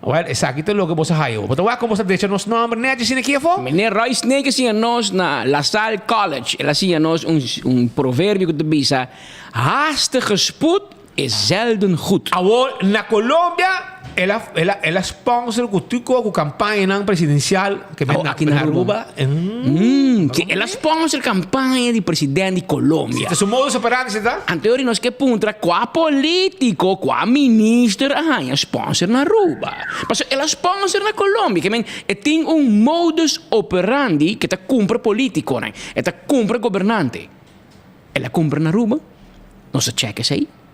S19: Wèl esaki ta loke bos a haya bo. Bo ta wak kon bos a drecha nos nòmber nèchi asina aki afó?
S20: Meneer Roy Snake a siña nos na La Salle College. El a siña nos un un proverbio ku ta bisa, Haastige spoed Is zelden goed.
S19: Awor na Colombia el a el a el a sponsor cu tuco cu campañanan presidencial ke
S20: Oh,
S19: na
S20: aki na
S19: na
S20: Aruba.
S19: Aruba.
S20: Mm, ke el a sponsor campaña di president di Colombia.
S19: Ta su modus operandi si ta?
S20: Anto yori nos ke puntra cua politico, cua minister a haña sponsor na Aruba. Pasobra el a sponsor na Colombia, ke men e tin un modus operandi ke ta cumpra politiconan, e ta cumpra gobernante. El a cumpra na Aruba, nos a check esey.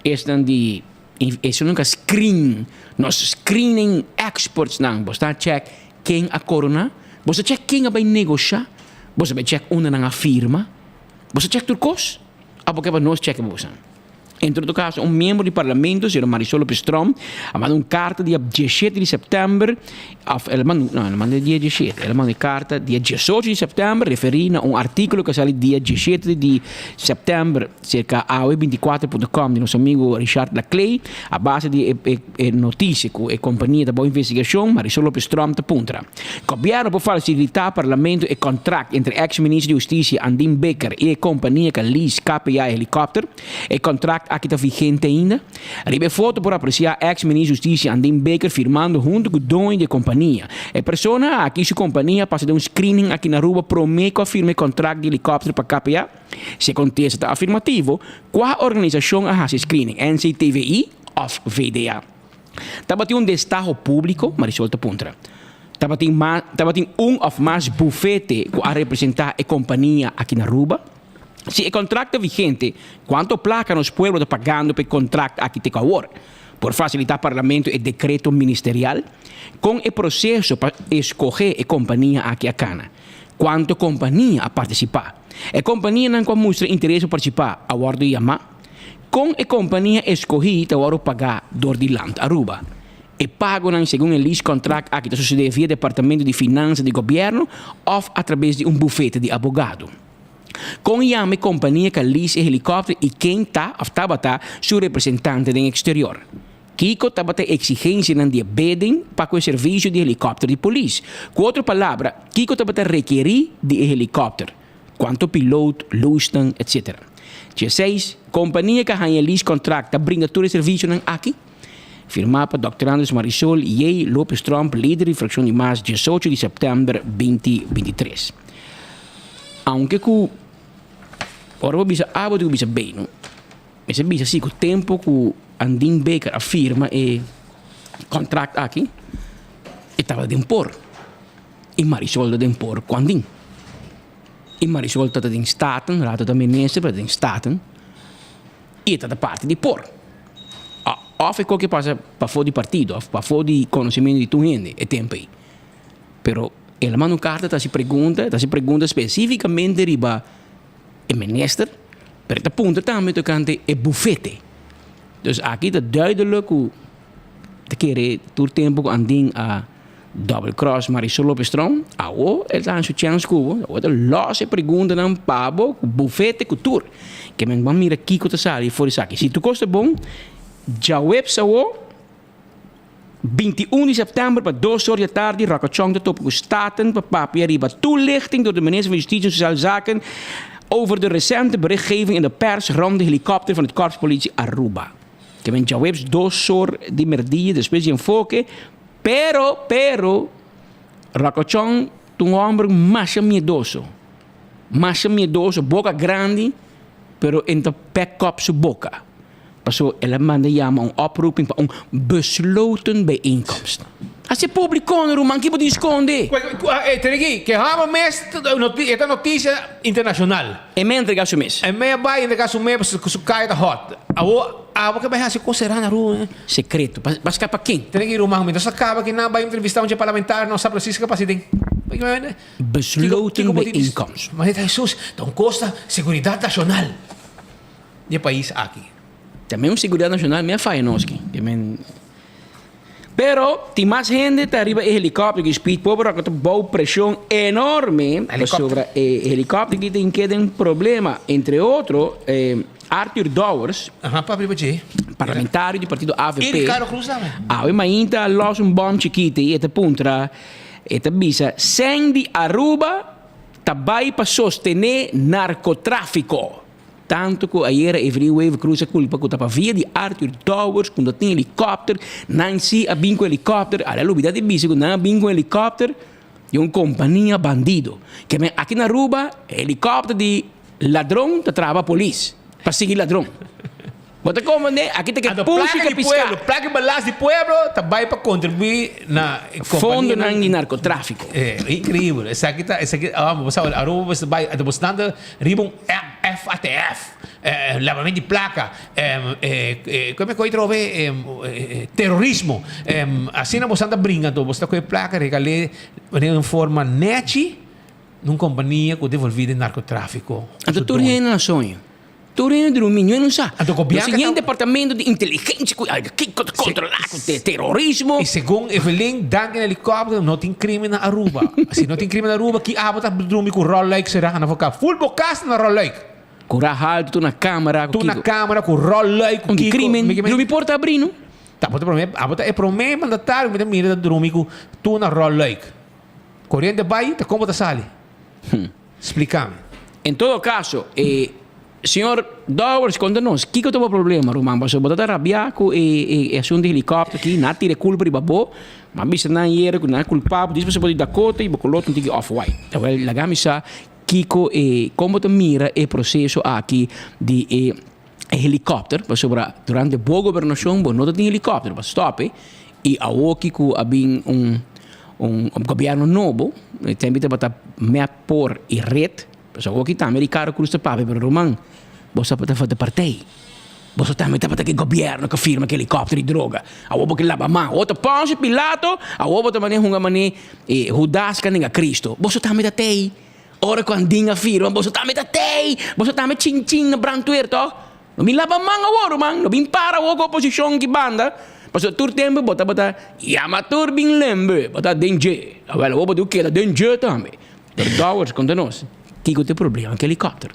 S20: Esnan di, esun nan ka screen, nos screening experts nan, bo sta check ken a corona, bo sta check ken a bay negosha, bo sta bay check unda nan a firma, bo sta check tur cos, abo ke pa nos check bo bosan. En todo caso, un miembro di parlamento, señora Marisol Lopez Tromp, a manda un carta dia diesshete di september, of el a manda, no, el a manda dia diesshete, el a manda e carta dia diesocho di september referi na un articulo cu a sali dia diesshete di september cerca awe binticuatro punto com di nos amigo Richard Laclay, a base di e e e noticia cu e compania ta bao investigacion, Marisol Lopez Tromp ta puntra, Gobierno por facilita parlamento e contract entre ex minister di Husticia Andin Bikker y e compania cu a lease KPA helicopter? E contract aki ta vigente ainda? Riba e foto por aprecia ex minister di Husticia Andin Bikker firmando hunto cu doño di e compania. E persona aki y su compania a pasa den un screening aki na Aruba prome cu a firma e contract di helicopter pa KPA? Si e contesta ta afirmativo, cua organisacion a haci e screening, NCTVI of VDA? Tabatin un destaho publico? Marisol ta puntra. Tabatin tabatin un of mas bufete cu a representa e compania aki na Aruba? Si e contract ta vigente, cuanto placa nos pueblo ta pagando pa e contract aki te cu awor? Por facilita Parlamento e decreto ministerial? Con e proceso pa escoge e compania aki a cana? Cuanto compania a participa? E companianan cu a mustra interes pa participa a wordo yama? Con e compania escogi ta wordo paga door di Land Aruba? E pagonan segun e lease contract aki ta sucede via Departamento di Finansa di Gobierno of a traves di un bufete di abogado? Kon yama e kompania ka lease e helikòpter i ken ta òf tabata su representante den eksterior? Kiko tabata e eksigensianan di e bidding pa ku e servisio di helikòpter di polis? Ku otro palabra, kiko tabata rekerí di e helikòpter? Kuantu pilot, lusnan, etc. Dieseis, Kompania ka haña lease kontrakt ta brinda tur e servisionan aki? Firmá pa Dòkter Andres Marisol J. Lopez Tromp, lider di frakshon di mas, diesocho di sèptèmber binti bintitres. Aunke ku ora bo bisa A bo tin ku bisa B no. Mester bisa si ku tempu ku Andin Baker a firma e kontrakt aki e tabata den por i Marisol ta den por ku Andin. I Marisol tabata den Staten, rato ta minister pero ta den Staten i e tabata parti di por. Òf e koke pasa pafó di partido òf pafó di konosementu di tur hende e tempu ei. Pero. El a manda un karta ta hasi pregunta, ta hasi pregunta spesífikamente riba e minister, pero e ta puntra tambe tokante e bufete. Dus aki ta duidelijk ku ta kere tur tempu ku Andin a double cross Marisol Lopez Tromp, awo el ta haña su chèns ku bo, awo ta lòs e preguntanan pa bo ku bufete ku tur. Ke men ban mira kiko ta sali for esaki. Si tur kos ta bon, djaweps awo. 21 di sèptèmber pa dos or di atardi Rocco Chong ta topa ku Staten pa papia riba toelichting door de minister van Justitie en Sociale Zaken over de recente berichtgeving in de pers rond de helikopter van het Korps Politie Aruba. Ke men djaweps dos or di merdia despues di enfoke, pero, pero, Rocco Chong ta un hòmber masha miedoso, masha miedoso, boka grandi, pero e ta pek kòp su boka. Paso el a manda yama un oproeping pa un besloten bijeenkomst. Hasi publico no ruman, ki bo tin sconde?
S19: E tene ki, ke haba mes e ta noticia internacional.
S20: E me a entrega su mes.
S19: E me a bay entrega su mes pasobra su caya ta hot. Awo, abo ke bay hasi cos sera na rua.
S20: Secreto. Pa scapa ken?
S19: Tene ki ruman, mientras a caba ki nan bay entrevista un dje parlamentario no sa precies ke pasa den.
S20: Besloten bijeenkomst.
S19: Manera Jesus, ta un cos ta seguridad nacional. di e pais aki.
S20: Tambe un seguridad nacional mi a faya nos ki. Ke men Pero tin mas hende ta riba e helicopter ki speed pober ku ta bou presion enorme pasobra e helicopter ki tin keda den problema entre otro Arthur Dowers
S19: Aha, papia riba dje.
S20: parlamentario di partido avp
S19: I Ricardo Cruz tambe.
S20: Awe mainta a los un bom chikito i e ta puntra e ta bisa sèn di Aruba ta bai pa sostené narcotráfico. Tantu ku ayera Evelyn Wever Croes a kulpa ku ta pa via di Arthur Dowers ku no tin helikòpter, nan si a bin ku helikòpter, ala lubida di bisa ku nan a bin ku helikòpter di un kompania bandido. Ke men aki na Aruba helikòpter di ladron ta traha pa polis pa sigui ladron. Bo ta komprende? Aki ta ke
S19: Anto
S20: pushi
S19: plaka
S20: ke
S19: di
S20: piská.
S19: pueblo, plaka di balas di pueblo ta bai pa kontribuí na
S20: Fondonan
S19: kompanianan.
S20: di narkotráfiko.
S19: Eh, inkreibel. Esaki ta, esaki, ah, bo sa, Aruba mester bai, anto bo snan ta riba un FATF, eh, lavamento di plaka, eh, eh, eh, kome koe trobe, eh, eh, terorismo. Eh, asina bo snan ta bringa anto bo sta koe plaka regal'é den un forma nechi na un kompania ku ta envolví den narkotráfiko.
S20: Anto tur hende na soño. Tur hende drumi, ño no sa.
S19: Anto gobierno
S20: Nos tin departamento di inteligencia cu kico ta controla cu terrorismo.
S19: Y segun Evelyn, danki na helicopter no tin crimen na Aruba. Si no tin crimen na Aruba, ki abo ta drumi cu rolluik sera na foca? Full bo cas na rolluik.
S20: Cu ra halto, tur na camera cu
S19: Tur na
S20: kico.
S19: camera cu rolluik cu
S20: Un
S19: kico.
S20: crimen, drumi porta abri no.
S19: Ta abo ta prome, abo ta e prome mandatario cu mi ta mira ta drumi cu tur na rolluik. Coriente bay, ta como ta sali? Splikami.
S20: En todo caso, e señor Dowers conta nos, kico ta bo problema, ruman? Pasobra bo ta ta rabia cu e e asunto di helicopter aki, nan a tira e culpa riba bo, ma bisa nan ayera cu nan a culpa bo, dis pasobra bo di Dakota y bo color ta un tiki off white. Awel, laga mi sa kico e, con bo ta mira e proceso aki di e helicopter, pasobra durante bo gobernacion bo no ta tin helicopter, bo a stop e, y awoki cu a bin un un gobierno nobo, e tempo tabata mep por y red, pasobra awoki tambe Ricardo Cruz ta papia, pero ruman, bo sa ta de partij, boso tambe tabata ki gobierno cu firma ki helicopter y droga, awo bo ke laba man, awo ta Poncio Pilato, awo bo ta mane hunga mane Judas ka nenga Cristo, boso tambe ta tey. Ora ku Andin a firma, boso tambe ta tei! Boso tambe chin chin na brandweer tòg? No bin laba man awor, ruman! No bin para awor ku oposishon ki banda, pasobra tur tempu bo tabata yama tur bin lembe, bo ta den dje. Awel, awor bo tin ku keda den dje tambe. Pero Dowers, konta nos, kiko ta e problema ku helikòpter?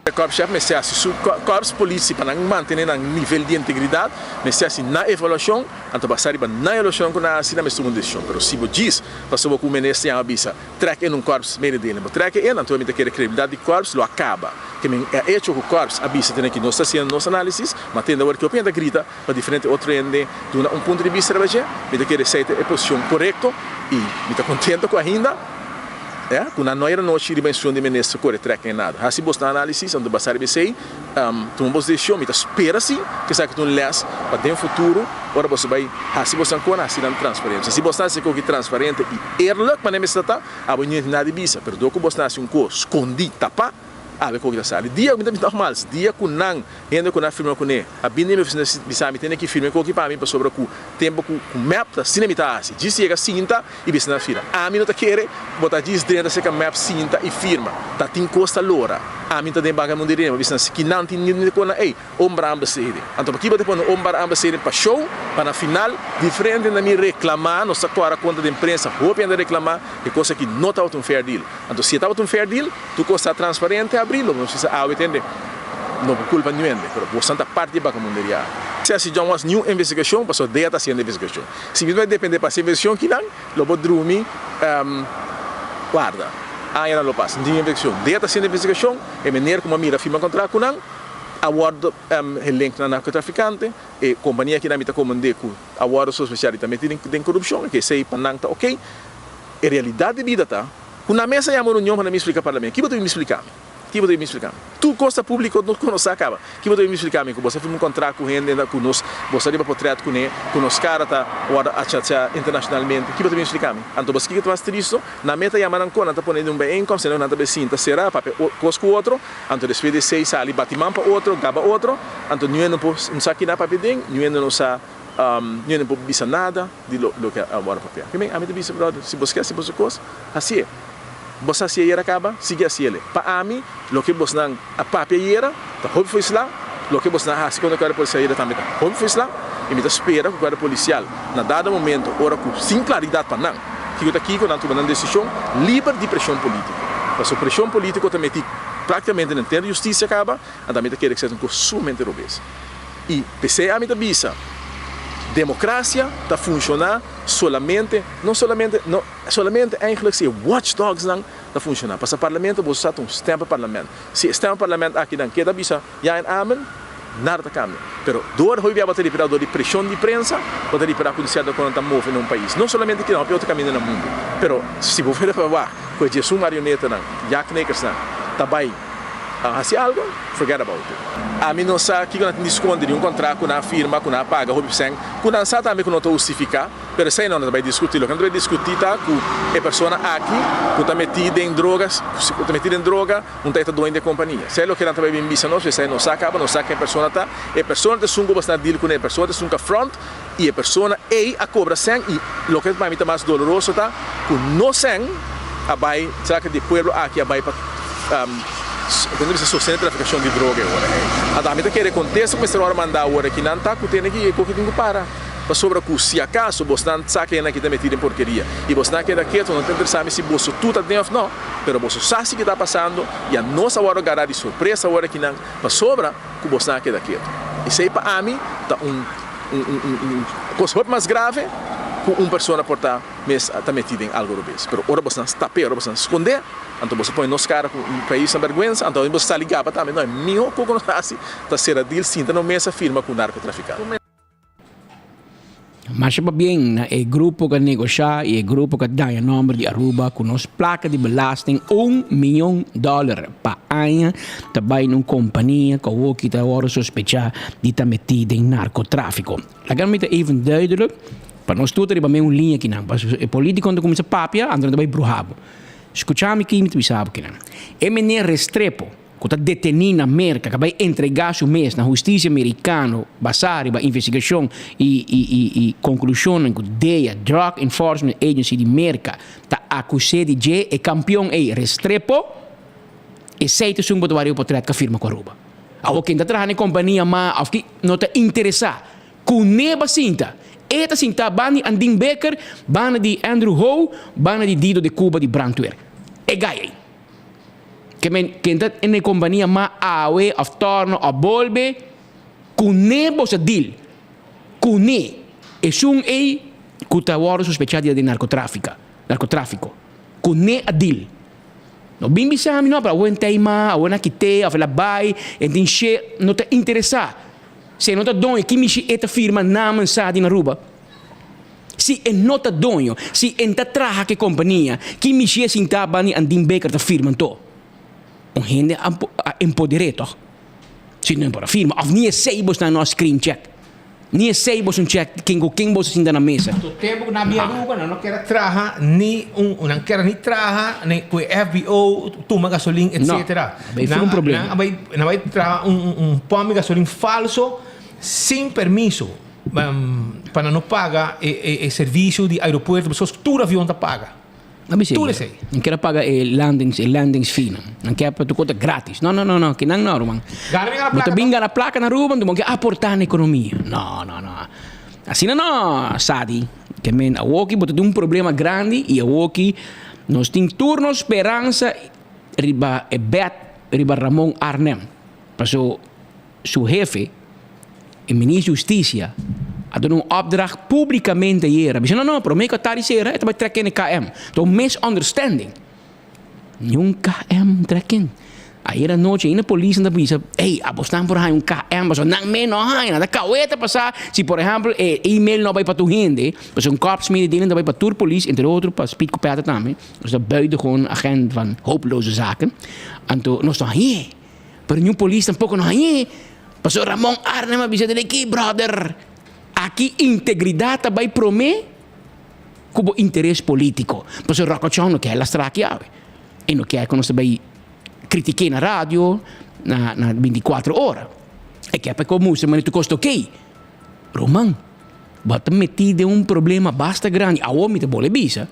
S21: E korpschef mester hasi su korps politie pa nan mantene nan nivel di integridad, mester hasi nan evaluacion, anto basa riba nan evaluacion cu nan hasi nan mester tuma un decision. Pero si bo djis pasobra cu minister yama bisa trek in un korps mededeling, bo trek e in, anto mi ta kere credibilidad di korps lo a caba. Ke men e hecho cu korps a bisa tene ki nos ta haciendo nos analisis, ma tende awor ki hopi hende ta grita pa diferente otro hende duna un punto di bista riba dje, mi ta kere esey ta e posicion corecto y mi ta contento cu ainda. Ya, ku nan no era nochi riba instrukshon di minister kore trek en nada. Hasi bos nan análisis, anto basá riba esei, tuma bos desishon. Mi ta spera si ku esaki ta un lès pa den futuro ora boso bai hasi bosnan kos, hasi nan transparente. Si bos ta hasi e kos aki transparente i eerlijk manera mester ta, abo no tin nada di bisa. Pero dor ku bos ta hasi un kos skondí, tapá. Awe koki ta sali. Dia, mi ta bisa nogmaals, dia ku nan hende ku nan a firma kuné a bini den mi ofisina bisa mi tene ki firma e koki pa mi pasobra ku tempu ku ku mep ta asina mi ta hasi. Djis yega sinta i bisa nan firma. Ami no ta kere ku bo ta djis drenta serka mep sinta i firma. Ta tin kos ta lora. Ami no ta den banka mundu di rema. Bisa nan si ki nan tin ni kos nan ey. Openbaar aanbesteding. Anto pakiba ta pone openbaar aanbesteding pa show, pa na final diferente na mi reclama, nos ta cora contra den prensa, hopi hende a reclama, e cos aki no tabata un fair deal. Anto si e tabata un fair deal, tur cos ta transparente, abri, lo nos bisa awe tende, no por culpa niun hende, pero bosan ta parti di bagamunderia aki. Si hasi John was niun investigacion, pasobra dea ta haciendo investigacion. Si mi ta bay depende pa hasi investigacion kinan, lo bo drumi warda. Añanan lo pasa, no tin investigacion. Dea ta haciendo investigacion, e meneer cu mi a mira firma contract cu nan, A wòrdu gelinkt na narkotrafikante. E kompania aki nan mi ta komand'é ku a wòrdu sospechá di ta metí den korupshon, ke esei pa nan ta oke. E realidat di bida ta ku nan mes a yama un reunion pa nan bin splika parlamento. Ki bo ta bin splika mi? Ki bo ta bin splika mi? Tur kos ta públiko, nos konosé a kaba. Ki bo ta bin splika mi? Ku bo sa firma un kontrakt ku hende ku nos bo sta riba potrèt kuné, ku nos kara ta wòrdu achacha internashonalmente. Ki bo ta bin splika mi? Anto bo sa kiko ta mas tristu? Nan mes ta yama nan kon, nan ta pone den un bijeenkomst en nan ta bai sinta será papia kos ku otro. Anto despues di esei sali bati man pa otro, gaba otro, anto niun no por no sa kina papia den, niun no sa niun no por bisa nada di loke a wòrdu papia. Primer ami ta bisa bròder, si bos ke hasi boso kos, hasié. Bos a hasi ayera kaba, sigui hasiel. Pa ami, loke bosnan a papia ayera ta hopi for isla, loke bosnan a hasi kontra kuerpo polisial ayera tambe ta hopi for isla, i mi ta spera ku kuerpo polisial na dado momento ora ku sin klaridat pa nan, Kiko ta kiko? Nan tuma nan desishon liber di preshon polítiko. Pasobra preshon polítiko ta meti práktikamente den tera hustisia kaba, anto ami ta kere ku esei ta un kos sumamente robes. I p'esei ami ta bisa, demokrasia ta funshoná solamente, no solamente, no, solamente eigentlik si e watchdogsnan ta funshoná. Pasobra parlamento boso sa ta un stempelparlament. Si e stempelparlament akinan keda bisa ja en amen, Nada ta cambia. Pero door hoy bia bo ta ripara door di presion di prensa, bo ta ripara cu di cierto con nan ta move na un pais. No solamente aki, hopi otro caminda na mundo. Pero si bo were pa wak cu e djesun marionetanan, ja-knekersnan, ta bay haci algo, forget about it. Ami no sa kico nan tin di sconde di un contract cu nan a firma, cu nan a paga hopi cen, cu nan sa tambe cu no ta hustifica. Pero esei no nan ta bai diskutí. Loke nan ta bai diskutí ta ku e persona aki ku ta metí den droga, ku ta metí den droga, un ta e ta dueño di e kompania. Esei loke nan ta bai bin bisa nos, esei no sa kaba, no sa ken persona ta. E persona ta esun ku bo sta deal kuné, e persona ta esun ku a front i e persona ei a kobra sèn i loke pa mi ta mas doloroso ta ku no sèn a bai, saka di e pueblo aki a bai pa ku nan ta bisa sostené trafikashon di droga e ora ei. Anto ami ta kere kontesto ku mester ora manda awor aki nan ta ku tene ki e koki tin ku para. Pasobra ku si akaso bosnan sa ke nan ki ta metí den porkeria i bosnan keda ketu, no ta interesá mi si boso tur ta den òf nò, pero boso sa si ke ta pasando i a nos a wòrdu agará di sorpresa awor akinan pasobra ku bosnan a keda ketu. Esei pa ami ta un un un kos hopi mas grave ku un persona por ta mes ta metí den algu robes. Pero ora bosnan tap'é, ora bosnan skond'é, anto boso pone nos kara ku un pais na bèrgwensa, anto boso sali gaba tambe, no, e mihó kos ku nos hasi ta sera dil, sinta na un mesa, firma ku narkotrafikante.
S20: Masha pabien na e grupo ku a negoshá i e grupo ku a daña nòmber di Aruba ku nos plaka di belasting un mion dòler pa aña ta bai na un kompania ku awoki ta wòrdu sospechá di ta metí den narkotráfiko. Laga mi ta even duidelijk pa nos tur ta riba meun liña kinan pasobra e politikonan ta kuminsá papia anto nan ta bai bruha bo. Skucha mi ki mi ta bisa bo kinan. E meneer Restrepo. ku ta detení na Merka, ku a bai entregá su mes na hustisia merikano basá riba investigashon i i konklushonnan ku DEA, Drug Enforcement Agency, di Merka ta akus'é di dje, e kampion ei Restrepo, esei ta esun ku bo ta wak riba potrèt ku a firma ku Aruba. Awor ken ta traha na e kompania ma òf ki no ta interesá ku neba sinta, e ta sintá banda di Andin Becker, banda di Andrew Ho, banda di Dido de Cuba di Brandweer. E gai ei. Ke men ken ta en e kompania ma awe of torno of bolbe kuné bo sa deal kuné esun ei ku ta wòrdu sospechá di ta den narkotrafika narkotrafiko kuné a deal no bin bisa mi no pero awe entei ma awe na kite of el a bai e tin she no ta interesá si e no ta doño ki mishi e ta firma namen sa di na Aruba. Si e no ta doño, si e n'ta traha ku e kompania, ki mishie sintá banda di Andin Baker ta firma anto? Un hende a empoder'é tòg? Si no e por a firma, òf ni esei bo sta no a screen check. Ni esei boso un check ken ku ken boso sinta na mesa.
S19: Tur tempu ku nan bin Aruba nan no kier a traha ni un nan kier ni traha ni ku e FBO tuma gasolin etcetera.
S20: No, a bai un problema.
S19: Nan a bai nan a bai traha un un pòmp di gasolin falso sin permiso pa nan no paga e e e servisio di aeropuerto pasobra tur avion ta paga. Tur esei.
S20: Nan kier a paga e landings, e landings fee nan. Nan kier pa tur kos ta gratis. No, no, no, no. Kinan no, ruman.
S19: Gana bin gana
S20: Bo
S19: plaka
S20: ta bin
S19: no.
S20: gana plaka na Aruba, anto bo ke aporta na ekonomia. No, no, no. Asina no, Sadi. Ke men awoki bo ta tin un problema grandi i awoki nos tin tur nos speransa riba e bèt riba Ramon Arnhem. Paso su hefe, e minister di Hustisia, a duna un opdracht publicamente ayer. A bisa, no, no, prome cu a tari cera, e ta bay trek in e KM. Ta un misunderstanding. Ni un KM trek in. Ayer anochi ainda polis nan ta bisa, ey, abosnan por haña un KM, pasobra nan mes no haña, nan ta kaweta pasa si por ehempel e email no bay pa tur hende, pasobra un korpsmededeling ta bay pa tur polis, entre otro pa Speed Copeta tambe, nos ta buitengewoon agent van hopeloze zaken. Anto nos no hañ'é. Pero niun polis tampoco no hañ'é. Pasobra Ramon Arnhem a bisa den aki, brother, aki integridad ta bay prome cu bo interes politico. Pasobra Rockochon no kier lastra aki awe. E no kier cu nos ta bay critiqué na radio na na binticuatro ora. E kier pa e ko mustra manera tur cos ta ok. Roman, bo ta meti den un problema basta grandi. Awor mi ta bole bisa,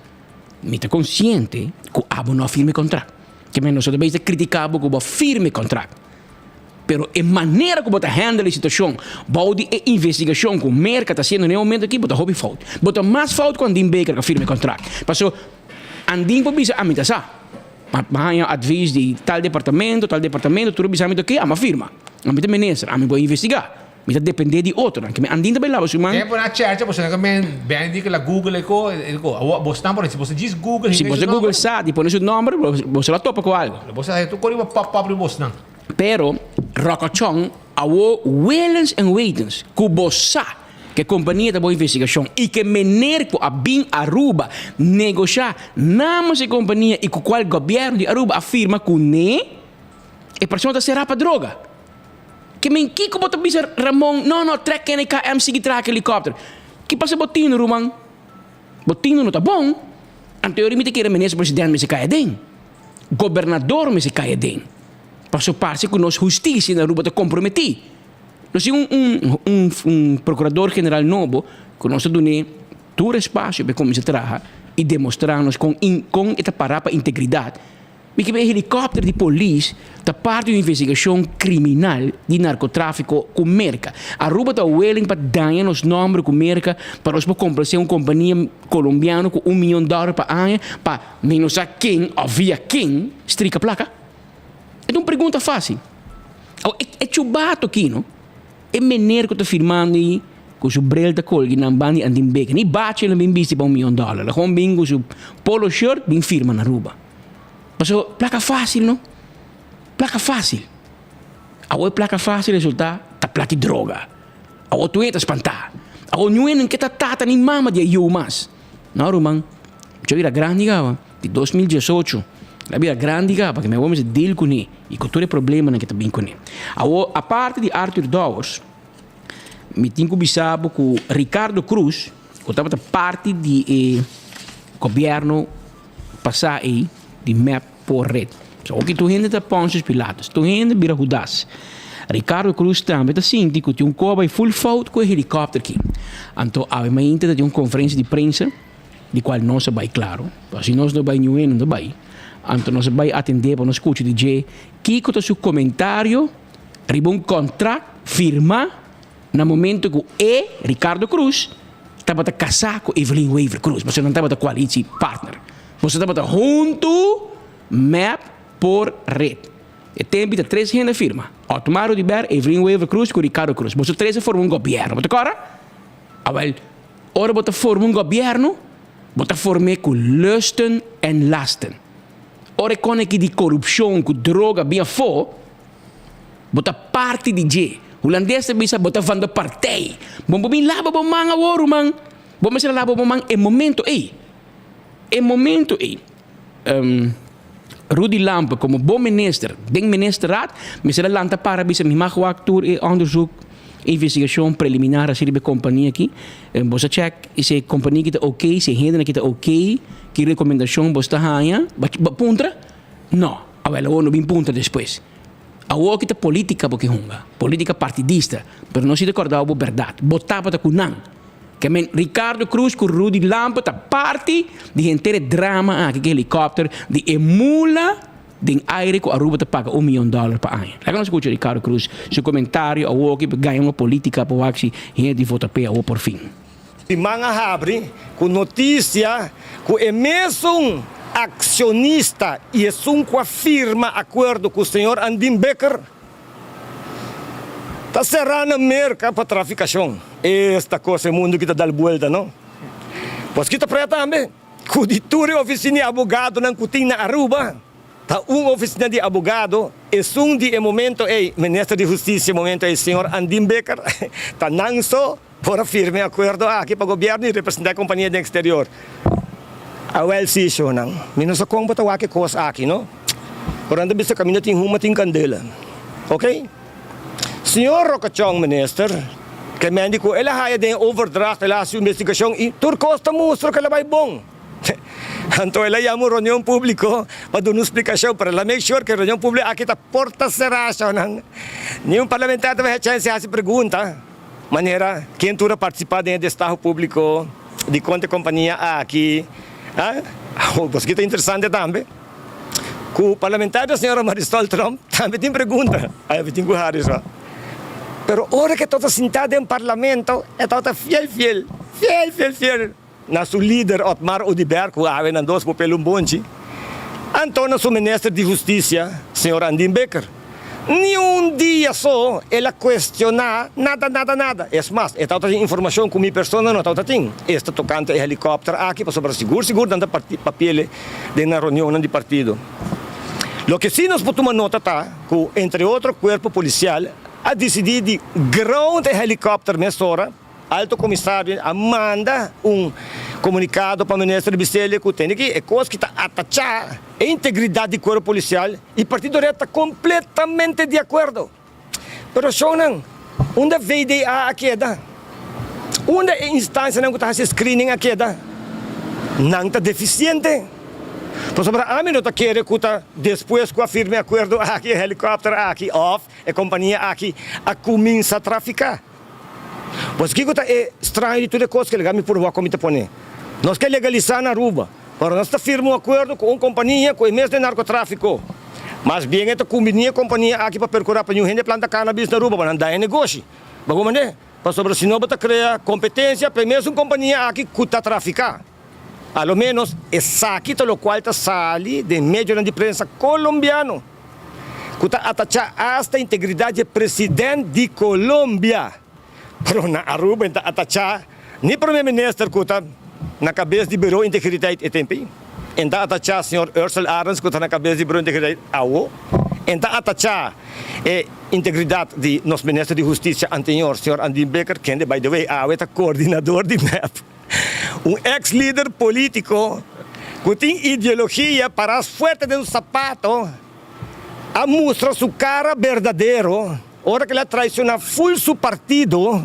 S20: mi ta consciente cu abo no a firma e contract. Ke men nos ta bezig kritiká bo ku bo a firma e kontrakt. Pero e manera ku bo ta handle e situashon bou di e investigashon ku Merka ta hasiendo na e momento aki bo ta hopi fout. Bo ta mas fout ku Andin Baker ku a firma e kontrakt. Paso Andin por bisa ami ta sa. Ma mi a haña advis di tal departamento, tal departamento, tur a bisa mi ta oke, ami a firma. Ami ta minister, ami por investigá. Mi ta depende di otronan. Ke men Andin ta bai laba su man.
S19: Tempo na chercha boso na men Benny di ke la Google e ko e ko. Awor boso tan por si boso djis Google
S20: Si
S19: hinka
S20: boso
S19: su
S20: Google
S19: nomber.
S20: sa di pone su nomber boso la topa ku algo.
S19: Lo boso haci tur kos riba pop pop riba boso nan.
S20: Pero Rockochon awor willens en wetens ku bo sa ke kompania ta bo investigashon i ke mener ku a bin Aruba negosha namens e kompania i ku kual gobièrnu di Aruba a firma kuné e persona ta será pa droga. Ke men kiko bo ta bisa Ramon, no no trek kende KM sigui traha ke helikopter. Ki pasa bo tino ruman? Bo tino no ta bon? Anto yori mi ta kere minister president mester kai aden. Gobernador mester kai aden. Paso parse ku nos hustisia na Aruba ta komprometí. Nos tin un un un un prokurador general nobo ku nos ta dun'é tur espasio pa e kuminsá traha i demostrá nos kon kon e ta pará pa integridat. Mi ke e helikòpter di polis ta parti di un investigashon kriminal di narkotráfiko ku Merka. Aruba ta willing pa daña nos nòmber ku Merka pa nos por komplasé un kompania kolombiano ku un miyon dòler pa aña pa mi no sa ken òf via ken strika plaka? E ta un pregunta fásil. Awor e chubato aki no, e mener ku ta firmando ei ku su bril ta kolga nan banda di Andin Baker, ni bachi el a bin bisti pa un miyon dòler, el a gewoon bin ku su polo shirt bin firma na Aruba. Pasobra plaka fásil no. Plaka fásil. Awor e plaka fásil resultá ta plaka di droga. Awor tur hende ta spantá. Awor niun hende no ke ta tata ni mama di e yu mas. No ruman, djo bira grandi kaba, di 2018 el a bira grandi kaba pasobra mi awor mester deal kuné i ku tur e problemanan ke ta bin kuné. Awor aparte di Arthur Dowers, mi tin ku bisa bo ku Ricardo Cruz ku tabata parti di e gobièrnu Pasá ei di mep por red. So oki tur hende ta Pontius Pilatus, tur hende bira Hudas. Ricardo Cruz tambe ta sinti ku tin un koba i full fout ku e helikòpter ki. Anto awe mainta ta tin un konferensia di prensa di kual nos a bai klaro, pasobra si nos no bai niun hende no ta bai. Anto nos a bai atendé pa nos skucha di dje kiko ta su komentario riba un kontrakt firmá Na momento cu e, Ricardo Cruz, tabata casá cu Evelyn Wever Cruz, pasobra nan tabata coalitie partner. Boso tabata hunto mep por red. E tempi ta tres hende a firma, Otmar Oduber, Evelyn Wever Cruz cu Ricardo Cruz. Boso tres a forma un gobierno, bo ta corda? Awel, ora bo ta forma un gobierno, bo ta form'é cu lusten en lasten. Ora e coneki di corupcion cu droga bin afó, Bo ta parti di dje. Hulandes ta bisa bo ta van de partij. Bo por bin laba bo man awor ruman. Bo mester a laba bo man e momento ei. E momento ei. Rudy Lampe como bo minister den ministerraad mester a lanta para bisa mi mag wak tur e onderzoek. investigashon preliminar hasi riba e kompania aki. Bo sa chèk si e kompania aki ta oké, si e hendenan aki ta oké, ki rekomendashon bo ta haña. Bo a puntra? No. Awèl awor no bin puntra despues. Awor aki ta politica bo ke hunga, politica partidista, pero no si ta corda bo berdad. Bo tabata cu nan. Ke men Ricardo Croes cu Rudy Lampe ta parti di henter e drama aki cu helicopter di e mula den aire cu Aruba ta paga un miyon dollar pa aña. Laga nos scucha Ricardo Croes su comentario awor aki pa gaña un politica pa wak si hende di vota p'e awor por fin.
S2: Siman a habri ku notisia ku e mesun akshonista i esun ku a firma akuerdo ku señor Andin Bikker ta será na Merka pa trafikashon. Esta kos e mundu ki ta dal buelta no. Pues ki ta prea tambe ku di tur e ofisina di abogadonan ku tin na Aruba ta un ofisina di abogado esun di e momento ei minister di hustisia e momento ei señor Andin Bikker ta nan so Por a firma e akuerdo aki pa gobièrnu i representá e kompania den eksterior. Awèl sí, shownan. Mi no sa kon bo ta wak e kos aki, no? Pero nan ta bisa kaminda tin huma tin kandela. Oké? Señor Rokachon, minister, ke men di ku el a haya den e overdracht, el a hasi un investigashon i tur kos ta mustra ku el a bai bon. Anto el a yama un reunion públiko pa duna un splikashon, pero el a make sure ku e reunion públiko aki ta porta será, shownan. Niun parlamentario ta bai haña chèns di hasi pregunta. Manera, ken tur a partisipá den e destaho públiko di konta e kompania aki? A Pasobra ta interesante tambe ku parlamentario señora Marisol Tromp tambe tin pregunta. Ai mi tin ku hari so. Pero ora ku e tabata sintá den parlamento e tabata fiel fiel, fiel fiel fiel na su lider Otmar Oduber ku awe nan dos por pela un bonchi, anto na su minister di hustisia señor Andin Bikker. Ni un dia so el a cuestiona nada nada nada. Es mas, e tabata tin informacion cu mi persona no tabata tin, esta tocante e helicopter aki pasobra sigur sigur nan ta papiele den nan reunionnan di partido. Loke si nos por tuma nota ta cu entre otro cuerpo policial a dicidi di ground e helicopter mesora. Alto Komisario a manda un komunikado pa Minister Biselia ku tende ki e kos ki ta atachá e integridat di kuerpo polisial i Partido Red ta kompletamente di akuerdo. Pero shownan, unda VDA a keda? Unda e instansianan ku ta hasi screening a keda? Nan ta defisiente. Pasobra ami no ta kere ku ta despues ku a firma e akuerdo aki e helikòpter aki òf e kompania aki a kuminsá trafiká. Pues kiko ta e straño di tur e kos ke laga mi purba wak kon mi ta pone? Nos ke legalisá na Aruba, pero nos ta firma un akuerdo ku un kompania ku e mes den narkotrafiko. Mas bien e ta kumbiní e kompania aki pa perkurá pa niun hende planta kanabis na Aruba pa nan daña negoshi. Bo komprendé? Pasobra si no bo ta krea kompetensia pa e mesun kompania aki ku ta trafiká. A lo ménos esaki ta lokual ta sali den medionan di prensa kolombiano, ku ta atachá asta integridat dje president di Colombia. Pero na Aruba e ta atachá ni prome minister ku ta na kabes di Bureau Integriteit e tempu ei, e ta atachá señor Ursel Arends ku ta na kabes di Bureau Integriteit awo, e ta atachá e integridat di nos minister di Hustisia anteñor señor Andin Bikker, kende by the way awe ta koordinador di mep. Un ex lider politico cu tin ideologia para fuerte den su sapato a mustra su cara berdadero ora cu el a traiciona full su partido.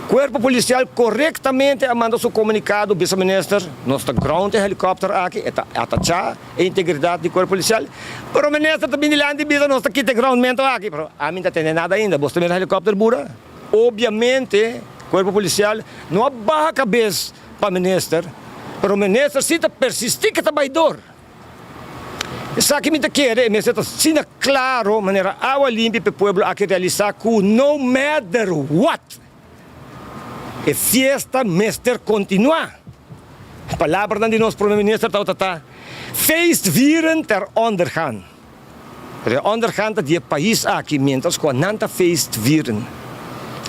S2: Cuerpo Policial corectamente a manda su comunicado bisa minister nos ta ground e helicopter aki e ta atacha e integridad di Cuerpo Policial pero minister ta bini dilanti bisa nos ta kita e groundmento aki pero ami no ta tende nada ainda bos ta mira helicopter bura? Obviamente Cuerpo Policial no a baha cabes pa minister, pero minister si ta persisti ke ta bay door. Esaki mi ta kere e mester ta asina claro manera awa limpi pa e pueblo aki realisa cu no matter what e fiesta mester continua. Palabranan di nos Prome Minister tabata ta, Feestvieren ter ondergaan. Pero e ondergang ta di e pais aki mientras cu nan ta feestvieren.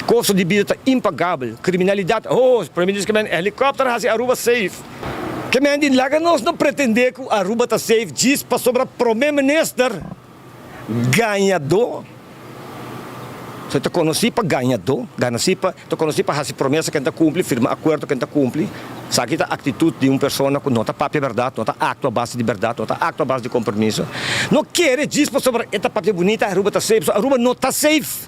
S2: Costo di bida ta impagabel, criminalidad, oh, Prome Minister ke men helicopter haci Aruba safe. Ke men di laga nos no pretende cu Aruba ta safe djis pasobra Prome Minister gañador. So e ta conoci pa gañadó, ganaci pa, ta conoci pa haci promesa ke no ta cumpli, firma acuerdo ke no ta cumpli. Esaki ta actitud di un persona cu no ta papia berdad, no ta actua a base di berdad, no ta actua a base di compromiso. No kere djis pasobra e ta papia bunita, Aruba ta safe, so Aruba no ta safe.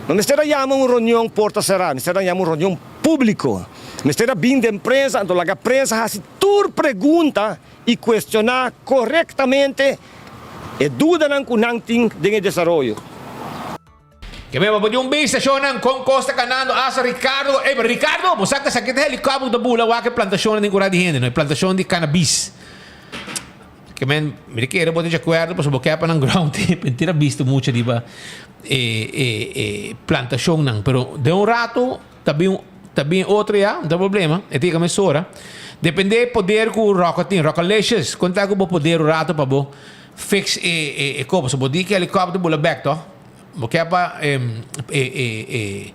S2: No mester a yama un reunion porta será, mester a yama un reunion públiko. Mester a bin den prensa, anto laga prensa hasi tur pregunta i kuestioná korektamente e dudanan ku nan tin den e desaroyo.
S19: Ke meba bo di un bista shownan kon kos ta kanando asa Ricardo ey pero Ricardo bo sa ke sa ke ta helicopter ku ta bula wak e plantashonnan den kura di hende no e plantashon di cannabis ke men mi ta kere bo ta di akuerdo pasobra bo ke pa nan ground mentira bisto mucho riba e e e plantashonnan pero den un rato ta bin ta bin otro ya no ta problema e ta yega mesora depende e poder ku Rocco tin Roccolicious konta ku bo poder un rato pa bo fix e e e kopo so bo di ke helicopter bula bek toh. Bo ke pa e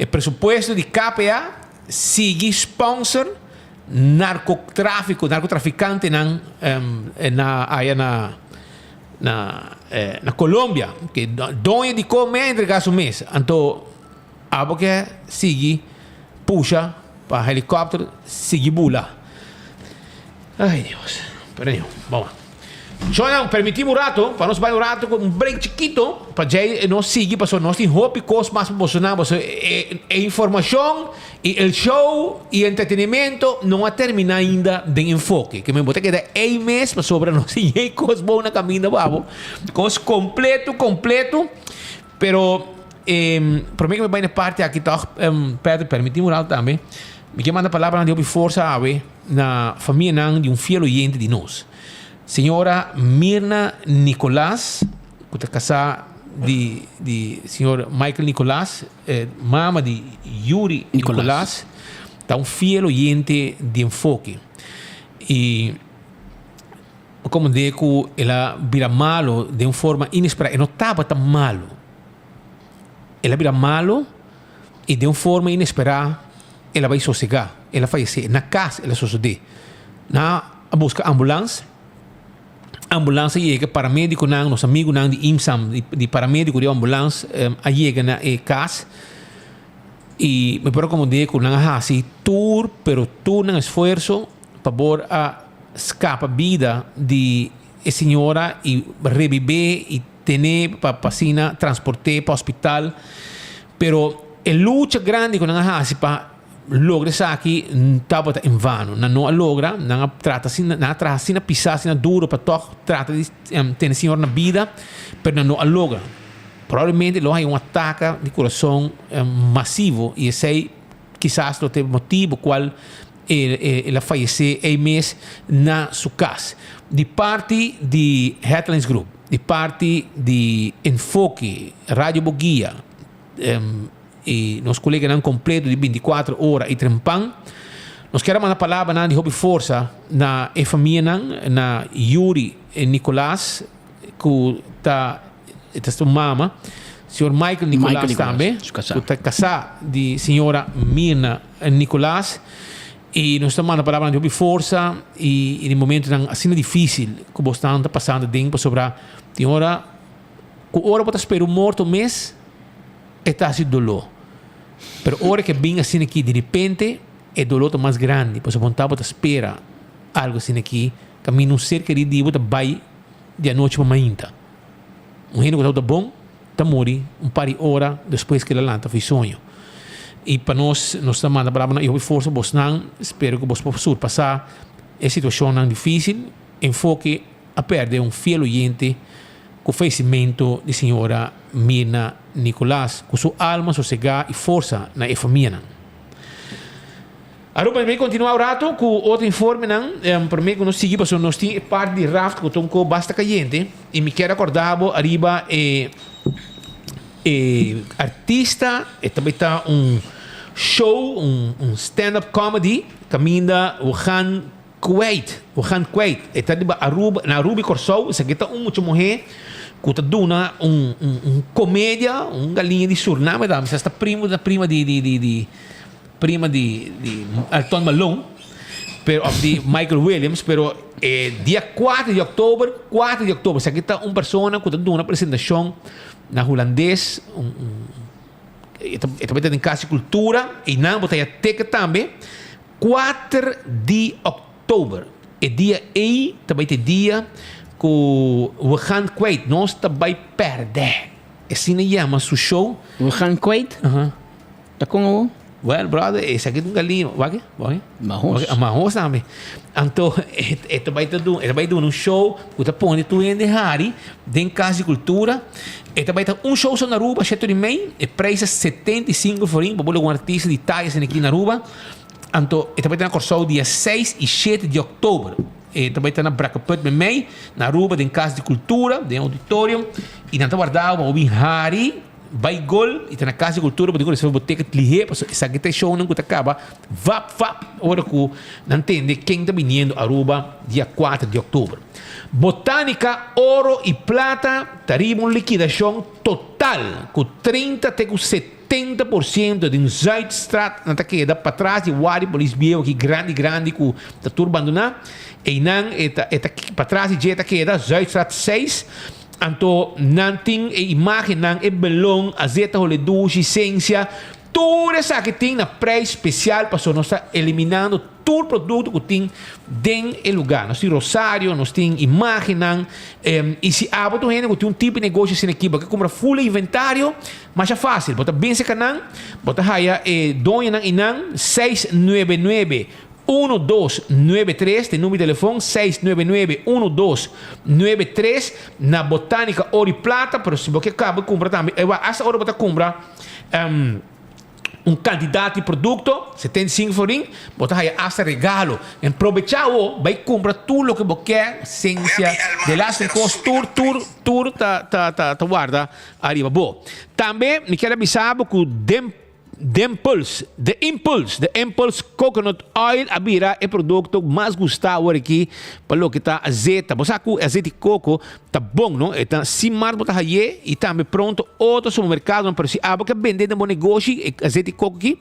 S19: presupuesto di KPA sigui sponsor narcotrafico, narcotraficantenan na aya na na Colombia. Ke doño di come a entrega su mes. Anto abo ke sigui pusha pa helicopter sigui bula. Ay Dios. Pero anyway, bon. Shownan, permití un rato, pa nos bai un rato ku un break chikito, pa djei nos sigui, pasobra nos tin hopi kos mas pa boso nan, pasobra e e informashon i el show i entretenimento no a terminá ainda den Enfoke. Ke men bo ta keda ei mes pasobra nos tin yei kos bon na kaminda pa bo, kos kompleto, kompleto, pero promé ku mi bai na e parti aki tòg, Pedro, permití un rato tambe, mi ke manda palabranan di hopi forsa awe na famianan di un fiel oyente di nos. Señora Mirna Nicolaas, ku ta kasá di di señor Michael Nicolaas, mama di Yuri Nicolaas, ta un fiel oyente di Enfoke. I komprendé ku el a bira malo den un forma inesperá. E no tabata malo. El a bira malo i den un forma inesperá el a bai sosegá, el a fayesé. Na kas el a sosodé. Na A buska ambulans. Ambulans a yega, paramedikonan, nos amigunan di IMSAM, di paramediko di ambulans a yega na e kas. I mi por rekomend'é ku nan a hasi tur, pero tur nan esfuerso pa por a skapa bida di e señora i rebib'é i ten'é pa asina transport'é pa hospital. Pero e lucha grandi ku nan a hasi pa Logra esaki tabata en vano. Nan no a logra, nan a trata asina, nan a traha asina pisá, asina duro pa tòg trata di tene Señor na bida, pero nan no a logra. Probablemente lo haña un ataka di kurason masivo i esei kisas lo ta e motibu kual el a fayesé ei mes na su kas. Di parti di Headlines Group, di parti di Enfoke, Radio Boguia, I nos koleganan kompleto di bintikuater ora i trempan. Nos kier a manda palabranan di hopi forsa na e famianan, na Yuri Nicolaas ku ta ta su mama, señor Michael Nicolaas tambe ku ta kasá di señora Mirna Nicolaas. I nos ta manda palabranan di hopi forsa i den momentonan asina difísil ku bosnan ta pasando aden pasobra tin ora ku ora bo ta spera un morto mes E ta hasi doló. Pero ora ke bin asina aki di repente e doló ta mas grandi pasobra bo tabata spera algu asina aki kaminda un ser kerí di bo ta bai di anochi pa mainta. Un hende ku tabata bon ta muri un par di ora despues ke el a lanta for e soño. I pa nos, nos ta manda palabra i hopi forsa bosnan, spero ku bos por surpasá e situashonnan difísil. Enfoke a pèrdè un fiel oyente Ku fayecimento di señora Mirna Nicolaas ku su alma sosegá i forsa na e famianan. Aruba mi kontinuá un rato ku otro informenan promé ku nos sigui pasobra nos tin e parti di raft ku ta un ko basta kayente i mi kier akordá bo ariba e e artista e ta bai ta un show un stand up comedy kaminda we gaan Kwijt, we gaan kwijt. E ta riba Aruba, na Aruba i Kòrsou, esaki ta un mucha muhé ku ta duna un un un komedia, un galiña di Surname ta, mester ta primo ta prima di di di di prima di di Alton Malone, pero òf di Michael Williams, pero e dia kuater di òktober, kuater di òktober, esaki ta un persona ku ta duna presentashon na hulandes, un un e ta e ta mete den Kas di Kultura, einan bo ta haña teket tambe. Kuater di òktober, e dia ei ta bai ta e dia ku we gaan kwijt, nos ta bai pèrdè. Asina yama su show.
S20: We gaan kwijt? Ta kon awo?
S19: Well, brother, esaki ta un galiña. Wak e? Wak e?
S20: Mahos.
S19: Mahos tambe. Anto, e ta bai ta duna, e ta bai duna un show ku ta pone tur hende hari den Kas di Kultura. E ta bai ta un show so na Aruba, shete ora i mei. E prijs ta 75 florin pa bo logra un artista di taya asina aki na Aruba. Anto, e ta bai ta na Kòrsou dia seis i shete di òktober. E ta bai ta na Brakkeput mei mei, na Aruba den Kas di Kultura, den auditorium. I nan ta warda bo pa bo bin hari. Bai gol y ta na Cas di Cultura bo tin cu reserva bo ticket lihe pasobra esaki ta e shownan cu ta caba vap vap ora cu nan tende ken ta biniendo Aruba dia cuater di october. Botanica Oro y Plata ta riba un liquidacion total cu 30 te cu 70% den Zuidstraat nan ta keda patras di Wadi Polis Bieu aki grandi grandi cu ta tur bandona eynan e ta e ta patras di dje ta keda Zuidstraat 6. Anto nan tin e imágennan, e belon, azeta hole dushi, sensia, tur esaki tin na prijs spesial pasobra nos ta eliminando tur produkto ku tin den e lugá. Nos tin rosario, nos tin imágennan, i si abo ta un hende ku tin un tipo di negoshi asina aki, bo ke kumpra full e inventario, masha fásil. Bo ta binse ka nan, bo ta haya e doñonan einan, 699 1293 ta e number di telefon 699 1293 na Botanica Oro y Plata pero si bo ke kaba kumpra tambe ewa hasta ora bo ta kumpra un kantidat di produkto 75 florin bo ta haya hasta regalo en probecha awo bai kumpra tur loke bo ke sensia de laatste kos tur tur tur ta ta ta warda ariba bo tambe mi kier a bisa bo ku den Dimples, The Impulse, The Impulse Coconut Oil a bira e produkto mas gustá awor aki pa loke ta azeta. Bo sa ku azeta di koko ta bon, no? E ta sin mas bo ta haye i tambe pronto otro supermerkadonan, pero si abo ke bende den bo negoshi e azeta di koko aki,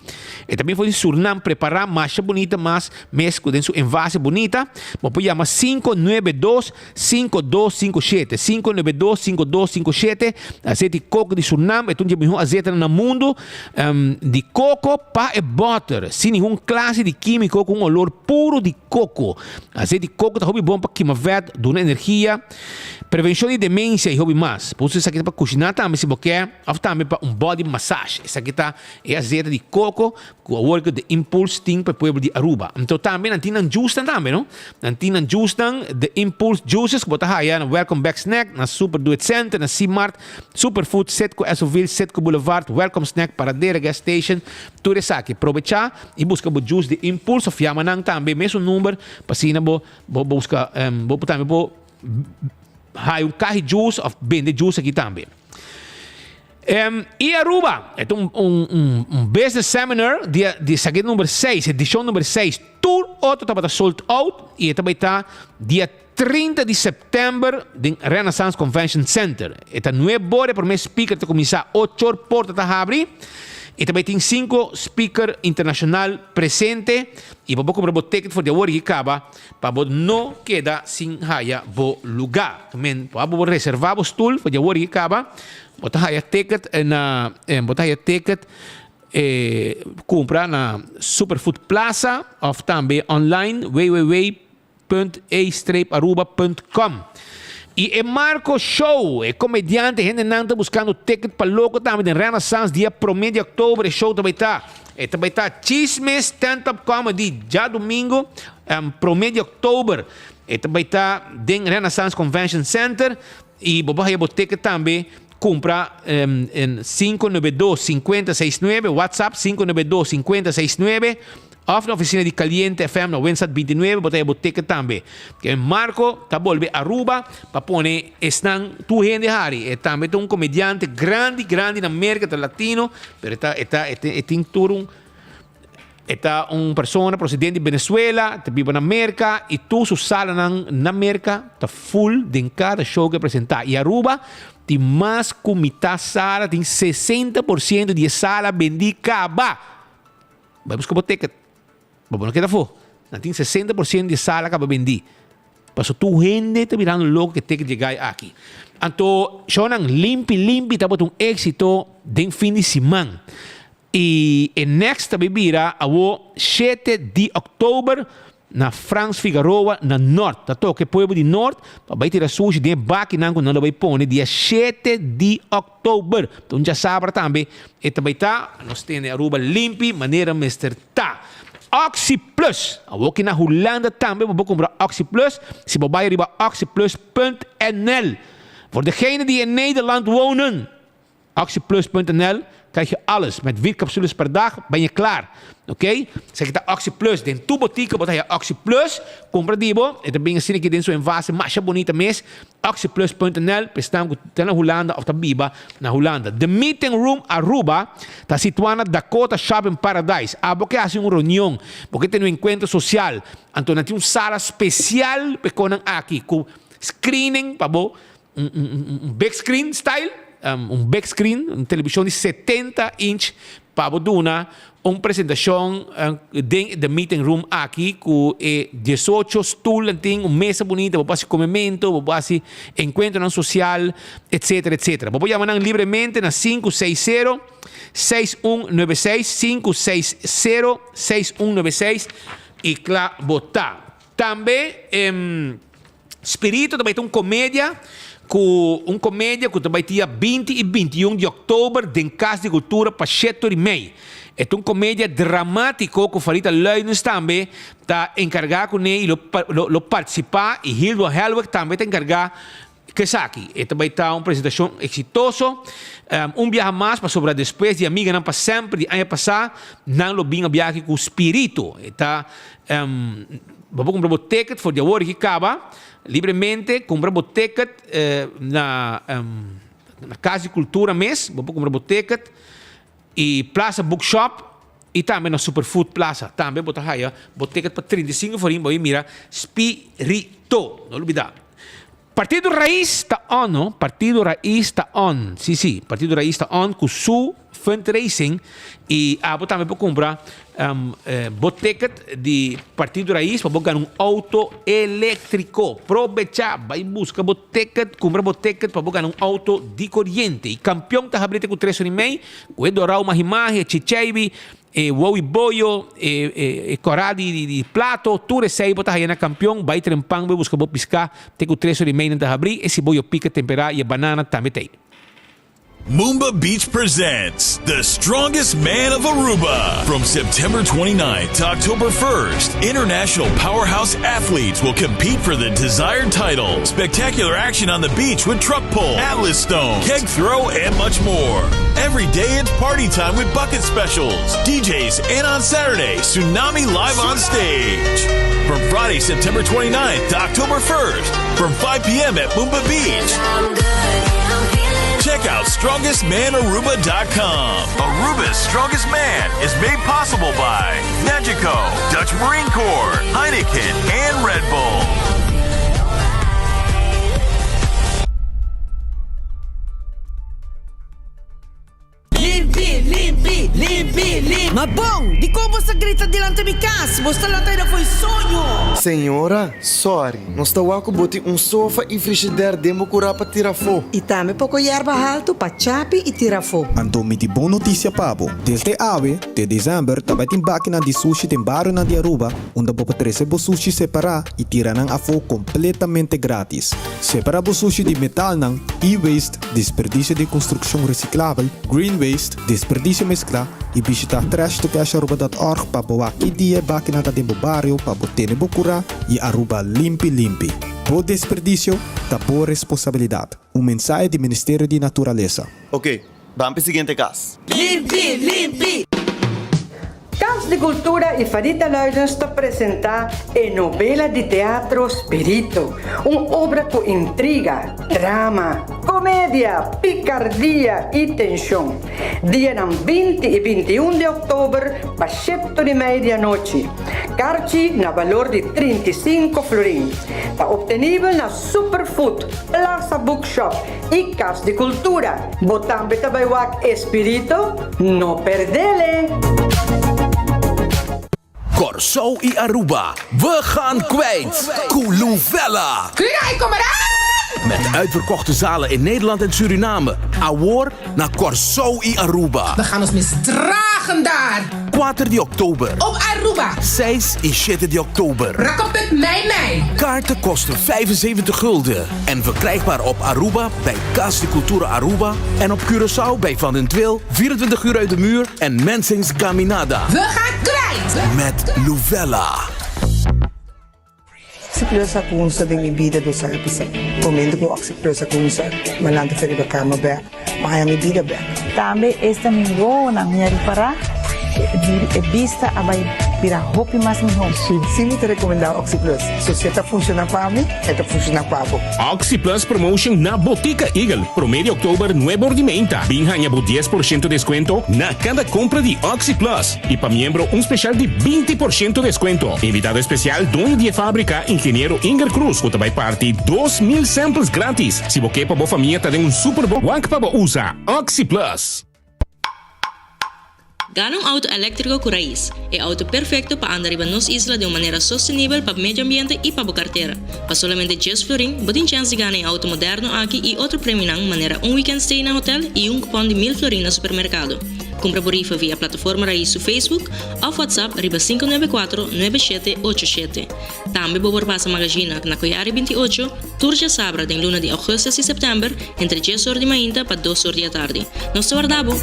S19: e ta bin for di Surnam prepará masha bunita mas mes ku den su envase bunita. Bo por yama 592 5257, 592 5257, Azete di koko di Surnam e ta un di e mihó azetenan na mundu di koko pa e bòter, sin ningun klase di kímiko ku un olor puru di koko. Azete di koko ta hopi bon pa kima vèt, duna energia, prevenshon di demensia i hopi mas. Por usa esaki ta pa kushiná tambe si bo ke òf tambe pa un body massage. Esaki ta e azete di koko Cu awor cu The Impulse tin pa e pueblo di Aruba. Anto tambe nan tin nan juicenan tambe no. Nan tin nan juicenan, The Impulse Juices cu bo ta haya na Welcome Back Snack, na Super Do It Center, na C-Mart, Superfood, Citgo Esoville, Citgo Boulevard, Welcome Snack, Paradera Gas Station, tur esaki. Probecha y busca bo juice The Impulse of yama nan tambe mesun number pa asina bo bo busca bo tambe por haya un cahi juice of bende juice aki tambe. I Aruba, e ta un un un business seminar di di esaki number seis, edishon number seis. Tur otro tabata sold out i e ta bai ta dia 30 di sèptèmber den Renaissance Convention Center. E ta nuebe ora e promé speaker ta kuminsá, ocho or porta ta habri. E ta bai tin sinku speaker internashonal presente i bo por kumpra bo ticket for di awor i kaba pa bo no keda sin haya bo lugá. Men, pa bo reservá bo stul for di awor i kaba. Bo ta haya ticket na bo ta haya ticket kumpra na Superfood Plaza of tambe online www.e-aruba.com. I e Marco Show, e komediante hendenan ta buskando ticket pa loko tambe den Renaissance dia prome di oktober e show ta bai ta. E ta bai ta Chisme Stand Up Comedy djadumingo prome di oktober. E ta bai ta den Renaissance Convention Center. Y bo por haya bo ticket tambe cumpra en 592 5069, WhatsApp 592 5069 of na oficina di Caliente FM na Winsat 29 bo ta haya bo ticket tambe. Ke Marco ta bolbe Aruba pa pone esnan tur hende hari. E tambe ta un comediante grandi grandi na Merca, ta latino pero e ta e ta e tin tur un E ta un persona procedente di Venezuela, ta biba na Merca y tur su salanan na Merca ta full den cada show cu e presenta. Y Aruba tin mas cu mitad sala, tin 60% di e sala bendi caba. Bai busca bo ticket, pa bo no keda afo. Nan tin 60% di e sala caba bendi. Paso tur hende ta mirando loco cu e ticket yega aki. Anto shownan limpi limpi tabata un exito den fin di siman. I e next ta bay bira awo shete di oktober. na Frans Figaroa na Nort. Ta toka e pueblo di Nort pa bai tira sushi den e bakinan ku nan lo bai pone dia shete di òktober. Ta un djasabra tambe e ta bai ta. Nos tene Aruba limpi manera mester ta. Oxi Plus! Awor ki na Hulanda tambe bo por kumpra Oxi Plus si bo bai riba oxiplus punt nl. Voor degenen die in Nederland wonen, Oxyplus.nl krijg je alles. Met vier capsules per dag ben je klaar. Oké? Esaki ta Oxyplus. Den tur botica bo ta haya Oxyplus. Cumpra di bo. E ta bin asina aki den su envase masha bonita mes. Oxyplus.nl pa esnan cu ta na Hulanda of ta biba na Hulanda. The Meeting Room Aruba ta situa na Dakota Shopping Paradise. Abo ke haci un reunion, bo ke tene un encuentro social, anto nan tin un sala special pa e conan aki cu screening pa bo Un, un, un big screen style, um, un big screen, un televishon di 70 inch pa bo duna un presentashon um, den the meeting room aki ku e 18 stoel en tin, un mesa bonita, bo por hasi comemento, bo por hasi encuentronan social, etcétera, etcétera. Bo por yama nan libremente na 560 6196, 560 6196 y kla bo ta. Tambe em, Spirito ta bai ta un komedia ku un komedia ku ta bai dia binti i bintiun di òktober den Kas di Kultura pa shetor i mei. E ta un komedia dramátiko ku Farita Luidens tambe ta enkargá kuné i lo lo partisipá i Hildo Helwig tambe ta enkargá ku esaki. E ta bai ta un presentashon eksitoso. Un biaha mas pasobra despues di Amiganan pa Semper di aña pasá nan lo bin a biaha aki ku Spirito. E ta Bo por kumpra bo ticket for di awor ki kaba libremente. Kumpra bo ticket na na Kas di Kultura mes. Bo por kumpra bo ticket i Plaza Bookshop i tambe na Superfood Plaza. Tambe bo ta haya bo ticket pa 35 forin bo a mira Spirito. No lubida. Partido Raiz ta on no, Partido Raiz ta on, si si, Partido Raiz ta on cu su fundraising y abo tambe por cumpra bo ticket di Partido Raiz pa bo gana un auto electrico. Probecha, bay busca bo ticket, cumpra bo ticket pa bo gana un auto di coriente. Y campeon ta habri te cu tres ora y mei, cu e dorao mahi mahi, e chicheibi, E wou i boyo, e e kòrá di di plato, tur esei bo ta haya na Kampion, bai trempan bo buska bo piská, te ku tres ora i mei nan ta habrí, e siboyo pika temperá i e banana tambe t'ei.
S3: Moomba Beach presents The Strongest Man of Aruba. From September 29th to October 1st, international powerhouse athletes will compete for the desired title. Spectacular action on the beach with truck pull, Atlas stone, keg throw, and much more. Every day it's party time with bucket specials, DJs, and on Saturday, Tsunami live on stage. From Friday, September 29th to October 1st, from 5 p.m. at Moomba Beach. Check out StrongestManAruba.com. Aruba's Strongest Man is made possible by Nagico, Dutch Marine Corps, Heineken, and Red Bull.
S22: Limpi, limpi, limpi, limpi.
S23: Ma bon, dikon bo sa grita dilanti mi kas? Bo sta lanta aida fo'i soño.
S24: Señora, sorry, nos ta wak ku bo tin un sofa i frishider den bo kurá pa tira afó.
S23: I tambe poko yerba haltu pa chapi i tira afó.
S25: Anto mi tin bon notisia pa bo. Desde awe te desèmber ta bai tin bakinan di sushi den barionan di Aruba unda bo por trese bo sushi separá i tira nan afó kompletamente grátis. Separá bo sushi di metalnan, e-waste, desperdisio di konstrukshon resiklabel, green waste, desperdisio mesklá i bishitá trashtocasharuba.org pa bo wak ki dia e bakinan ta den bo bario pa bo tene bo kurá i Aruba limpi limpi. Bo desperdisio ta bo responsabilidat. Un mensahe di Ministerio di Naturalesa.
S24: Ok, ban p'e siguiente kas.
S23: Limpi, limpi! Cas di Cultura y Farita Luidens ta presenta e novela di teatro Spirito, un obra cu intriga, drama, comedia, picardia y tension. Dianan binti y bintiun di october pa shepto di mei di anochi. Carchi na balor di 35 florin. Ta obtenibel na Superfood, Plaza Bookshop y Cas di Cultura. Bo tambe ta bay wak Espirito? No perdele!
S26: Kòrsou i Aruba, we gaan kwijt! Ku Luvella!
S27: Krijg kom eraan!
S26: Met uitverkochte zalen in Nederland en Suriname, awor na Kòrsou i Aruba.
S27: We gaan ons misdragen daar!
S26: 4 di oktober.
S1: Op Aruba.
S26: 6 y 7 di oktober.
S1: Rockaput mei mei.
S26: Kaarten kosten 75 gulden en verkrijgbaar op Aruba bij Cas di Cultura Aruba en op Curaçao bij Van den Twil, 24 uur uit de muur en Mensing's Caminada.
S1: We gaan kwijt!
S26: Met Luvella.
S4: Oxyplus a cunsa den mi bida dos aña pasa. Momento cu Oxyplus a cunsa, mi a lanta fe riba cama bek, mi a haña mi bida bek.
S5: Tambe esta mi wowonan mi a ripará e bista a bai bira hopi mas mihó.
S4: Si mi ta recomendá Oxyplus, so si e ta funciona pa mi, e ta funciona pa bo.
S7: Oxyplus Promotion na Botica Eagle, prome di oktober nuebe or di meinta. Bin haña bo 10% descuento na cada compra di Oxyplus. Y pa miembro un special di 20% descuento. Invitado especial doño di e fabrica Ingeniero Inger Cruz cu ta bay parti 2000 samples gratis. Si bo ke pa bo famia ta den un super bon wak pa bo usa Oxyplus.
S8: Gana un auto eléktriko ku rais, e auto perfekto pa anda riba nos isla den un manera sostenibel pa medio ambiente i pa bo kartera. Pa solamente djes florin, bo tin chèns di gana e auto moderno aki i otro premionan manera un weekend stay na hotel i un kupòn di mil florin na supermerkado. Kumpra bo rifa via plataforma Rais su Facebook òf WhatsApp riba 594 9787. Tambe bo por pasa Magazina na Koyari 28 tur djasabra den luna di augustus i september entre djes or di mainta pa dos or di atardi. Nos ta warda bo!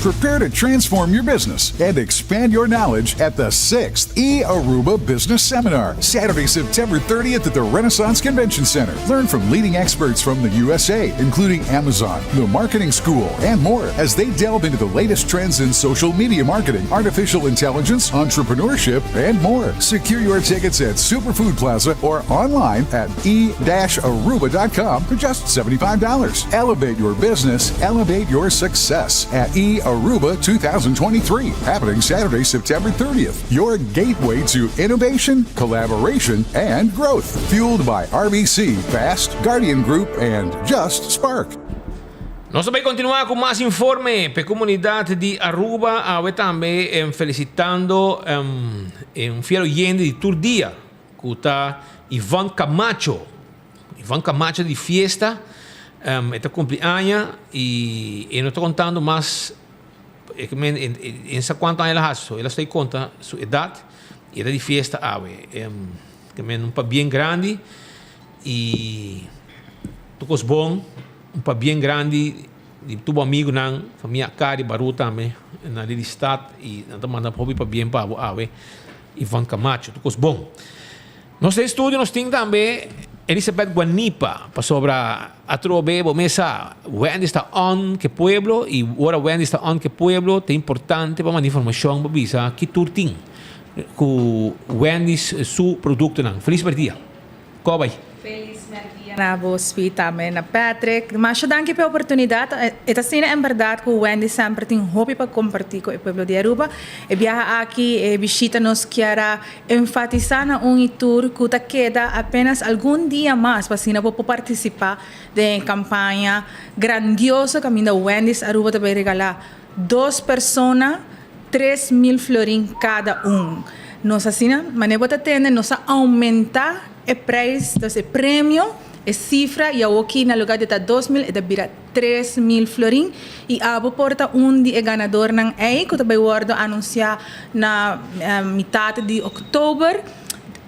S9: Prepare to transform your business and expand your knowledge at the 6th E Aruba Business Seminar, Saturday, September 30th at the Renaissance Convention Center. Learn from leading experts from the USA, including Amazon, the Marketing School, and more as they delve into the latest trends in social media marketing, artificial intelligence, entrepreneurship, and more. Secure your tickets at Superfood Plaza or online at e-aruba.com for just $75. Elevate your business, elevate your success at E Aruba 2023, happening Saturday, September 30th. Your gateway to innovation, collaboration, and growth. Fueled by RBC, Fast, Guardian Group, and Just Spark.
S19: Nos ta bay continua cu mas informe p'e comunidad di Aruba awe tambe felicitando un fiel oyente di tur dia cu ta Ivon Camacho. Ivon Camacho di fiesta e ta cumpli aña y e no ta contando mas en sa cuanto aña el a haci so el a stay conta su edad y e ta di fiesta awe. Tamen un pabien grandi y tur cos bon. Un pabien grandi di tur bo amigunan, famia Akari, Baru tambe na Lelystad y nan ta manda hopi pabien pa bo awe, Ivon Camacho. Tur cos bon. Nos den studio nos tin tambe Elizabeth Guanipa pasobra atrobe bo mes sa Wendy's ta on ke pueblo y ora Wendy's ta on ke pueblo ta importante pa manda informacion pa bisa ki tur tin cu Wendy's su productonan. Feliz merdia. Ko bay.
S27: Feliz merdia na bo Spi tambe na Patrick. Masha danki p'e oportunidad. E ta asina en berdad cu Wendy semper tin hopi pa comparti cu e pueblo di Aruba. E biaha aki e bishita nos kier a enfatisa na un y tur cu ta keda apenas algun dia mas pa asina bo por participa den e campaña grandioso caminda Wendy's Aruba ta bay regala dos persona 3000 florin cada un. Nos asina, manera bo ta tende, nos a aumenta e prijs, dus e premio, e cifra, y awoki na lugar di ta 2000 e ta bira 3000 florin y abo por ta un di e ganadornan ey cu ta bay wordo anuncia na mitad di october.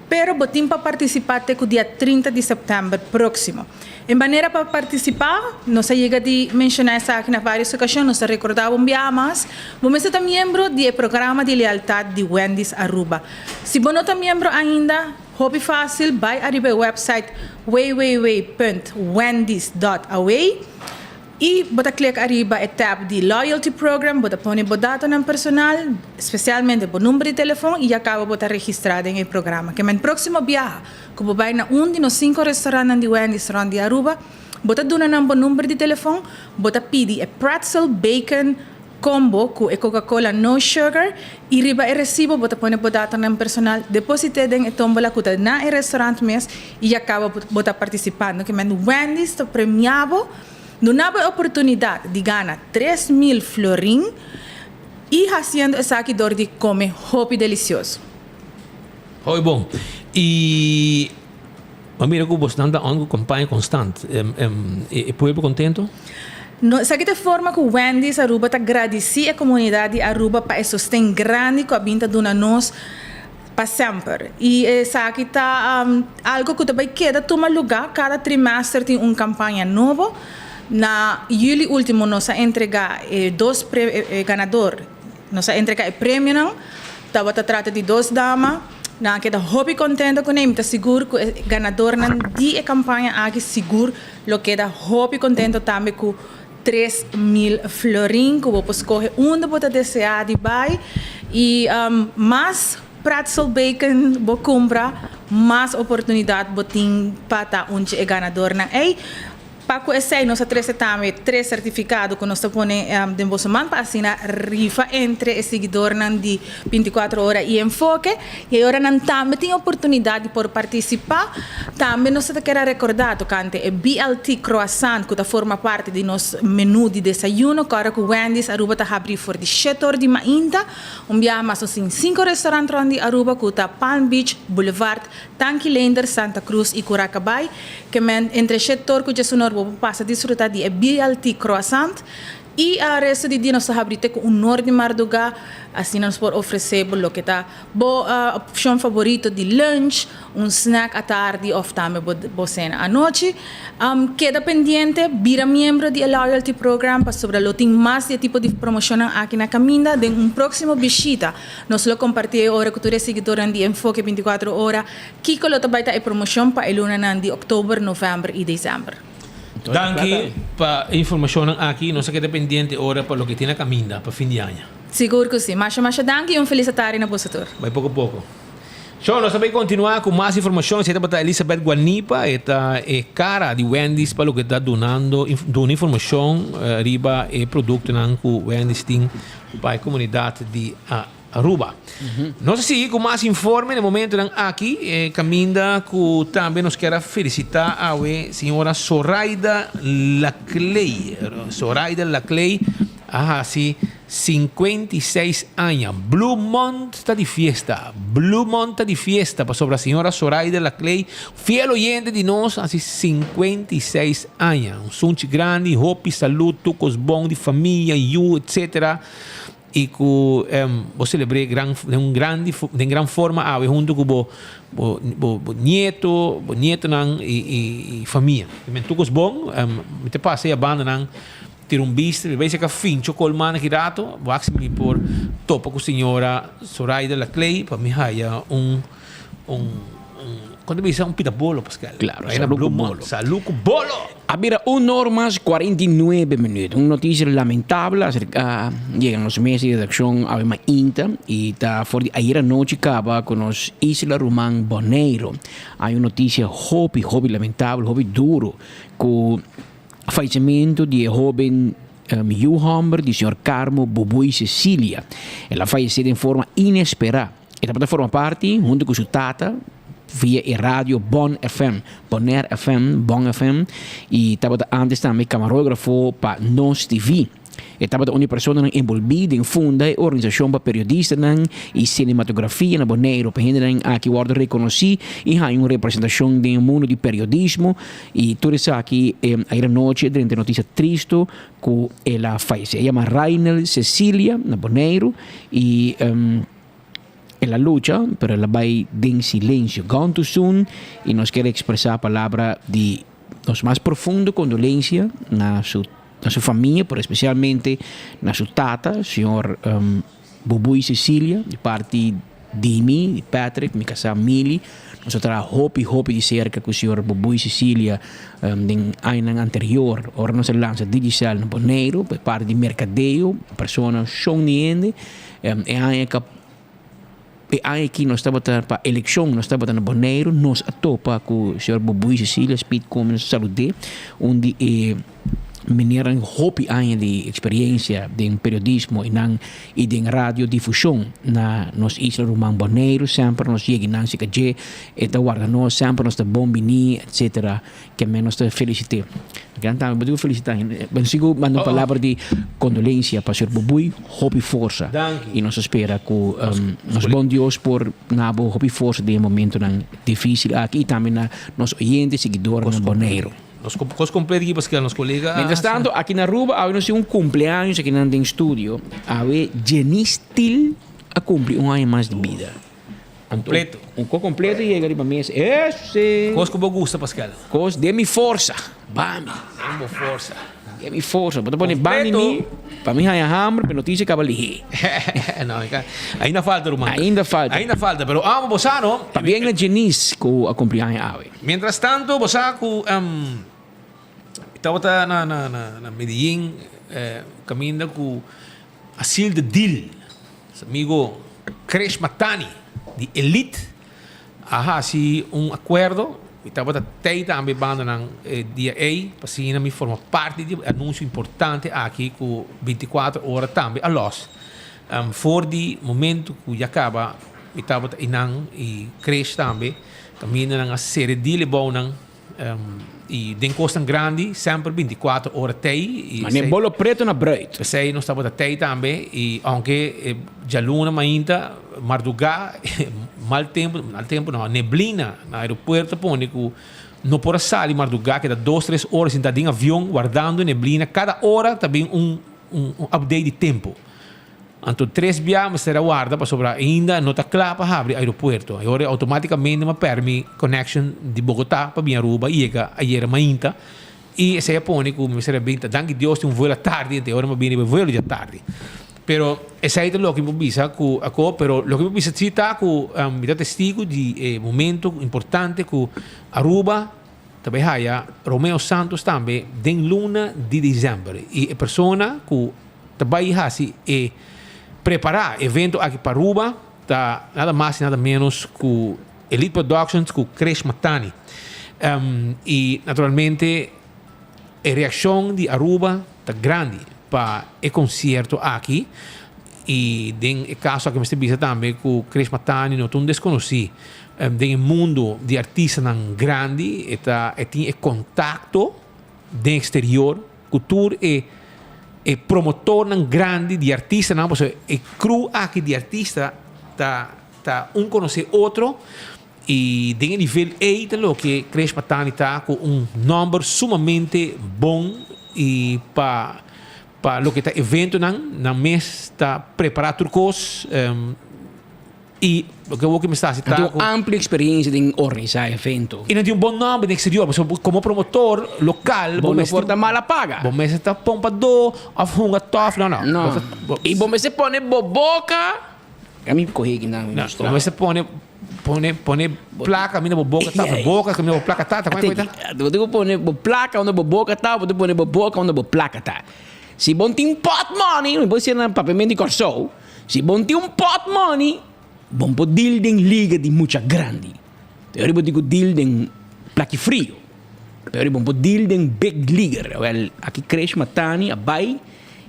S27: Pero bo tin pa partisipá te ku dia 30 di sèptèmber próksimo. E manera pa partisipá, nos a yega di menshoná esaki na vários okashon, nos ta rekordá bo un biaha mas, bo mester ta miembro di e programa di lealtat di Wendy's Aruba. Si bo no ta miembro ainda, hopi fásil, bai ariba e wèpsait www.wendys.away. I bo ta klik ariba e tab di Loyalty Program, bo ta pone bo datonan personal, spesialmente bo number di telefon i ya kaba bo ta registrá den e programa. Ke men próksimo biaha ku bo bai na un di nos sinku restorantnan di Wendy's rònt di Aruba, bo ta duna nan bo number di telefon, bo ta pidi e pretzel bacon combo ku e Coca-Cola no sugar i riba e resibo bo ta pone bo datonan personal, deposit'é den e tómbola ku ta na e restorant mes i ya kaba bo ta partisipando. Ke men Wendy's ta premiá bo. Duna bo e oportunidat di gana 3000 florin i hasiendo esaki dor di kome hopi delisioso.
S19: Hopi bon. I bo mira ku bosnan ta on ku kampaña konstant. E pueblo kontento?
S27: No, esaki ta e forma ku Wendy's Aruba ta gradisí e komunidat di Aruba pa e sosten grandi ku a bin ta duna nos pa semper. I esaki ta algu ku ta bai keda tuma lugá, kada trimester tin un kampaña nobo. Na yüli último nos a entregá e dos pre ganador, nos a entregá e premionan, tabata trata di dos dama, nan a keda hopi kontento kuné i mi ta sigur ku e ganadornan di e kampaña aki sigur lo keda hopi kontento tambe ku 3000 florin ku bo por skohe unda bo ta deseá di bai i mas pretzel bacon bo kumpra mas oportunidat bo tin pa ta un dje e ganadornan ei. Pa ku esei nos a trese tambe tres sertifikado ku nos ta pone den boso man pa asina rifa entre e siguidornan di bintikuater ora i Enfoke i e ora nan tambe tin oportunidat di por partisipá. Tambe nos ta kere rekordá tokante e BLT Croissant ku ta forma parti di nos menú di desayuno kòrda ku Wendy's Aruba ta habrí for di shete or di mainta. Un biaha mas nos tin sinku restaurant rònt di Aruba ku ta Palm Beach, Boulevard, Tanki Leender, Santa Cruz y Curacabay, ke men entre shetor cu djesunor bo por pasa disfruta di e BLT Croissant y a resto di dia nos ta habri te cu un nor di marduga, asina nos por ofrece bo loke ta bo opcion favorito di lunch, un snack atardi of tambe bo cena anochi. Keda pendiente, bira miembro di e Loyalty Program pasobra lo tin mas di e tipo di promocionnan aki na caminda den un proximo bishita. Nos lo kompartí e ora ku tur e siguidornan di Enfoke 24 Ora kiko lo ta bai ta e promoshon pa e lunanan di òktober, novèmber i desèmber.
S19: Danki pa e informashonnan aki. Nos a keda pendiente ora pa loke tin na kaminda pa fin di aña.
S27: Sigur ku si. Masha masha danki i un felis atardi na boso tur.
S19: Bai poko poko. Shò, nos ta bai kontinuá ku mas informashon. Esei tabata Elizabeth Guanipa, e ta e kara di Wendy's pa loke ta dunando duna informashon riba e produktonan ku Wendy's tin pa e komunidat di Aruba. Nos a sigui ku mas informe na e momentonan aki, e kaminda ku tambe nos kier a felisitá awe señora Soraida Laclay. Soraida Laclay a hasi 56 aña. Blue Mont ta di fiesta. Blue Mont ta di fiesta pasobra señora Soraida Laclay, fiel oyente di nos, a hasi 56 aña. Un sunchi grandi, hopi salud, tur kos bon di famia, yu, etcetera. I ku bo selebr'é gran den un grandi den gran forma awe huntu ku bo bo bo nieto, bo nietonan i i i famia. Tur kos bon, mi ta pasa e abandanan. Tira un bista, mi bai seka fincho colman aki rato, wak si mi por topa cu señora Zoraida Laclay pa mi haya un, un, un, con ta bisa, un pita bolo Pascal.
S20: Claro,
S19: Ahí na
S20: salud cu
S19: Blue Mall.
S20: bolo.
S19: Salud cu bolo!
S20: A bira un or mas 49 minuut. Un noticia lamentable acerca yega nos mesa di redaccion awe mainta y ta for di ayer anochi caba cu nos isla ruman Boneiro. Hay un noticia hopi hopi lamentable, hopi duro cu Fallecimento di e hoben yu homber di señor Carmo Bubuy Cecilia. El a fayece den forma inespera. E tabata forma parti, hunto cu su tata, via e radio Bon FM, Bonaire FM, Bon FM, y tabata antes tambe camarógrafo pa Nos TV. E tabata un di personanan enbolbí den funda e organisashon pa periodistanan i sinematografia na Boneiru pa hendenan aki wòrdu rekonosí i haña un representashon den e mundu di periodismo i tur esaki ayer anochi a drenta e notisia tristu ku el a fayesé. E yama Rainel Cecilia na Boneiru i el a lucha pero el a bai den silensio. Gone too soon i nos kier ekspresá palabra di nos mas profundo kondolensia na su na su famia, pero especialmente na su tata, señor Bubuy Cecilia, di parti di mi, di Patrick, mi casá Milly. Nos a traha hopi, hopi di cerca cu señor Bubuy Cecilia den añanan anterior, ora nos a lansa Digicel na Boneiru, pa e parti di mercadeo, persona shon di hende. E aña ca E aña aki nos tabata pa elekshon, nos tabata na Boneiru, nos a topa ku señor Bubuy Cecilia, Speed Komi, nos a salud'é, un di e menernan hopi aña di eksperiencia den periodismo i nan i den radiodifushon na nos isla ruman Boneiru. Semper nos yega i nan si ka dje e ta warda nos, semper nos ta bon bini, etcetera. Ke men nos ta felicité. Gran tambe bo tin ku felicitá hende. Bo sigu manda un palabra di kondolensia pa señor Bubuy, hopi forsa.
S19: Danki.
S20: I nos ta spera ku nos bon Dios por na bo hopi forsa den e momentonan difísil aki i tambe na nos oyente, siguidornan na Boneiru.
S19: Nos cos completo aki paske nos colega.
S20: Mientras tanto aki na Aruba awe nos tin un cumpleaños aki nan den studio. Awe Jenice Thiel a cumpli un aña mas di bida.
S19: Completo.
S20: Un cos completo yega riba mesa. Ese.
S19: Cos cu bo gusta Pascal.
S20: Cos den mi forsa. Bami.
S19: Den bo forsa.
S20: Den mi forsa. Bo ta pone bami mi pa mi haya hamber pe noticia caba lihe.
S19: No, ainda falta ruman.
S20: Ainda falta.
S19: Ainda falta pero amo bo sa no.
S20: Pabien na Jenice cu a cumpli aña awe.
S19: Mientras tanto bo sa cu tabata na na na Medellin caminda cu Asil de Deal, su amigo Krish Matani di Elite a haci un acuerdo. Mi tabata tey tambe bandanan e dia ey pa asina mi forma parti di e anuncio importante aki cu binticuater ora tambe a los. For di momento cu ya caba mi tabata eynan y Krish tambe caminda nan a cera e deal e bounan. Y den cosnan grandi semper 24 ora tey.
S20: Mane bolo preto na bruid.
S19: Pesey nos tabata tey tambe y aunke djaluna mainta marduga mal tempo, mal tempo no, neblina na aeropuerto pone cu no por a sali marduga keda dos tres ora sinta den avion wardando neblina cada ora ta bin un un update di tempo. Anto tres bia mester a warda pasobra ainda no ta kla pa habri aeropuerto. E ora automaticamente m'a perde mi connection di Bogota pa bin Aruba y yega ayera mainta y esey a pone cu mi mester a bin ta danki Dios tin un vuelo atardi anto e ora m'a bini riba e vuelo dja tardi. Pero esey ta loke mi por bisa cu ako pero loke mi por bisa si ta cu mi ta testigo di e momento importante cu Aruba ta bay haya Romeo Santos tambe den luna di december y e persona cu ta bai hasi e prepará evento aki pa Aruba ta nada mas y nada menos ku Elite Productions ku Krish Matani. Y naturalmente e reaccion di Aruba ta grandi pa e concierto aki y den e caso aki mester bisa tambe ku Krish Matani no ta un desconoci den e mundo di artistanan grandi e ta e tin e contacto den exterior Ku tur e e promotornan grandi di artistanan, pasobra e crew aki di artista ta ta un konosé otro i den e nivel ei ta loke Krish Matani ta ku un nòmber sumamente bon i pa pa loke ta eventonan nan mes ta prepará tur kos. Y loke awor cu mi sta haci ta
S20: Nan tin un amplio experiencia den organisa evento.
S19: Y nan tin un bon nomber den exterior. Pasobra como promotor local.
S20: Bo no por ta mala paga.
S19: Bo mester ta pompador of hunga tof. No, no.
S20: No. Y bo mester pone bo boca. A mi coge aki nan.
S19: No, bo mester pone, pone, pone placa caminda bo boca ta. Bo boca caminda bo placa ta. Ta como ta?
S20: Bo tin cu pone bo placa unda bo boca ta. Bo tin cu pone bo boca unda bo placa ta. Si bo tin pot money, mi por bisa na papiamento di Corsou. Si bon tin un pot money, bon por deal den liga di mucha grandi. Pero bo tin ku deal den plaki frio. Pero bon por deal den big leaguer. Wel, aki Krish Matani a bai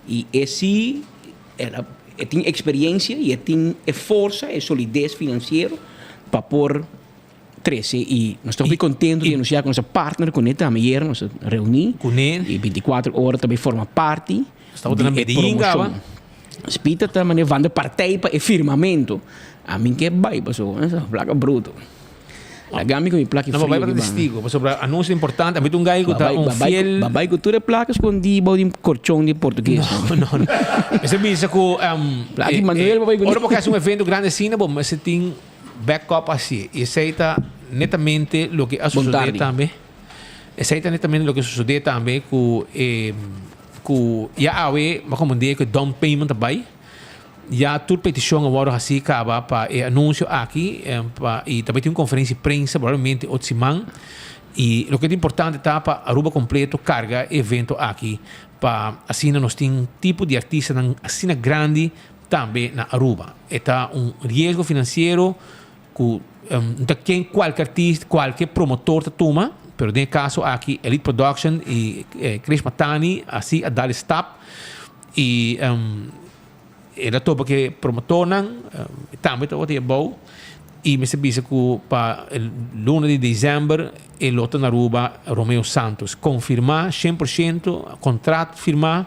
S20: y e si el a e tin experiencia y e tin e forsa, e solidez financiero pa por trece y nos ta hopi contento di anuncia cu nos a partner cune tambe ayer nos a reuni y 24 ora ta bay forma parti di e promocion. Spita ta mane van de partij pa e firmamento. Ami ke bai paso esa placa bruto. Laga mi cu mi placa
S19: No,
S20: frio
S19: bai pa
S20: di banda.
S19: testigo pasobra anuncio importante. Ami ta un guy cu ta un fiel.
S20: Ba bai cu tur e placa scondi bao di un corchon di portugues.
S19: No, no, no. Mester bisa cu
S20: Placa di Manuel ba bai cu.
S19: Ora bo ke haci un evento grandi asina bo mester tin Backup hacié. Y esey ta netamente loke a
S20: Bon
S19: sucede
S20: tardi.
S19: tambe. Esey ta netamente loke a sucede tambe cu e cu ya awe bo a comprende cu e down payment ta bay. Ya tur peticion a wordo haci caba pa e anuncio aki pa y ta bay tin un conferencia di prensa probablemente otro siman. Y loke ta importante ta pa Aruba completo carga e evento aki pa asina nos tin tipo di artistanan asina grandi Tambe na Aruba. E ta un riesgo financiero cu no ta ken cualke artista, cualke promotor ta tuma, pero den e caso aki Elite Production y Krish Matani asi a dal e stap y el a topa cu e promotornan, tambe tabata e abou y mester bisa cu pa e luna di december e lo ta na Aruba Romeo Santos. Confirma 100%, contrato firma.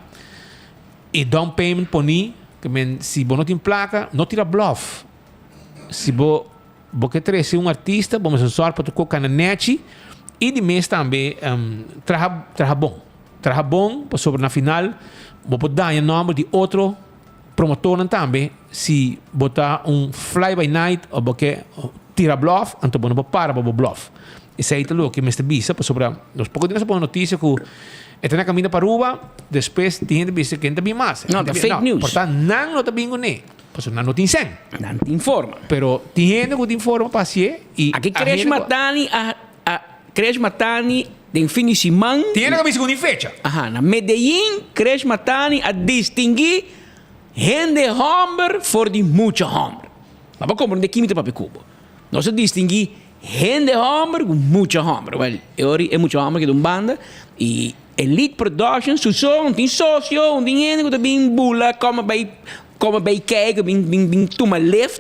S19: E down payment poni, ke men si bo no tin plaka, no tira bluff. Si bo bo ke trese un artista, bo mester sòrg pa tur kos kana nèchi. I di mes tambe traha traha bon. Traha bon pasobra na final bo por daña nòmber di otro promotornan tambe si bo ta un fly by night òf bo ke tira blòf anto bo no por para pa bo blòf. Esei ta loke mester bisa pasobra nos poko di nos a pone notisia ku e ta na kaminda pa Aruba despues tin hende bisa ke no ta bin mas.
S20: No, ta fake news.
S19: Por tanto nan no ta bin kuné pasobra nan no tin sèn.
S20: Nan tin forma.
S19: Pero tin hende ku tin forma pa hasié i
S20: Aki Kresh Matani a a Kresh Matani den fin di siman.
S19: Tin hende ku a bisa ku tin fecha.
S20: Aha, na Medellin Kresh Matani a distinguí hende hòmber for di mucha hòmber. Bo a komprendé ki mi ta papia ku bo. Nos a distinguí hende hòmber ku mucha hòmber. Wèl, e ora e mucha hòmber keda un banda i Elite Productions su so, un tin sosio, un tin hende ku ta bin bula kòmbe bai kòmbe bai kijk, bin bin bin tuma lift.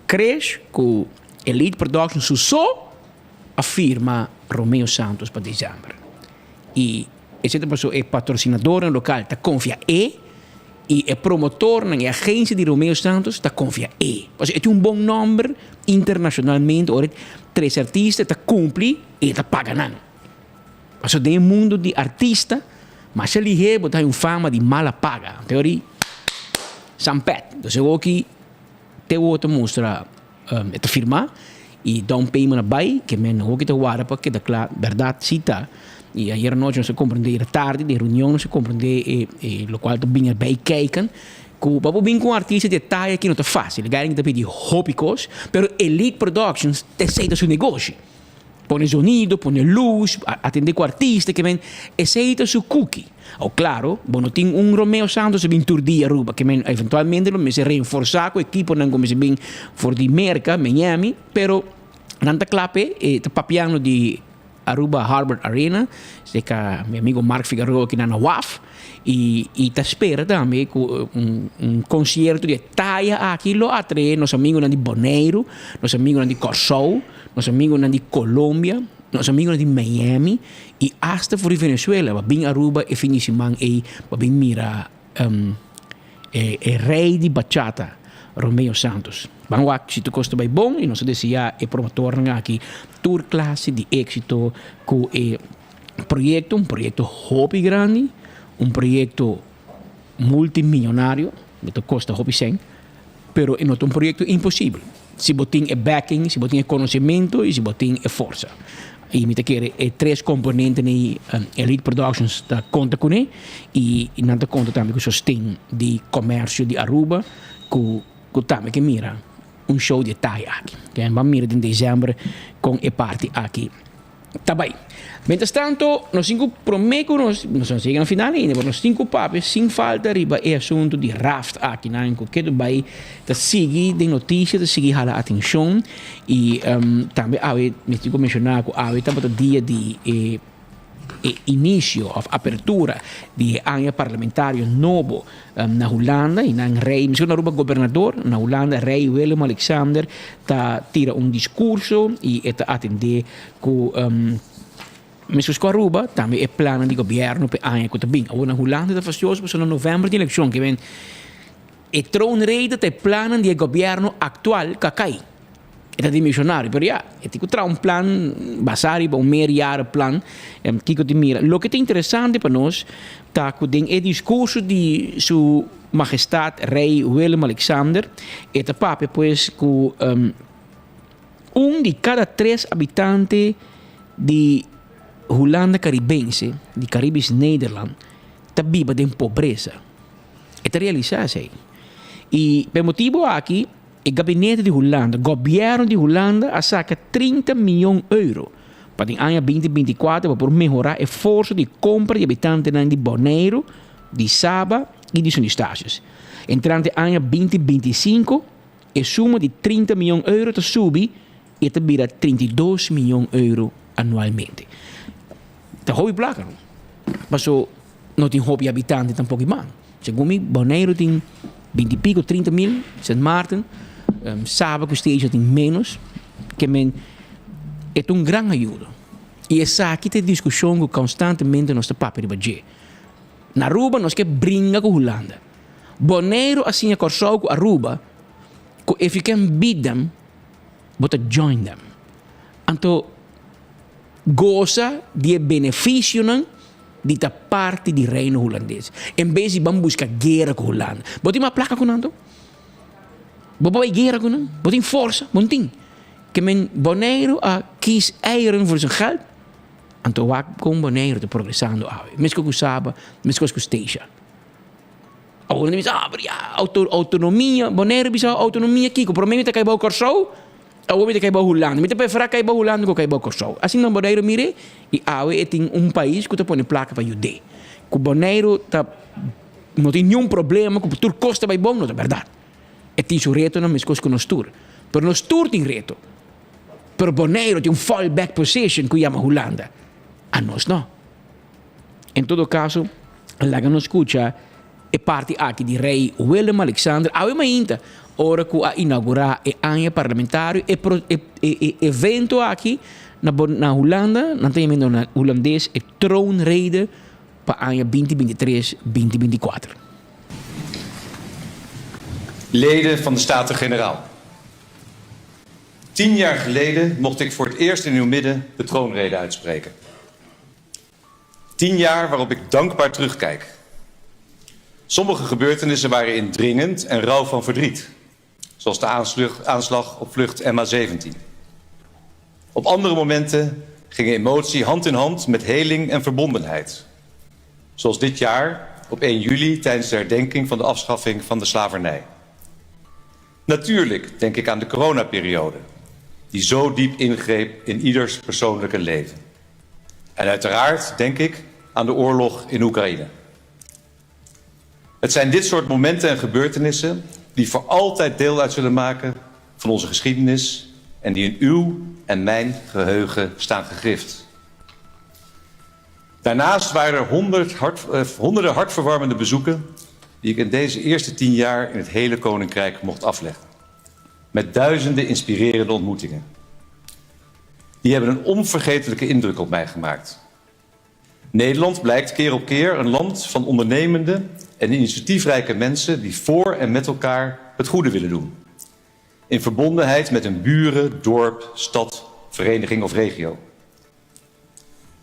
S20: Kresh ku Elite Productions su so a firma Romeo Santos pa desèmber. I esei ta pasobra e patrosinadornan lokal ta konfia e i e promotornan, e agensia di Romeo Santos ta konfia e. Pasobra e tin un bon nòmber internashonalmente ora e trese artista e ta kumpli i e ta paga nan. Pasobra den e mundu di artista masha lihé bo ta haña un fama di mala paga. Anto e ora Sampèt. Entonces awor Te wou ta mustra e ta firma y down payment a bay ke men hoki ta warda pa keda kla berdad si ta y ayer anochi nos a comprende ayer tardi den reunion nos a comprende e locual ta bini erbij kijken cu pa bo bin cu un artista di e taya aki no ta facil e gainan ta pidi hopi cos pero Elite Productions esey ta su negoshi. Pone zonido, pone luz, atende cu artista, ke men esey ta su cookie. Aw claro, bo no tin un Romeo Santos a bin tur dia Aruba, ke men eventualmente lo mester reenforsa cu ekiponan cu mester bin for di Merca, Miami, pero nan ta cla p'e, e ta papiando di Aruba Harbor Arena, cerca mi amigo Mark Figaroa kinan na waf, y y ta spera tambe cu un un concierto di e taya aki lo atrae nos amigonan di Boneiru, nos amigonan di Corsou, Nos amigonan di Colombia, nos amigonan di Miami y hasta for di Venezuela pa bin Aruba e fin di siman ey pa bin mira e e rey di bachata Romeo Santos. Ban wak si tur cos ta bay bon y nos ta desea e promotornan aki tur clase di exito cu e proyecto, un proyecto hopi grandi, un proyecto multimillonario, lo ta costa hopi cen. Pero e no ta un proyecto imposibel si bo tin e backing, si bo tin e conocimento y si bo tin e forsa. Y mi ta kere e tres componentenan ei Elite Productions ta conta cune y nan ta conta tambe cu sosten di comercio di Aruba cu cu tambe ke mira un show di e taya aki. Ban mira den december con e parti aki. Ta bai. Mientras tanto, nos tin ku promé ku nos, nos no yega na final ainda, pero nos tin ku papia sin falta riba e asuntu di raft akinan ku ketu bai ta sigui den notisia, ta sigui hala atenshon i tambe awe mi tin ku menshoná ku awe tabata dia di e e inisio òf apertura di e aña parlamentario nobo na Hulanda i nan rei, miskien na Aruba gobernador, na Hulanda rei Willem Alexander ta tira un diskurso i e ta atendé ku meskos ku Aruba tambe e plannan di gobièrnu pa e aña ku ta bin. Awor na Hulanda ta fastioso pasobra na novèmber tin elekshon ke men e troonrede ta e plannan di e gobièrnu aktual ku a kai. E ta dimisionario, pero ya, e tin ku traha un plan basá riba un meerjaren plan, kiko tin mira. Loke ta interesante pa nos ta ku den e diskurso di su Mahestat Rei Willem Alexander, e ta papia pues ku un di kada tres abitante di Hulanda Karibense, di Caribisch Nederland, ta biba den pobresa. E ta realisá esei. I pa e motibu aki E gabinete di Hulanda, gobièrnu di Hulanda a saka 30 mion euro pa den aña 2024 pa por mehorá e forsa di kompra di habitantenan di Boneiru, di Saba i di Sint Eustatius. Entrante aña 2025 e suma di 30 mion euro ta subi i e ta bira 32 mion euro anualmente. Ta hopi plaka no, paso no tin hopi habitante tampoco i man. Segun mi Boneiru tin binti pico, 30 mil, Sint Maarten, Saba cu Statia tin menos, ke men e ta un gran ayudo. I esaki ta e discusion cu constantemente nos ta papia riba dje. Na Aruba nos ke bringa cu Hulanda. Boneiru a siña Corsou cu Aruba cu if you can beat them, bo ta join them. Anto. Gosa di e beneficionan di ta parti di Reino Hulandes. En bes di ban busca guera cu Hulanda. Bo tin mas placa cu nan to? Bo por bay guera cu nan? Bo tin forsa? Bo no tin. Ke men Boneiru a kies eieren voor zijn geld. Anto wak con Boneiru ta progresando awe. Mescos cu Saba, mescos cu Statia. Awor nan ta bisa, ah, pero ya, auto, autonomia, Boneiru bisa autonomia kiko? Prome mi ta kai bou Kòrsou, awor mi ta kai bou Hulanda. Mi ta prefera kai bou Hulanda ku kai bou Kòrsou. Asina Boneiru mir'é i awe e tin un pais ku ta pone plaka pa yud'é. Ku Boneiru ta no tin niun problema, ku tur kos ta bai bon, no ta bèrdat. E tin su retonan meskos ku nos tur. Pero nos tur tin reto. Pero Boneiru tin un fallback position ku yama Hulanda. Anos no. En todo caso, laga nos scucha e parti aki di Rey Willem Alexander awe mainta ora cu a inaugura e aña parlamentario. E pro, e, e, e evento aki na, na Hulanda, nan ta yamando na Hulandes e troonrede pa aña 2023, 2024.
S12: Leden van de Staten-Generaal. Tien jaar geleden mocht ik voor het eerst in uw midden de troonrede uitspreken. Tien jaar waarop ik dankbaar terugkijk. Sommige gebeurtenissen waren indringend en rauw van verdriet, zoals de aanslag op vlucht MH17. Op andere momenten gingen emotie hand in hand met heling en verbondenheid. Zoals dit jaar op 1 juli tijdens de herdenking van de afschaffing van de slavernij. Natuurlijk denk ik aan de coronaperiode, die zo diep ingreep in ieders persoonlijke leven. En uiteraard denk ik aan de oorlog in Oekraïne. Het zijn dit soort momenten en gebeurtenissen die voor altijd deel uit zullen maken van onze geschiedenis en die in uw en mijn geheugen staan gegrift. Daarnaast waren er honderd hart, eh, honderden hartverwarmende bezoeken die ik in deze eerste tien jaar in het hele Koninkrijk mocht afleggen. Met duizenden inspirerende ontmoetingen. Die hebben een onvergetelijke indruk op mij gemaakt. Nederland blijkt keer op keer een land van ondernemende en initiatiefrijke mensen die voor en met elkaar het goede willen doen. In verbondenheid met hun buren, dorp, stad, vereniging of regio.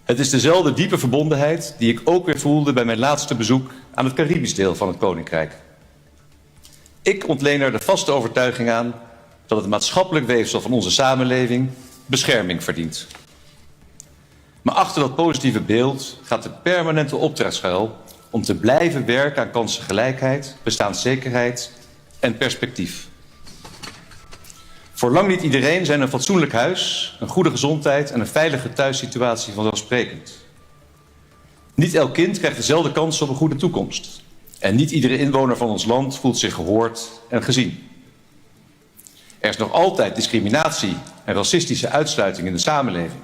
S12: Het is dezelfde diepe verbondenheid die ik ook weer voelde bij mijn laatste bezoek aan het Caribisch deel van het Koninkrijk. Ik ontleen er de vaste overtuiging aan dat het maatschappelijk weefsel van onze samenleving bescherming verdient. Maar achter dat positieve beeld gaat de permanente opdracht schuil om te blijven werken aan kansengelijkheid, bestaanszekerheid en perspectief. Voor lang niet iedereen zijn een fatsoenlijk huis, een goede gezondheid en een veilige thuissituatie vanzelfsprekend. Niet elk kind krijgt dezelfde kans op een goede toekomst. En niet iedere inwoner van ons land voelt zich gehoord en gezien. Er is nog altijd discriminatie en racistische uitsluiting in de samenleving.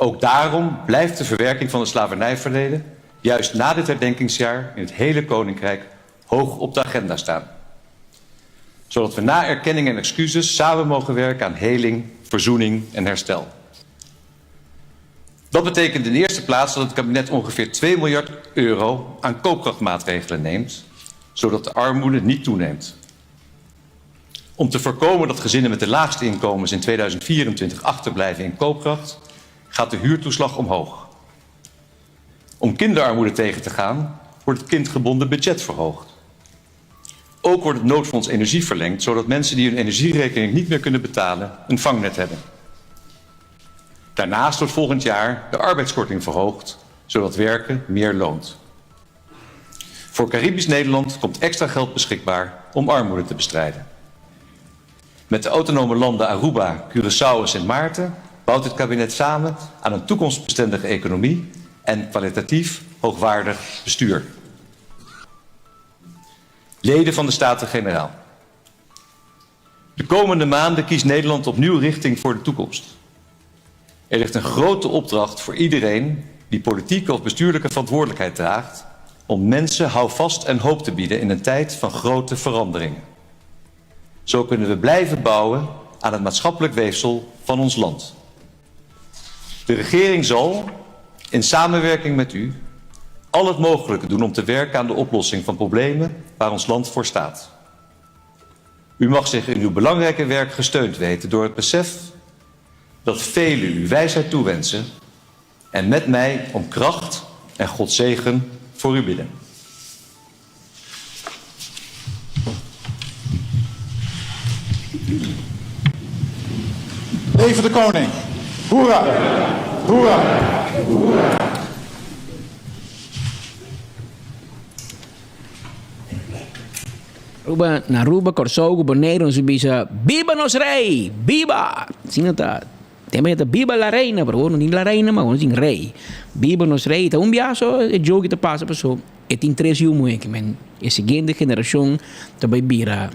S12: Ook daarom blijft de verwerking van het slavernijverleden juist na dit herdenkingsjaar in het hele Koninkrijk hoog op de agenda staan. Zodat we na erkenning en excuses samen mogen werken aan heling, verzoening en herstel. Dat betekent in de eerste plaats dat het kabinet ongeveer 2 miljard euro aan koopkrachtmaatregelen neemt, zodat de armoede niet toeneemt. Om te voorkomen dat gezinnen met de laagste inkomens in 2024 achterblijven in koopkracht, gaat de huurtoeslag omhoog. Om kinderarmoede tegen te gaan, wordt het kindgebonden budget verhoogd. Ook wordt het noodfonds energie verlengd, zodat mensen die hun energierekening niet meer kunnen betalen een vangnet hebben. Daarnaast wordt volgend jaar de arbeidskorting verhoogd, zodat werken meer loont. Voor Caribisch Nederland komt extra geld beschikbaar om armoede te bestrijden. Met de autonome landen Aruba, Curaçao en Sint Maarten bouwt het kabinet samen aan een toekomstbestendige economie en kwalitatief hoogwaardig bestuur. Leden van de Staten-Generaal. De komende maanden kiest Nederland opnieuw richting voor de toekomst. Er ligt een grote opdracht voor iedereen die politieke of bestuurlijke verantwoordelijkheid draagt om mensen houvast en hoop te bieden in een tijd van grote veranderingen. Zo kunnen we blijven bouwen aan het maatschappelijk weefsel van ons land. De regering zal, in samenwerking met u, al het mogelijke doen om te werken aan de oplossing van problemen waar ons land voor staat. U mag zich in uw belangrijke werk gesteund weten door het besef Dat velen u wijsheid toewensen en met mij om kracht en Gods zegen voor u bidden.
S9: Leve de koning! Hoera! Hoera! Hoera!
S20: Aruba, na Aruba, Kòrsou ku Boneiru nos a bisa, Biba nos rei! Biba! Asina ta. Tempo ya ta biba la reina, pero awor no tin la reina mas, awor no tin rei. Biba nos rei. Ta un biaha so e joke ta pasa paso e tin tres yu muhé ke men e siguiente generashon ta bai bira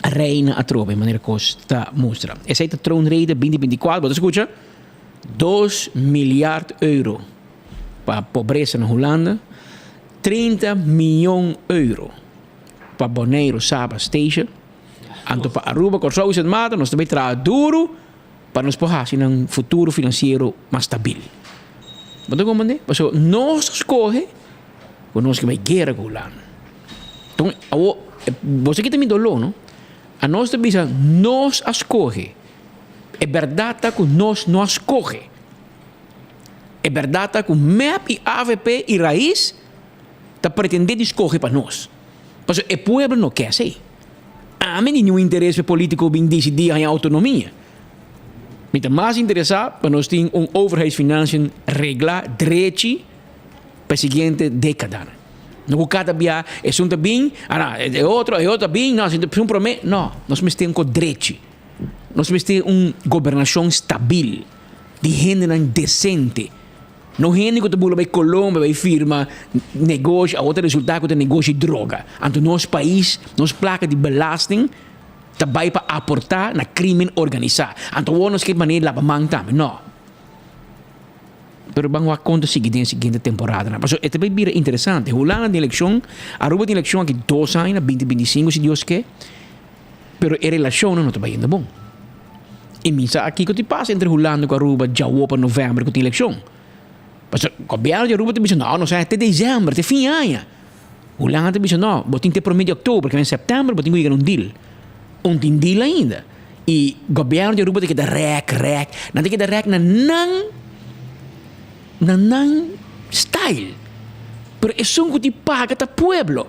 S20: reina atrobe manera kos ta mustra. Esei ta troonrede binti 24, bo ta skucha? 2 miljard euro pa pobresa na Hulanda, 30 miyon euro pa Boneiru, Saba, Statia, anto pa Aruba, Kòrsou i Sint Maarten nos ta bai traha duru pa nos por hasi nan futuro finansiero mas stabil. Bo ta komprendé? Pasobra nos a skohe ku nos ke bai guera ku Hulanda. Enton, awor, bo sa kita mi doló, no? Anos ta bisa nos a skohe. E bèrdat ta ku nos no a skohe. E bèrdat ta ku mep i avp i rais ta pretendé di skohe pa nos. Pasobra e pueblo no ke esei. Ami ni niun interes pa e politico bin disidí haña autonomia. Mi ta mas interesá pa nos tin un overheidsfinanciën reglá drechi pa e siguiente dékadanan. No ku kada bia esun ta bin, ara e otro, e otro ta bin, no, esun promé. No, nos mester un kos drechi. Nos mester un gobernashon stabil di hendenan desente. No hende ku ta bula bai Colombia bai firma negoshi, awor ta resulta ku ta negoshi droga. Anto nos pais, nos plaka di belasting ta bai pa aporta na crimen organisa. Anto awor nos ke manera laba man tambe. No. Pero ban wak kon ta sigui den e siguiente temporadanan. Pasobra e ta bai bira interesante. Hulanda tin elekshon, Aruba tin elekshon aki dos aña, na binti 25 si Dios ke. Pero e relashonnan no ta bai yendo bon. I mi sa kiko tin pasa entre Hulanda ku Aruba djawo pa novèmber ku tin elekshon. Pasobra gobièrnu di Aruba ta bisa no, nos a te desèmber, te fin aña. Hulanda ta bisa no, bo tin te promé di òktober, ke men sèptèmber bo tin ku yega na un deal. Un tin deal ainda. I gobièrnu di Aruba ta keda rèk, rèk. Nan ta keda rèk na nan, na nan style. Pero esun ku tin paga ta pueblo.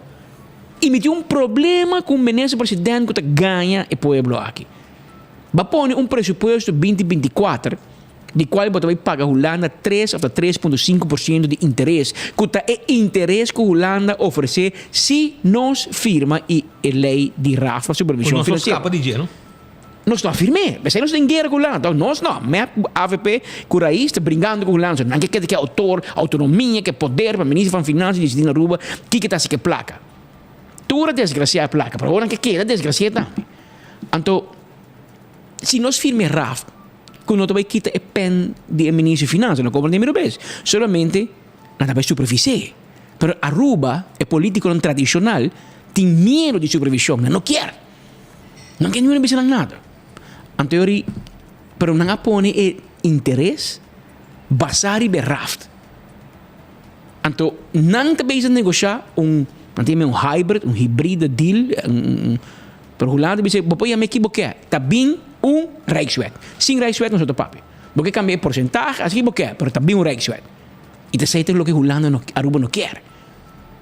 S20: I mi tin un problema ku un minister president ku ta gaña e pueblo aki. Bo a pone un presupuesto binti 24 di kual bo ta bai paga Hulanda 3 òf ta 3.5% di interes, ku ta e interes ku Hulanda ofresé si nos firma i e lei di RAF pa supervishon
S11: Ku nos lo
S20: finansiero.
S11: skapa di dje, no?
S20: Nos no a firm'é. P'esei nos ta den guera ku Hulanda. Nos no. Mep, avp ku Raiz ta bringando ku Hulanda. So nan ke keda ke outor, outonomia, ke poder pa minister van Finansia disidí na Aruba kiko ta hasi ku e plaka. Tur a desgrasiá e plaka, pero awor nan ke keda desgrasi'é tambe. Anto, si nos firma e RAF, ku no ta bai kita e pen di e minister di Finansa, no kobra den miro bes. Solamente nan ta bai supervis'é. Pero Aruba, e politikonan tradishonal, tin miedu di supervishon, nan no kier. Nan kier niun bisa nan nada. Anto yori, pero nan a pone e interes basá riba e RAF. Anto nan ta bezig negoshá un, nan ta yama un hybrid, un hibride deal, un, Pero Hulanda bisa, bo por yama e ki bo ke, ta bin un Rijkswet. Sin Rijkswet nos no ta papia. Bo ke kambia e porsentahe, hasi ki bo ke, pero ta bin un Rijkswet. I ta esei ta loke Hulanda no, Aruba no kier.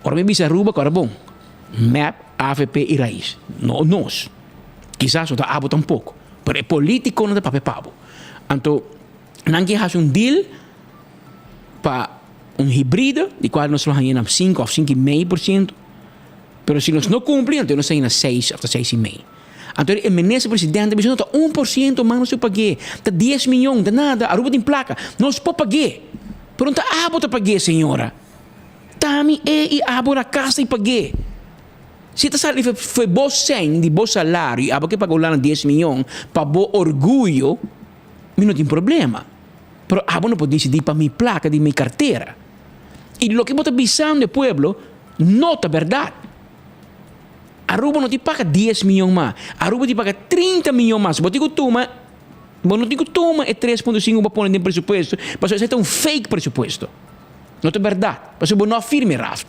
S20: Ora mi bisa Aruba, kòrda bon, mep, avp i Raiz. No nos. Kisas no ta abo tampoko. Pero e politikonan ta papia pa bo. Anto, nan ke hasi un deal pa un hibride, di kual nos lo haña na sinku òf 5,5%. Pero si nos no cumpli, anto nos ta hina seis of ta seis y mei. Anto e minister presidente a bisa, no, ta 1% mas nos por pagu'é. Ta 10 miyon, ta nada, Aruba tin placa. Nos por pagu'é. Pero no ta abo ta pagu'é, señora. Ta ami, e y abo na casa y pagu'é. Si ta sali for bo cen di bo salario y abo ke paga Hulanda 10 miyon pa bo orguyo, mi no tin problema. Pero abo no por dicidi pa mi placa di mi cartera. Y loke bo ta bisando e pueblo no ta berdad. Aruba no tin paga 10 miyon mas. Aruba tin paga 30 miyon mas. Bo tin ku tuma, bo no tin ku tuma e 3.5 bo pone den presupuesto, pasobra esei ta un fake presupuesto. No ta berdad. Pasobra bo no a firma e RAF.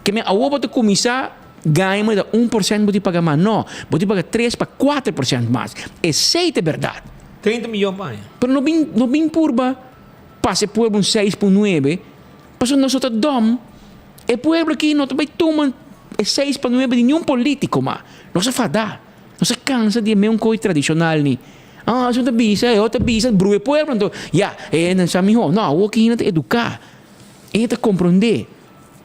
S20: Ke men awor bo ta kuminsá gaña manera 1% bo tin paga mas. No, bo tin paga 3 pa 4% mas. Esei ta berdad.
S19: 30 miyon pa aña.
S20: Pero no bin no bin purba pasa e pueblo un seis pun nuebe, pasobra nos no ta dòm. E pueblo aki no ta bai tuma e seis pa nuebe di niun politico mas. Nos a fada. Nos a cansa di e meun coy tradicional ni. Ah, esun ta bisa, e otro ta bisa, brua e pueblo anto ya, e nan sa miho. No, awor ki hende ta educa. Hende ta comprende.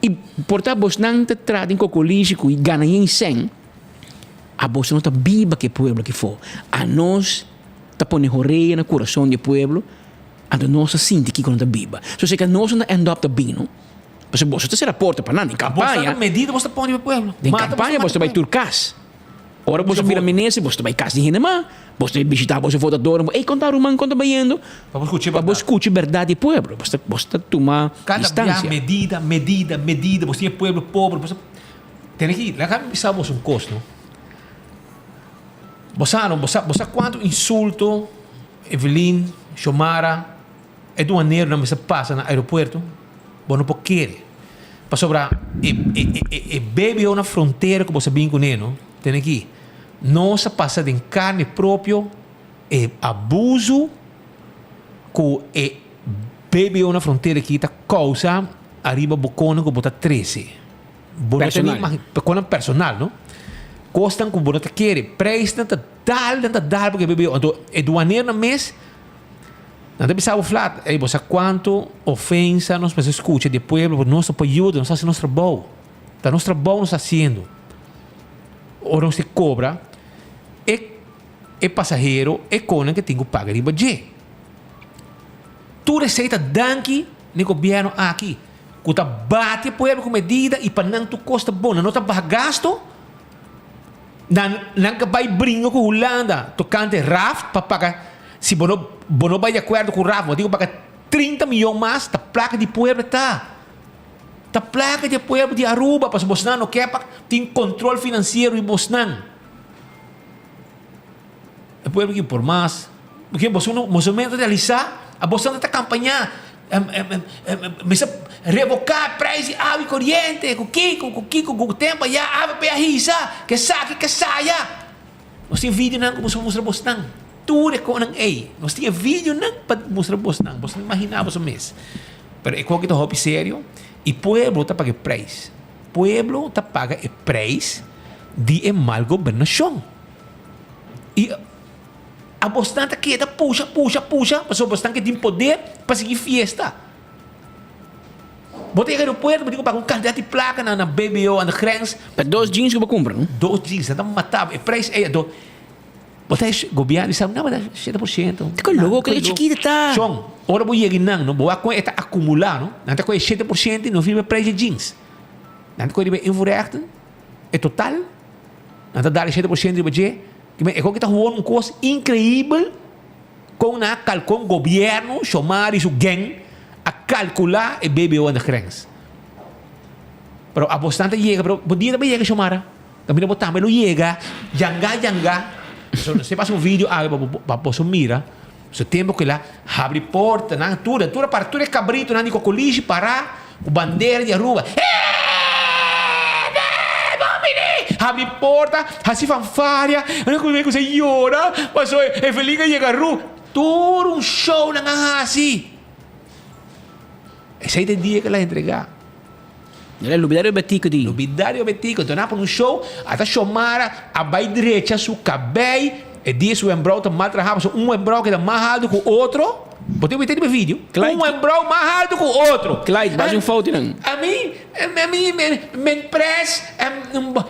S20: Y por ta bosnan ta traha den cocolishi cu gana yen cen, abos no ta biba cu e pueblo aki fo. Anos ta pone horea na curason di e pueblo, anto nos ta sinti kico nan ta biba. So si ca nos no ta end up ta bino, pasobra boso ta cera porta pa nan den campaña.
S19: Boso ta medida boso ta pone pa e pueblo.
S20: Den campaña boso ta bay tur cas. Ora boso bira minister, boso ta bai kas di hende mas. Boso ta bai bishitá boso votadornan. Bo, ey, kon ta ruman, kon ta bayendo?
S19: Pa bo skucha
S20: Pa bo skucha bèrdat di pueblo. Boso ta, boso ta tuma
S19: Kada bia
S20: distansia.
S19: medida, medida, medida. Boso tin e pueblo pober. Boso Tene ki, laga mi bisa boso un kos, no. Bo sa, no, bo sa, bo sa kuantu insulto Evelyn, Xiomara, E duaneronan mester pasa na aeropuerto, bo no por kere. Pasobra e e e BBO na frontera ku bo sa bin kuné no, tene aki, nos a pasa den karni propio e abuso ku e BBO na frontera aki ta kousa ariba bo konan ku bo ta trese. Bo no ta ni
S20: Personal.
S19: Konan personal no. Kosnan ku bo no ta kere, preisnan ta dal, nan ta dal pasobra e BBO. Anto e duaneronan mes. Nan ta bisa bo flat, ey bo sa cuanto ofensa nos mester scucha di e pueblo, pero nos ta por yuda, nos ta haci nos trabou. Ta nos trabou nos ta haciendo. Ora nos ta cobra e e pasahero e conan ke tin cu paga riba dje. Tur esey ta danki na e gobierno aki cu ta bati e pueblo cu medida y pa nan tur cos ta bon. Nan no ta baha gasto. Nan nan ka bai bringa ku Hulanda tokante RAF pa paga si bo no bo no bai di akuerdo ku RAF bo tin ku paga 30 miyon mas ta plaka di pueblo ta ta plaka di e pueblo di Aruba pasobra bosnan no ke pa tin kontrol finansiero di bosnan e pueblo ki por mas Porque boso no boso mester realisa a boso ta campaña mester revoca prijs di awa y coriente cu kico cu kico cu tempo aya avp a hisa ke saki ke saya nos tin videonan cu boso mustra bosnan tur e conan ey nos tin e videonan pa mustra bosnan boso no imagina boso mes pero e coki ta hopi serio y pueblo ta paga e prijs pueblo ta paga e prijs di e mal gobernacion y. A bosnan ta keda pusha, pusha, pusha, pasobra bosnan ke tin poder pa sigui fiesta. Bo ta yega aeropuerto, bo tin ku paga un kantidat di plaka na na BBO aan de grens.
S20: Pa dos jeans ku bo kumpra, no?
S19: Dos jeans, nan ta mata bo. E prijs ei anto, bo ta gobièrnu di sa, nan bo ta 7%.
S20: Kiko loko, kiko chikito ta.
S19: Chon, ora bo yega einan, no, bo wak kon e ta akumulá, no? Nan ta kohe 7% i no firma e prijs di jeans. Nan ta kohe riba e invoerrechten, e total, nan ta dal e 7% riba dje. E koki ta hoor un kos inkreibel kon nan a kalkon gobierno Shomari su gang a kalkula e BBO aan de grens. Pero abos nan ta yega pero bo dia ta bay yega Shomara. Kaminda bo tambe lo yega yanga yanga. So nos te pasa un video awe pa bo pa boso mira su tempo ku el a habri porta nan tur tur a para tur e kabritonan di kokolishi para ku bandera di Aruba eeeeee bon bini habri porta hasi fanfaria nan kuminsa yora paso Evelyn a yega Aruba tur un show nan a hasi esei ta e dia ku el a entrega.
S20: El a lubida riba Betico di.
S19: Lubida riba Betico enton nan a pone un show ata Xiomara a bai drecha su kabei e dia su wembrou ta mal traha pasobra un wembrou keda mas alto ku otro bo tin wita riba e video un wembrou mas alto ku otro.
S20: Clyde basi un foto nan.
S19: Ami ami men pres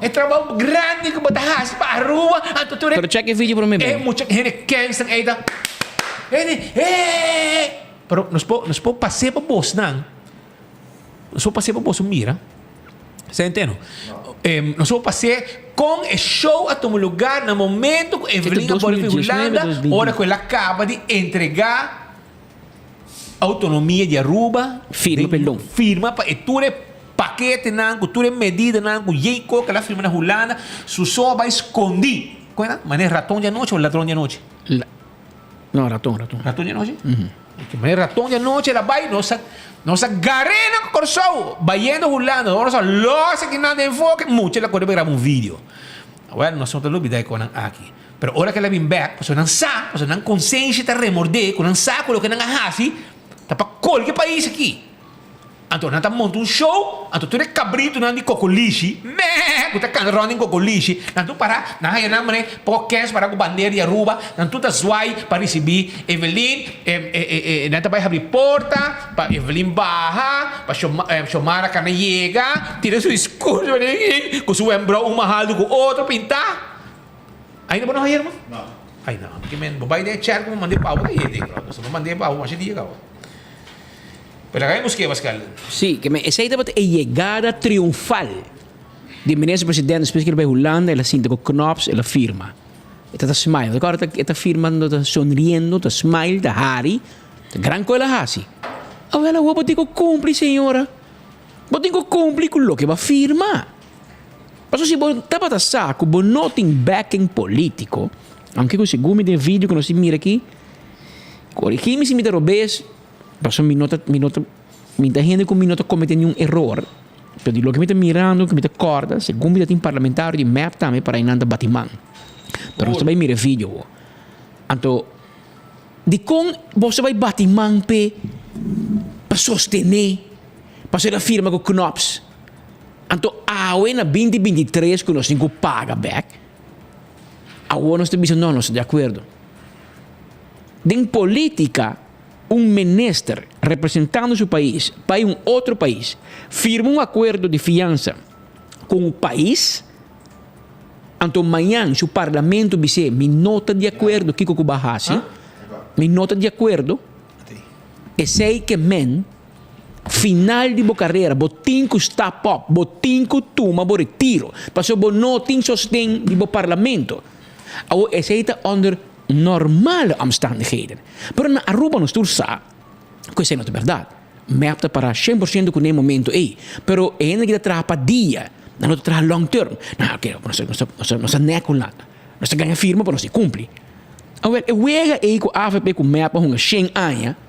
S19: e trabou grandi ku bo ta hasi pa Aruba anto tur e.
S20: Pero check e video prome
S19: e mucha hende kensnan ei ta hende eeeee pero nos por nos por pas'e pa bosnan. Nos por pas'é pa boso mira. Sa entendo? Nos por pas'é kon e show a tuma lugar na momento ku Evelyn a boli for Hulanda ora ku el a kaba di entregá outonomia di Aruba.
S20: Firma pa e lon.
S19: Firma pa e tur e paketenan ku tur e medidanan ku yei kok el a firma na Hulanda. Su so a bai skondí. Kon e ta? Manera raton di anochi o ladron di anochi?
S20: No, raton, raton.
S19: Raton di anochi? Manera raton di anochi el a bai, nos a, nos a gar'é na Kòrsou, bayendo Hulanda. Nos a lòs aki nan den enfoke, mucha el a kore pa graba un video. Awèl, nos no ta lubidá e konan aki. Pero ora ku el a bin bèk, pasobra nan sa, pasobra nan konsensia ta remordé ku nan sa ku loke nan a hasi ta pa kolke e pais aki. Anto nan ta monta un show, anto tur e kabritunan di kokolishi, mèè, ku ta kanta rònt den kokolishi, nan tur pará, nan haña nan manera poko kèns pará ku bandera di Aruba, nan tur ta zwai pa risibí Evelyn, e nan ta bai habri porta pa Evelyn baha, pa Xiomara kana yega, tira su diskurso ku su wembrou un mas altu ku otro pintá. Ainda bo no haña herman?
S21: No.
S19: Ai no, ke men bo bai den e chat ku bo mand'é pa bo ta yete, brother. So bo mand'é pa bo masha dia kaba. Pero laga mi busk'é Pascal.
S20: Sí, ke men esei tabata e yegada triunfal di minister presidente despues ke el bai Hulanda el a sinta ku Knops el a firma. E ta ta smile. Bo ta kòrda e ta firmando ta sonriendo ta smile ta hari ta gran kos el a hasi. Awel awor bo tin ku kumpli señora. Bo tin ku kumpli ku loke bo a firma. Pasobra si bo tabata sa ku bo no tin backing polítiko, aunke ku segun mi den video ku nos tin mira aki, korigí mi si mi ta robes, pasobra mi no ta, mi no ta, mi ta hende ku mi no ta kometé niun eror, pero di loke mi ta mirando, ku mi ta kòrda, segun mi ta tin parlamentario di mep tambe para einan ta bati man. Pero nos ta bai mira e video awor. Anto, dikon boso bai bati man p'e pa sostené, pasobra el a firma ku Knops? Anto awe na binti 23 ku nos tin ku paga bek, awor nos ta bisa no, nos ta di akuerdo. Den politika un minister representando su pais bai un otro pais firma un akuerdo di fiansa ku un pais, anto mañan su parlamento bis'é mi no ta di akuerdo kiko ku bo a hasi, mi no ta di akuerdo, esei ke men. Final di bo carera bo tin cu stap op, bo tin cu tuma bo retiro, pasobra bo no tin sosten di bo parlamento. Awor esey ta onder normale omstandigheden. Pero na Aruba nos tur sa cu esey no ta berdad. Mep ta para shen por ciento cu n'e momento ey, pero e hende ki ta traha pa dia, nan no ta traha long term. Nan ok, nos ta nek un lata, nos ta gaña firma pero nos tin cumpli. Awel e wega ey cu avp cu mep a hunga shen aña,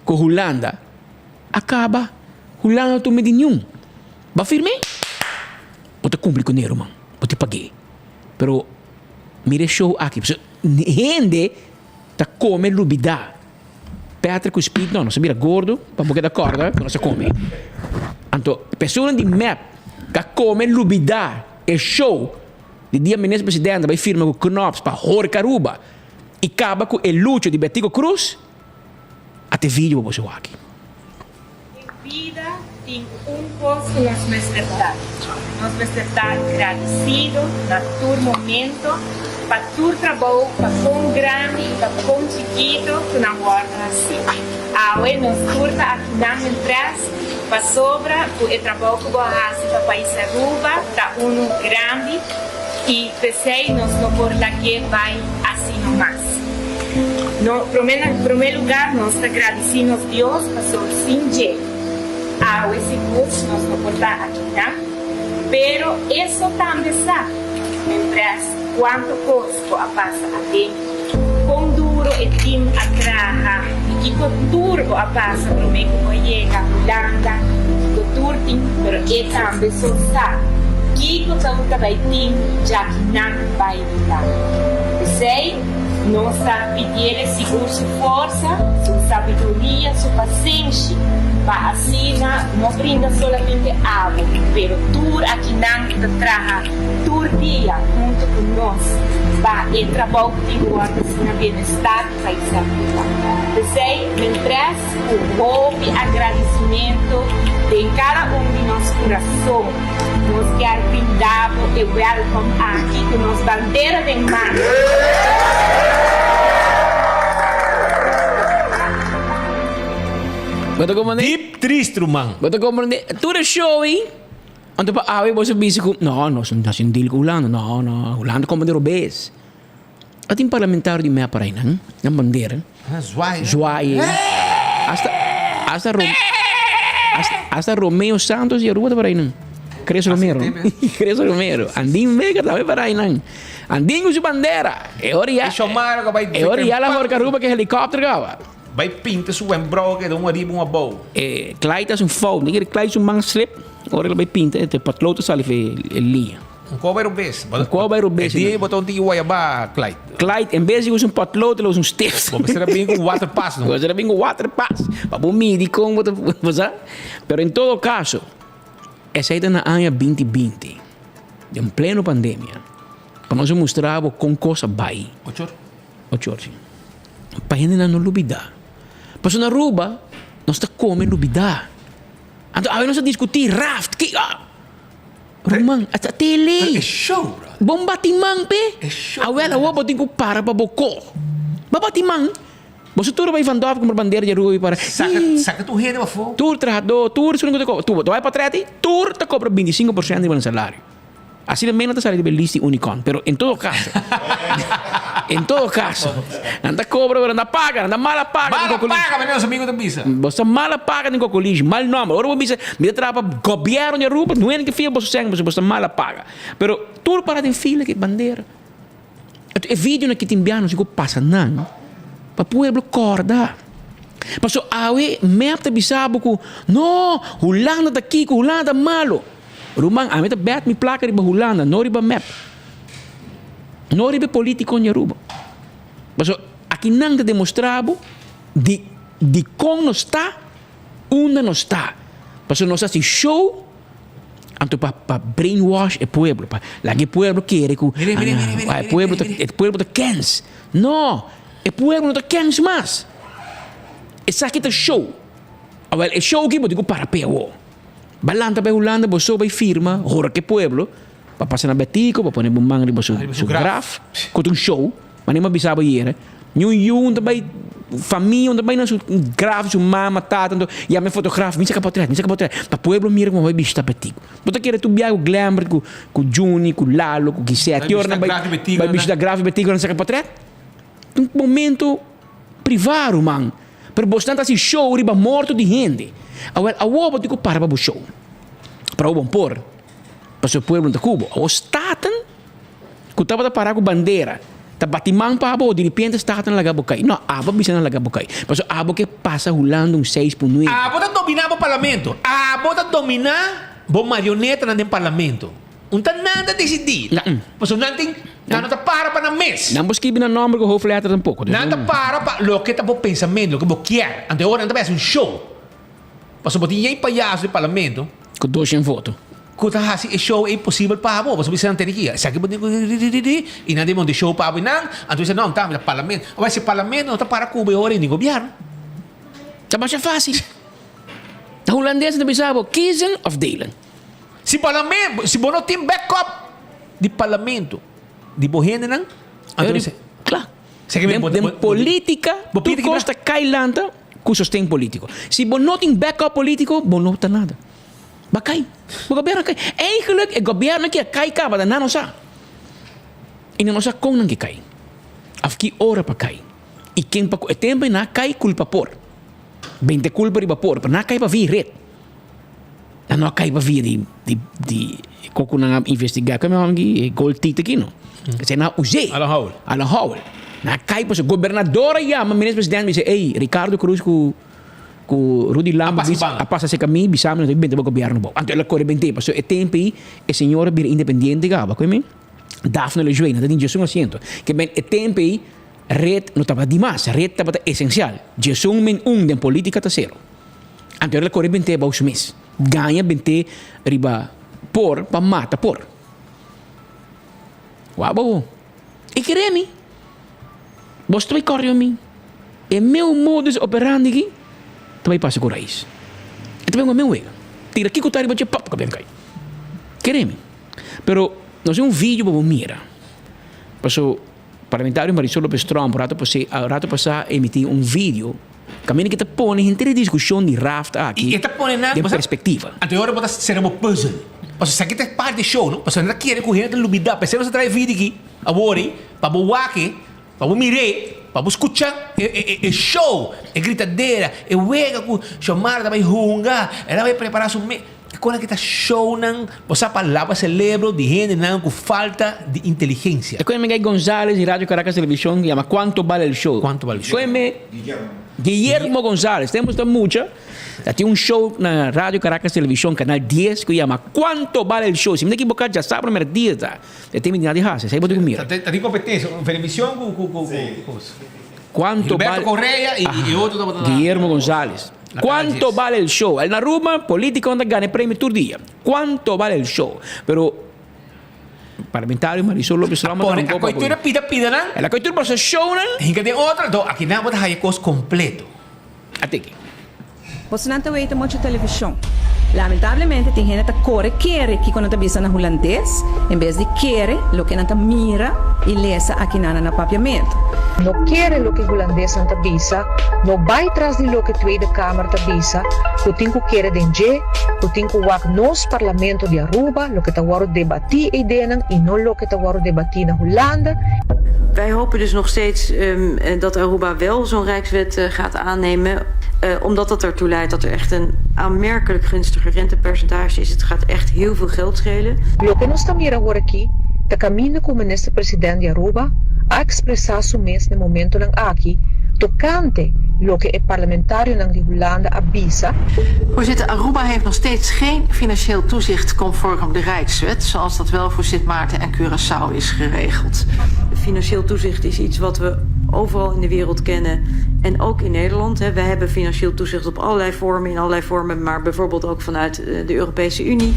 S20: Ku Hulanda a kaba, Hulanda no tuma di niun. Bo a firm'é, bo ta kumpli kuné ruman, bo ta pag'é. Pero mira e show aki, pasobra hende ta kome lubidá. Patrick ku Speed no, nos a bira gordo pa bo keda kòrda ku nos a kome. Anto personanan di mep ta kome lubidá e show di dia minister presidente a bai firma ku Knops pa horka Aruba i kaba ku e lucha di Betico Croes. Ate video pa boso wak.
S11: Den bida tin un kos ku nos mester ta. Nos mester ta gradisido na tur momento pa tur trabou, pa kon grandi i pa kon chikito ku nan wòrdu hasí. Awe nos tur ta akinan mientras pasobra ku e trabou ku bo a hasi pa pais Aruba ta unu grandi i p'esei nos no por lag'é bai asina mas. No, promé na promé lugá nos ta gradisí nos Dios pasobra sin dje awe sigur nos no por ta akinan. Pero eso tambe sa, mientras cuanto cos bo a pasa aden, con duro e team a traha y kico tur bo a pasa promé cu bo yega Hulanda, kico tur tin, pero e tambe so sa kico ta ta bay tin djakinan bay Hulanda. P'esey. Nos ta pidiele sigur su forsa, su sabiduria, su pasenshi, pa asina no brinda solamente abo, pero tur akinan ku ta traha tur dia huntu ku nos pa e trabou ku tin ku wòrdu hasi na bienestar di pais Aruba. P'esei, mentres ku hopi agradisimentu den kada un di nos kurason, Nos kier brinda bo e welkom aki ku nos bandera den man.
S20: Bo ta comprende?
S19: Diep trist ruman.
S20: Bo ta comprende? Tur e show ei, anto pa awe bo sa bisa ku no, nos no hasi un deal ku Hulanda. No, no, Hulanda comprende robes. A tin parlamentario di mep por einan, nan bandera.
S19: Zwaai.
S20: Zwaai. Hasta, hasta, Rom, hasta, hasta Romeo Santos di Aruba ta por einan. Chris Romero. Chris Romero. Andin Vega tambe por einan. Andin ku su bandera. E ora ya. E ora ya la horka Aruba ke helikopter kaba.
S19: Bai pinta su wembrou keda un ariba un abou.
S20: E Clyde ta haci un fout. Ni kere Clyde su man slip. Ora el bai pinta, e potlood ta sali for e liña.
S19: Un koba e robes.
S20: Un koba e robes.
S19: E dia bo ta un tiki guayabá, Clyde.
S20: Clyde, en bes di usa un potlood, el a usa un stift.
S19: Bo mester a bin ku waterpas, no?
S20: Bo mester a bin ku waterpas pa bo midi kon bo ta, bo sa? Pero en todo kaso, esei ta na aña binti binti, den pleno pandemia, pa nos a mustra bo kon kos a bai.
S19: Ochor?
S20: Ochor, si. Pa hendenan no lubidá. Pasobra na Aruba, nos ta kome lubidá. Anto awe nos a diskutí raft, ki, ah! Ruman, a ta tele.
S19: E show, brother.
S20: Bon bati man pe.
S19: E show.
S20: Awel awo bo tin ku para pa bo ko. Ba bati man. Boso tur bai Van Dorp kumpra bandera di Aruba i para.
S19: Saka, saka tur hende pafó.
S20: Tur trahadó, tur esun ku ta kobra. Tur, bo bai pa trèti, tur ta kobra 25% riba nan salario. Asina mes nan ta sali riba e list di Unicon, pero en todo caso, en todo caso, nan ta cobra pero nan ta paga, nan ta mala paga den
S19: Mala
S20: Cocolishi.
S19: paga, manera nos amigo ta bisa.
S20: Bo ta mala paga den Cocolishi, mal nomber. Ora bo bisa, mi ta traha pa gobierno di Aruba, no hende ke fia boso sèn, pasobra bo ta mala paga. Pero tur para den fila ke bandera. Anto e videonan ki tin biaha nos tin ku pasa nan pa pueblo kòrda. Pasobra awe mep ta bisa bo ku no, Hulanda ta kiko, Hulanda ta malo. Ruman, ami ta bèt mi plaka riba Hulanda, no riba mep. No riba e politikonan di Aruba. Pasobra akinan ta demostrá bo di dikon nos ta unda nos ta. Pasobra nos hasi show anto pa pa brainwash e pueblo, pa laga e pueblo kere ku e pueblo ta e pueblo ta kens. No, e pueblo no ta kens mas. Esaki ta show. Awel e show aki bo tin ku para p'e awor. Ba lanta bai Hulanda bo so bai firma hora ke pueblo pa pasa na Betico pa pone bo man riba su su graf ku ta un show manera mi a bisa bo ayera ni un yu no ta bai famia no ta bai na su graf di su mama tata anto yama e fotograf bin saka potret bin saka potret pa pueblo mira kuma bo bai bishita Betico bo ta kere tur biaha ku Glenbert ku ku Juni ku Lalo ku Gisette ki ora nan bai bai bishita graf di Betico nan saka potret un momento priva ruman. Pero bosnan ta hasi show riba morto di hende. Awel, awor bo tin ku para pa bo show. Pero awor bon por, pasobra e pueblo no ta ku bo. Awor Staten, ku tabata para ku bandera, ta bati man pa bo, diripiente Staten a laga bo kai. No, abo a bisa nan laga bo kai. Pasobra abo ke pasa Hulanda un seis por nuebe.
S19: Abo ta dominá bo parlamento. Abo ta dominá bo marionetanan den parlamento. Un ta nan ta disidí. Pasobra nan tin, nan no ta para pa nan mes.
S20: Nan bo skibi nan nòmber ku hoofdletter tampoko.
S19: Nan ta para pa loke ta bo pensamentu, loke bo kier. Anto e ora nan ta bai hasi un show. Pasobra bo tin yei payaso den parlamento.
S20: Ku doshen voto.
S19: Ku ta hasi e show ei posibel pa bo. Pasobra bo bisa nan tene ki esaki bo tin ku riririririri. I nan tin monta e show pa bo i nan. Anto bo bisa no, ta parlamento. Awor si parlamento no ta para ku bo e ora ei ni gobièrnu.
S20: Ta masha fásil. Na hulandes nan ta bisa bo kiezen of delen.
S19: Si parlamento, si bo no tin backup di parlamento, di bo hendenan, anto mester.
S20: Kla. Den, den politica, tur kos ta kai lanta ku sosten politico. Si bo no tin backup politico, bo no ta nada. Bo a kai. Bo gobierno a kai. Eigenlijk e gobierno aki a kai kaba, nan no sa. I nan no sa kon nan ke kai. Of ki ora pa kai. I ken pa, e tempo ei nan a kai kulpa por. Bente kulpa riba por, pero nan a kai pa via ret. Nan no a kai pa via di di di kon ku nan a investigá ku e hòmber aki e gold teeth aki no. Esei nan a us'é.
S19: Alan Howell.
S20: Alan Howell. Nan a kai pasobra gobernador a yama minister presidente bisa ey Ricardo Croes ku ku Rudy Lampe a pasa serka mi bisa mi nan ta benta pa gobièrnu bou. Anto el a kore bent'é pasobra e tempu ei e señor a bira independiente kaba ku e mi Daphne Lejuez nan ta tin djesun asiento. Ke men e tempu ei ret no tabata dimas ret tabata esensial. Djesun min un den politika ta sero. Anto el a kore bent'é bou su mes. Gaña bent'é riba por pa mata por. Wak bo. E kere mi. Bos ta bai kòrda mi. E meu modus operandi aki ta bai pasa ku rais. E ta bai ku meu wega. Tira kiko ta riba dje pap ku ben kai. Kere mi. Pero nos tin un video pa bo mira. Paso parlamentario Marisol Lopez Tromp rato pasé rato pasá a emití un video. Kaminda ki ta pone henter e diskushon di raft aki
S19: I e ta pone nan,
S20: den
S19: bo sa,
S20: perspektiva.
S19: Anto e ora bo ta sera bo puzzel. Pasobra esaki ta parti di show, no? Pasobra nan ta kere ku hende ta lubida. P'esei nos ta trae video aki awor ei pa bo wak e, pa bo mir'é, pa bo skucha e e e show, e gritadera, e wega ku Xiomara ta bai hunga, el a bai prepara su me. E kos aki ta shownan, bo sa pa laba celebro di hendenan ku falta di inteligencia.
S20: E koe Miguel Gonzalez di Radio Caracas Television yama Cuánto vale el show?
S19: Cuánto vale el show?
S20: Koe me. Guillermo González, tempo ta mucha, ta tin un show na Radio Caracas Televisión, Canal 10, ku yama Cuánto vale el show? Si mi ta ekiboká, djasabra merdia ta. E tin mi di nada di hasi, esei bo tin ku mira.
S19: Ta tin kompetensia, un televishon ku ku ku kos.
S20: Cuánto
S19: Gilberto
S20: vale
S19: Correa i i otro tabata na.
S20: Guillermo González. Cuánto vale el show? El na Aruba, politiconan ta gana e premio tur dia. Cuánto vale el show? Pero Parlamentario Marisol Lopez Ramos
S19: Pone
S20: ta
S19: a coitura pida pida nan.
S20: El a coitura paso shownan.
S19: Hinka den otro, do aki nan bo ta haya kos kompleto.
S20: Atiki.
S6: Bosonan ta weita mucho television. Lamentablemente tin hende ta kore kere kiko nan ta bisa na hulandes en bes di kere loke nan ta mira i lesa akinan na papiamentu.
S13: No kere loke hulandesnan ta bisa, no bai tras di loke Tweede Kamer ta bisa, ku tin ku kere den dje, ku tin ku wak nos Parlamento di Aruba, loke ta wòrdu debatí eidenan i no loke ta wòrdu debatí na Hulanda.
S14: Wij hopen dus nog steeds dat Aruba wel zo'n rijkswet gaat aannemen, omdat dat ertoe leidt dat er echt een aanmerkelijk gunstiger rentepercentage is. Het gaat echt heel veel geld schelen.
S13: Loke nos ta mira aworakí ta kaminda ku minister-president di Aruba a ekspresá su mes na e momentonan aki tokante loke e parlamentarionan di Hulanda a bisa.
S15: Voorzitter, Aruba heeft nog steeds geen financieel toezicht conform de Rijkswet, zoals dat wel voor Sint Maarten en Curaçao is geregeld.
S14: Financieel toezicht is iets wat we overal in de wereld kennen en ook in Nederland. We hebben financieel toezicht op allerlei vormen, in allerlei vormen, maar bijvoorbeeld ook vanuit eh, de Europese Unie.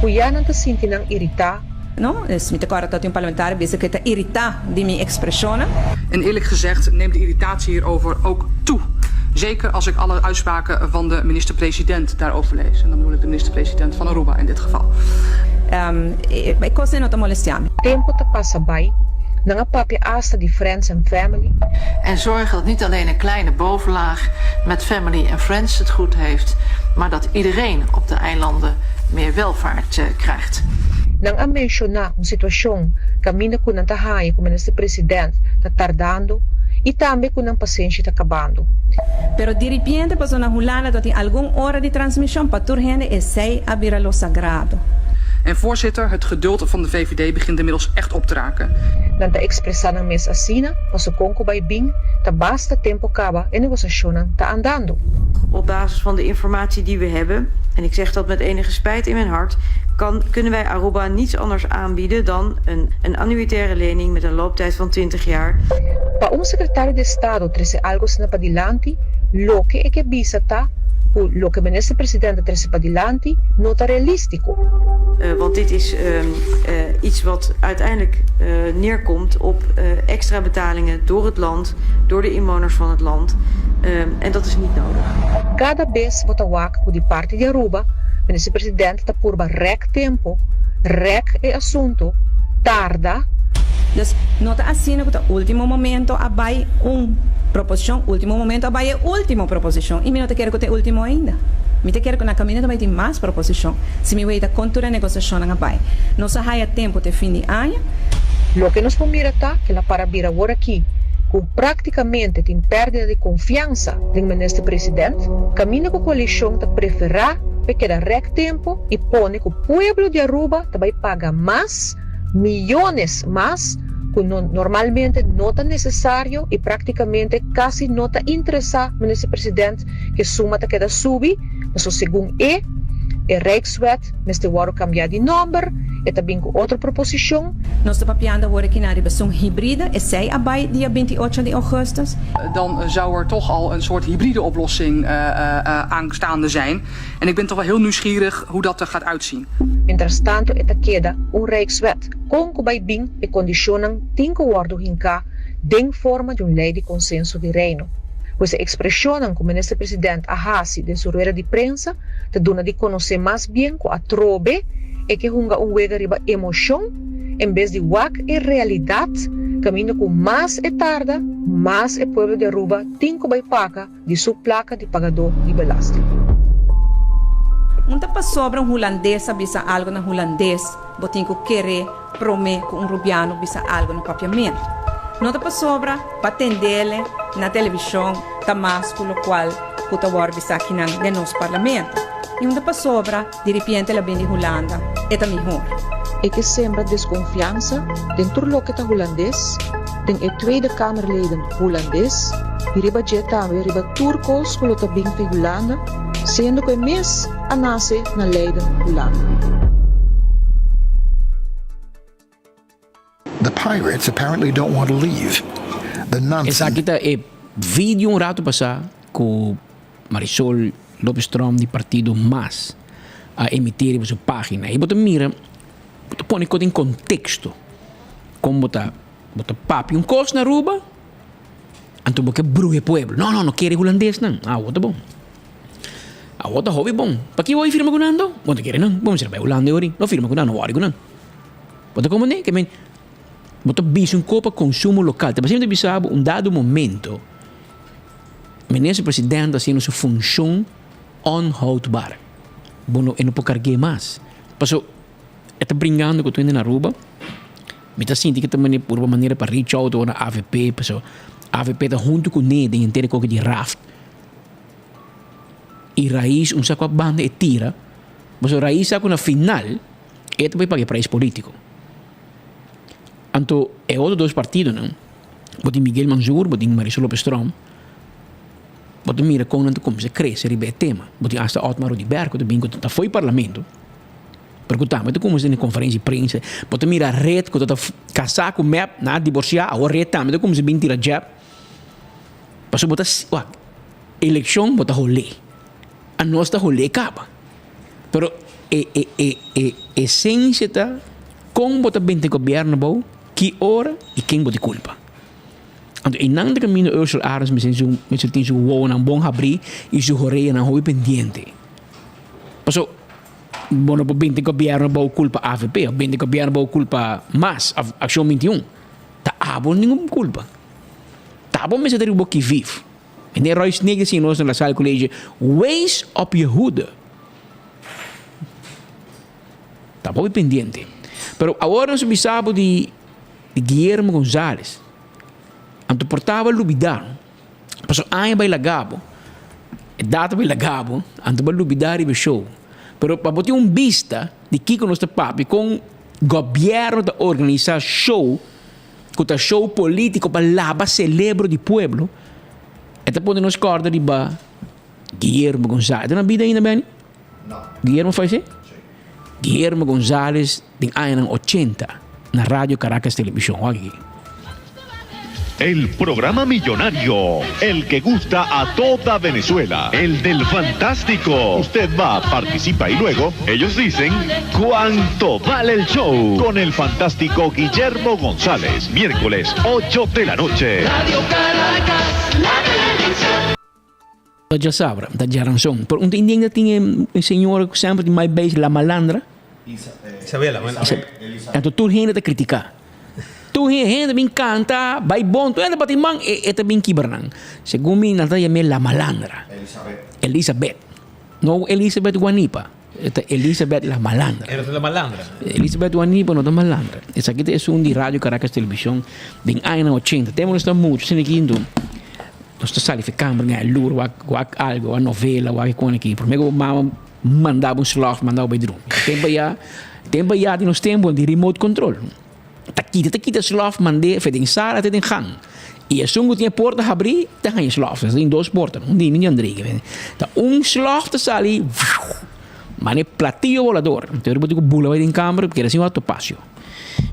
S13: Ku ya nan ta sinti nan iritá.
S6: No, dus mi ta kòrda tot un parlamentario bisa ku e ta iritá di mi ekspreshonnan.
S16: En eerlijk gezegd neemt de irritatie hierover ook toe. Zeker als ik alle uitspraken van de minister-president daarover lees. En dan bedoel ik de minister-president van Aruba in dit geval.
S6: E kosnan no ta molestiá mi.
S13: Tempu ta pasa bai, nan a papia asta di friends and family.
S15: En zorgen dat niet alleen een kleine bovenlaag met family en friends het goed heeft, maar dat iedereen op de eilanden meer welvaart eh, krijgt.
S13: Nan a menshoná un situashon kaminda ku nan ta haña ku minister president ta tardando i tambe ku nan pasenshi ta kabando.
S6: Pero diripiente paso na Hulanda ta tin algun ora di transmishon pa tur hende esei a bira lo sagrado.
S16: En voorzitter, het geduld van de VVD begint inmiddels echt op te raken.
S13: Nan ta ekspresá nan mes asina paso kon ku bai bin ta basta tempu kaba e negosashonnan ta andando.
S14: Op basis van de informatie die we hebben, en ik zeg dat met enige spijt in mijn hart, kan, kunnen wij Aruba niets anders aanbieden dan een, een annuitaire lening met een looptijd van 20 jaar.
S13: Pa un sekretario di estado trese algu asina padilanti, loke e ke bisa ta ku loke minister president a trese padilanti no ta realístiko.
S14: Want dit is iets wat uiteindelijk neerkomt op extra betalingen door het land, door de inwoners van het land. En dat is niet nodig.
S13: Kada bes bo ta wak ku di parti di Aruba, minister president ta purba rèk tempu, rèk e asuntu, tarda.
S6: Dus no ta asina ku ta último momento a bai un proposishon, último momento a bai e último proposishon i mi no ta kere ku ta e último ainda. Mi ta kere ku na kaminda ta bai tin mas proposishon. Si mi weita kon tur e negosiashonnan a bai. Nos a haya tempu te fin di aña.
S13: Loke nos por mira ta ke la para bira awor aki ku praktikamente tin pèrdida di konfiansa den minister president, kaminda ku koalishon ta preferá p'e keda rèk tempu i pone ku pueblo di Aruba ta bai paga mas miyones mas ku no normalmente no ta nesesario i praktikamente kasi no ta interesá minister president ku e suma ta keda subi, pasobra segun e, e Rijkswet mester wòrdu kambiá di nòmber, e ta bin ku otro proposishon.
S6: Nos ta papiando awor aki na riba esun hibrida, esei a bai dia 28 di ougùstùs.
S16: Dan zou er toch al een soort hybride oplossing aanstaande zijn. En ik ben toch wel heel nieuwsgierig hoe dat er gaat uitzien.
S13: Mientrastanto e ta keda un Rijkswet kon ku bai bin e kondishonnan tin ku wòrdu hinká den forma di un lei di konsenso di Reino. Pues e ekspreshonnan ku Minister President a hasi den su rueda di prensa ta duna di konosé mas bien ku atrobe e ke hunga un wega riba emoshon en bes di wak e realidat kaminda ku mas e tarda mas e pueblo di Aruba tin ku bai paga di su plaka di pagadó di belasting.
S6: Un ta pasobra un hulandes a bisa algo na hulandes, bo tin ku keré promé ku un rubiano bisa algo na papiamentu. No ta pasobra pa tendele na televishon ta mas ku lokual ku ta wòrdu bisa akinan den nos parlamento. I un ta pasobra diripiente el a bin di Hulanda, e ta mihor.
S13: E ke sembra deskonfiansa den tur loke ta hulandes, den e Tweede Kamerleden hulandes. i riba dje tambe riba tur kos ku lo ta bin fi Hulanda, siendo ku e mes a nase na Leiden, Hulanda.
S2: The pirates apparently don't want to leave. The Nansen.
S20: Esaki ta e video un rato pasá ku Marisol Lopez Tromp di partido mas a emití riba su página. I bo ta mira, bo ta pone kos den konteksto. Kon bo ta bo ta papia un kos na Aruba, anto bo ke bruha e pueblo. No, no, no kere hulandesnan. Awor ta bon. Awor ta hopi bon. Pakiko bo a firma ku nan anto? Bo no ta kere nan. Bo mester bai Hulanda e ora ei. No firma ku nan, no wòri ku nan. Bo ta komprendé? Ke men bo ta bisa un kopa konsumo lokal. Ta pasobra mi ta bisa bo un dado momento minister presidente ta hasiendo su funshon onhoudbaar. Bo no e no por karg'é mas. Paso e ta bringando ku tur hende na Aruba. Mi ta sinti ke ta mane purba manera pa reach out na avp paso avp ta huntu kuné den henter e koki di raft. I Raiz un sa kua banda e tira. Paso Raiz sa ku na final. E ta bai paga e prijs politico. Anto e otro dos partidonan, bo tin Miguel Manzoor, bo tin Marisol Lopez Tromp, bo ta mira con nan ta cuminsa crece riba e tema. Bo tin hasta Otmar Oduber cu ta bin cu ta fo'i parlamento, pero cu tambe ta cuminsa tene conferencia di prensa. Bo ta mira Red cu ta casa cu mep, nan a divorcia, awor Red tambe ta cuminsa bin tira jab. Pasobra bo ta, wak, eleccion bo ta hole. Anos ta hole caba. Pero e e e e esencia ta con bo ta benta e gobierno bou, ki ora y ken bo di culpa. Anto eynan ta caminda Ursula Arends mester su mester tin su wowonan bon habri y su horeanan hopi pendiente. Paso bo no por benta e gobierno bou culpa avp of benta e gobierno bou culpa mas of Accion 21. Ta abo ningun culpa. Ta abo mester ta riba bo kiviv. Meneer Roy Sneek a siña nos na La Salle College, Wees op je hoede. Ta hopi pendiente. Pero awor nos a bisa bo di Guillermo Gonzalez. Anto por taba lubida, pasobra aña bai laga bo, e data bai laga bo, anto bo a lubida riba e show. Pero pa bo tin un bista di kiko nos ta papia, kon gobierno ta organisa show, ku ta show polítiko pa laba selebro di pueblo, e ta pone nos kòrda riba Guillermo Gonzales. E ta na bida ainda, Benny?
S24: No.
S20: Guillermo falesé?
S24: Sí.
S20: Guillermo Gonzales den añanan ochenta na Radio Caracas Televishon. Wak aki.
S3: El programa millonario, el que gusta a toda Venezuela, el del fantástico. Usted va, participa y luego ellos dicen cuánto vale el show con el fantástico Guillermo González, miércoles 8 de la noche.
S10: Radio Caracas, la televisión.
S20: Ta djasabra, ta djaranson. Pero un ta indien ta tin e señora ku semper tin mai beis, la malandra.
S17: Isabela.
S20: Anto tur hende ta critica. Tur hende, hende ta bin canta, bai bon, tur hende ta bati man, e e ta bin kibra nan. Segun mi nan ta yam'é la malandra.
S24: Elisabeth.
S20: Elisabeth. No Elisabeth Guanipa. E ta Elisabeth la malandra.
S19: E no ta la malandra.
S20: Elisabeth Guanipa no ta malandra. Esaki ta esun di Radio Caracas Television den añanan ochenta. Tempo nos ta mucho asina aki enton nos ta sali fi camber ngaya lur wak wak algo wak novela wak e con aki. Prome ku bo mama manda bo un slof manda bo bai drumi. Tempo ya tempo ya di nos tempo di remote control. Ta kita ta kita slof mand'é fe den sala te den gang. I esun ku tin e porta habrí ta haña slof. Nos tin dos porta, un di mi un di André. Ta un slof ta sali mane platillo volador. Entonces bo tin ku bula bai den kamber keda sin wak topacio.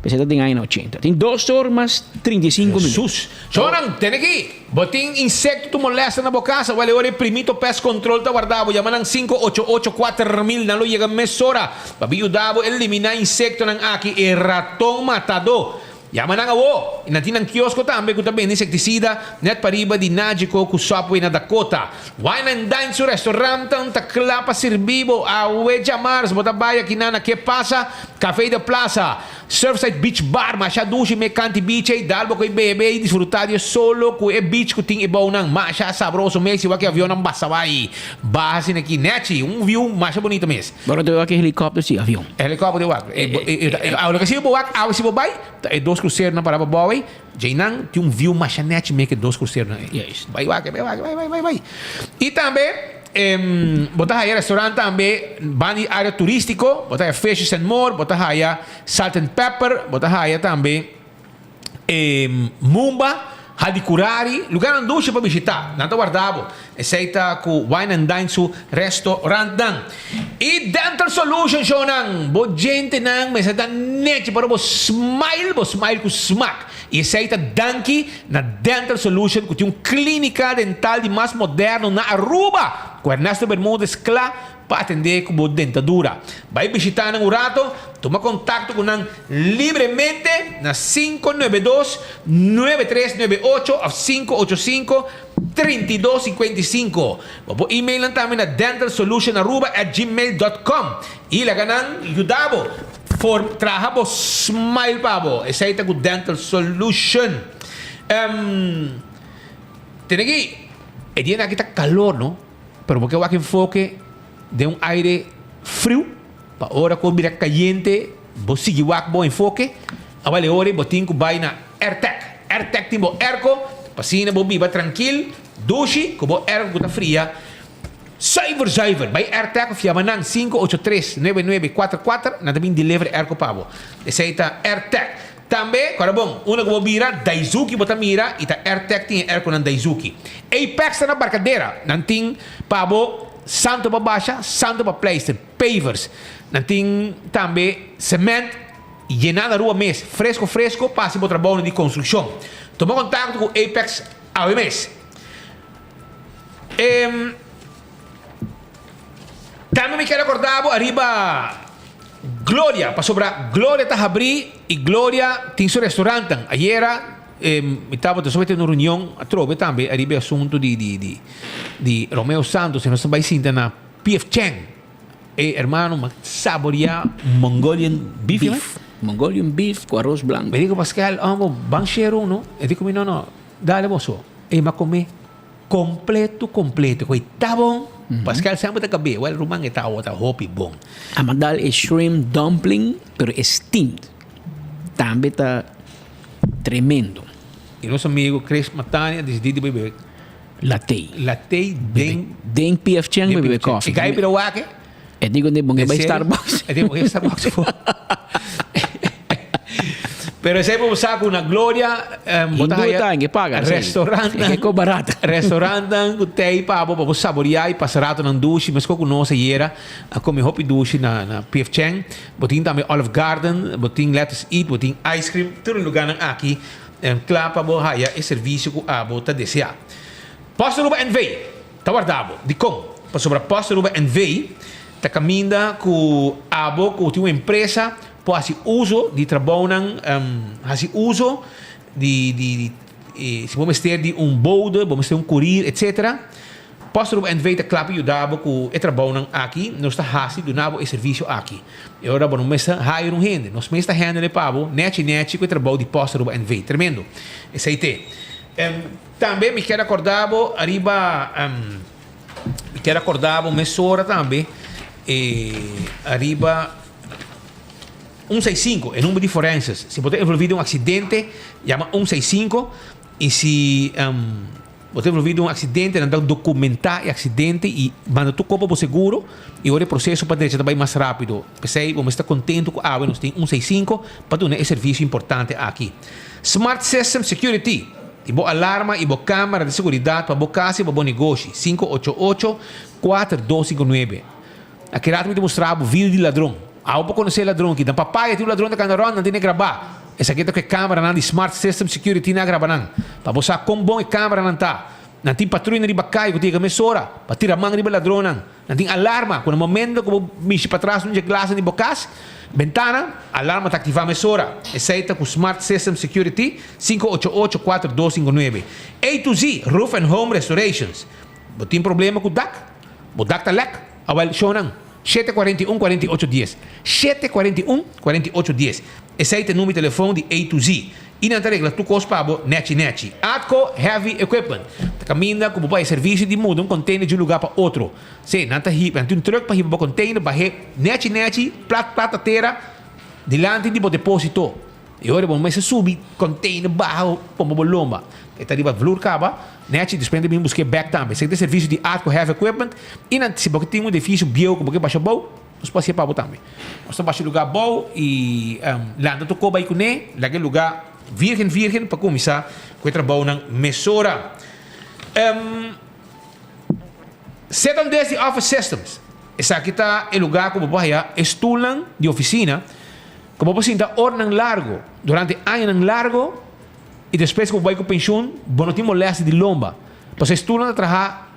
S20: P'esei ta den añanan ochenta. Tin dos or mas 35 minuut.
S19: Jesús. Sonan, tene aki! Bo tin insecto tu molesta na bo casa? Wel e ora e primito pest control ta warda bo. Yama nan 588 4000. Nan lo yega mesora pa bin yuda bo elimina insectonan aki, e raton matadó. Yama nan awo! I nan tin nan kiosko tambe ku ta bende insektisida nèt pariba di Nagico ku Subway na Dakota. Wine and Dine su restaurantnan ta kla pa sirbi bo. Awe djamars bo ta bai akinan na Ke Pasa, Café de Plaza, Surfside Beach Bar, masha dushi me kanti beach ei, dal bo ku e bebe i disfruta di e solo ku e beach ku tin e bounan. Masha sabroso mes i wak e avionnan basa bai. Baha asina aki nèchi, un view masha bunita mes.
S20: Bo no ta wak e helikòpter si avion.
S19: Helikòpter di wak. Lo ke si bo wak awe si bo bai ta e dos kruseronan para pa bou ei. Djeinan tin un view masha nèchi mes ke dos kruseronan ei. Bai wak bai wak bai bai bai bai. I tambe bo ta haya restaurant tambe banda di area turístiko. Bo ta haya Fishes and More, bo ta haya Salt and Pepper, bo ta haya tambe Mumba. Hadicurari, lugarnan dushi pa bishita. Nan ta warda bo. Esei ta ku Wine and Dine su restaurantnan. I Dental Solution shownan. Bo djentenan mester ta nechi para bo smile, bo smile ku smak. I esei ta danki na Dental Solution ku tin un klínika dental di mas moderno na Aruba ku Ernesto Bermudez kla pa atendé ku bo dentadura. Bai bishitá nan un rato, tuma kontakto ku nan libremente na 592 9398 òf 585 3255. Bo por email nan tambe na dentalsolutionaruba@gmail.com i laga nan yuda bo for traha bo smile pa bo. Esei ta ku Dental Solution. Tene ki e dianan aki ta kalor no, pero bo ke wak enfoke den un aire friu pa ora ku bira kayente bo sigui wak bo enfoke. Awal e ora ei bo tin ku bai na Airtec. Airtec tin bo airco pa asina bo biba trankil, dushi ku bo airco ku ta fria zuiver zuiver. Bai Airtec of yama nan 583 9944 nan ta bin deliver airco pa bo. Esei ta Airtec. Tambe, kòrda bon, unda ku bo bira Daizuki bo ta mira i ta Airtec tin e airconan Daizuki. Apex ta na Barcadera. Nan tin pa bo santo pa basha, santo pa pleister, pavers. Nan tin tambe cement. Yena na rua mes, fresco fresco pa hasi bo trabounan di construccion. Tuma contacto cu Apex awe mes. Em, tambe mi kier recorda bo ariba Gloria, pasobra Gloria ta habri y Gloria tin su restaurantan. Ayera em, mi tabata solamente den un reunion atrobe tambe ariba e asunto di di di di Romeo Santos y nos ta bay sinta na PF Chang. E hermano ma saborea Mongolian beef,
S20: Beef. Mongolian beef cu arroz blanco.
S19: Mi di cu Pascal, amo ban share uno. E di cu mi, no, no, dale boso. E m'a come completo, completo. Cu e ta bon. Pascal semper ta cabe. Well, ruman e ta awor ta hopi bon.
S20: A m'a dal e shrimp dumpling, pero e steamed. Tambe ta tremendo.
S19: Y nos amigo Chris Matania a decidi di bay bebe.
S20: Latey.
S19: Latey den.
S20: Den PF Chang bebe koffie.
S19: E gai bira wak e?
S20: E digo ne bon e bai Starbucks.
S19: E digo bon e Starbucks fo. Pero esei bo sa ku na Gloria bo ta haya
S20: Hindu paga.
S19: Restaurantnan.
S20: E ko barata.
S19: Restaurantnan ku tei pa bo pa bo saborea i pasa ratonan dushi meskos ku nos ayera a kome hopi dushi na na PF Chang. Bo tin tambe Olive Garden, bo tin Let Us Eat, bo tin ice cream, tur e lugarnan aki. En kla pa bo haya e servisio ku abo ta deseá. Post Aruba NV. ta warda bo. Dikon? Pasobra Post Aruba NV. ta kaminda ku abo ku tin un empresa por hasi uso di trabounan, hasi uso di di si bo mester di un bode, bo mester un kurir, etsetera. Post Aruba NV ta kla pa yuda bo ku e trabounan aki. Nos ta hasi duna bo e servisio aki. E ora bo no mester hire un hende. Nos mes ta handle e pa bo nechi nechi ku e trabou di Post Aruba NV. Tremendo. Esei te. Tambe mi kier akorda bo ariba mi kier akorda bo mesora tambe ariba 165, e number di forenses. Si bo ta envolvi den un aksidente, yama 165 i si Bo ta envolví den un aksidente, nan ta dokumentá e aksidente i manda tur kopa bo seguro i ora e proseso pa drecha ta bai mas rápido. P'esei bo mester ta kontentu ku awe nos tin un seis sinku pa duna e servisio importante aki. Smart System Security i bo alarma i bo kámara di seguridat pa bo kas i pa bo negoshi, 588 4259. Aki rato mi ta mustra bo video di ladron. Abo por konosé e ladron aki. Dan papaya tin un ladron ta kanda rònt, nan tene grabá. Esaki ta ku e kameranan di Smart System Security nan a graba nan. Pa bo sa kon bon e kameranan ta. Nan tin patruina riba kai ku ta yega mesora pa tira man riba e ladronnan. Nan tin alarma ku na momento ku bo mishi patras un dje glasnan di bo kas, bentana, alarma ta aktivá mesora. Esei ta ku Smart System Security, 588 4259. A to Z Roof and Home Restorations. Bo tin problema ku dak? Bo dak ta lèk? Awèl, shownan, 741 48 dies. 741 48 dies. Esei ta e number di telefon di A to Z. I nan ta regla tur kos pa bo nèchi nèchi. Atco Heavy Equipment ta kaminda ku bo bai servisio di muda un container di un lugá pa otro. Sí, nan ta hiba, nan tin un truck pa hiba bo container bah'é nèchi nèchi, plat plat ta tera dilanti di bo deposito. E ora bo mester subi container baha pomba bo lomba. E ta riba vloer caba, nechi despues nan ta bin busca e bek tambe. Esaki ta e servicio di Arco Heavy Equipment y nan si bo tin un edificio bieu cu bo ke basha bou, nos por haci pa bo tambe. Nos ta basha e lugar bou y lanta tur coba ahi cune, laga e lugar. Virgen virgen pa kuminsá ku e trabounan mesora. Um, Seton Des di Office Systems. Esaki ta e lugá ku bo por haya e stulnan di ofisina ku bo por sinta oranan largu, durante añanan largu i despues ku bo bai ku penshun bo no tin molèstia di lomba. Pasobra e stulnan ta traha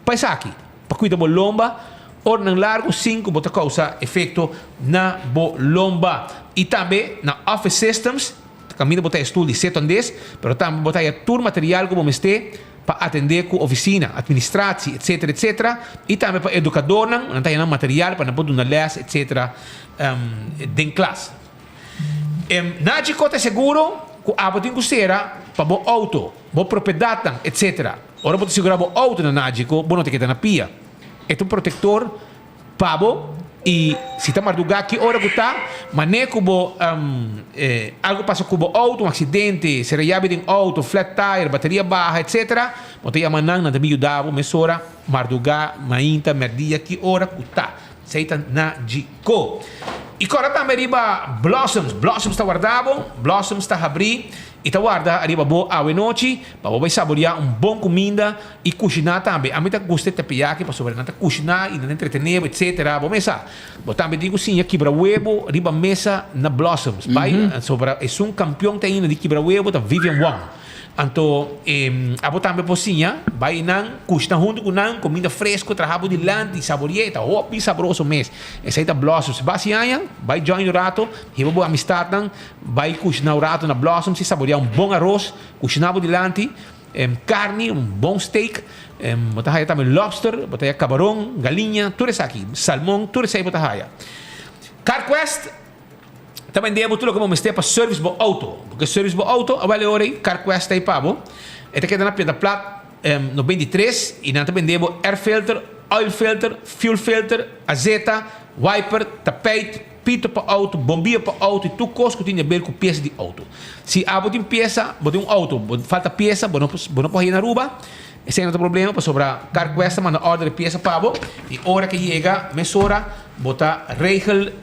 S19: pa esaki, pa kuida bo lomba oranan largu sin ku bo ta kousa efekto na bo lomba. I tambe na Office Systems kaminda bo ta e stul di Seton Des, pero tambe bo ta haya tur material ku bo mester. pa atendé ku ofisina, atministratie, etsetera, etsetera, i tambe pa edukadornan, nan ta haña nan material pa nan por duna lès, etsetera, den klas. Nachi kos ta seguro ku abo tin ku sera pa bo outo, bo propiedatnan, etsetera. Ora bo ta sigurá bo outo na Nagico, bo no ta keda na pia. E ta un protektor Pa bo, y si ta marduga ki ora cu ta, mane cu bo algo pasa cu bo auto, un accidente, cera yabi den auto, flat tire, bateria baha, etc. Bo ta yama nan, nan ta bin yuda bo mesora, marduga, mainta, merdia, ki ora cu ta. Esey ta na Jico. Y corda tambe riba Blossoms. Blossoms ta warda bo, Blossoms ta habri y ta warda riba bo awe nochi pa bo bay saboria un bon cuminda I kushiná tambe. Ami ta gusta e teppeyaki pasobra nan ta kushiná i nan ta entretené bo etcetera. Bo mesa. Bo tambe tin ku siña kibra webo riba mesa na Blossoms. Bai sobra esun kampion ta ainda di kibra webo ta Vivian Wong. Anto abo tambe por siña bai nan kushiná huntu ku nan kuminda fresko traha bo dilanti sabori'é ta hopi sabroso mes. Esei ta Blossoms. Ba hasi aña bai join un rato hiba bo amistatnan bai kushiná un rato na Blossoms i saboriá un bon aros kushiná bo dilanti. Carni, un bon steak, bo ta haya tambe lobster, bo ta haya cabaron, galiña, tur esaki, salmon, tur esei bo ta haya. Carquest ta bende bo tur loke bo mester pa service bo auto. Bo ke service bo auto, awel e ora ei Carquest ta ei pa bo. E ta keda na Piedra Plat 93 y nan ta bende bo air filter, oil filter, fuel filter, azeta, wiper, tapijt, Pito pa auto, bombia pa auto y tur cos cu tin di haber cu pieza di auto. Si abo tin pieza, bo tin un auto, bo falta pieza, bo no bo no por haya na Aruba, esey no ta problema pasobra Carquest ta manda order di pieza pa bo y ora ke yega mesora bo ta regel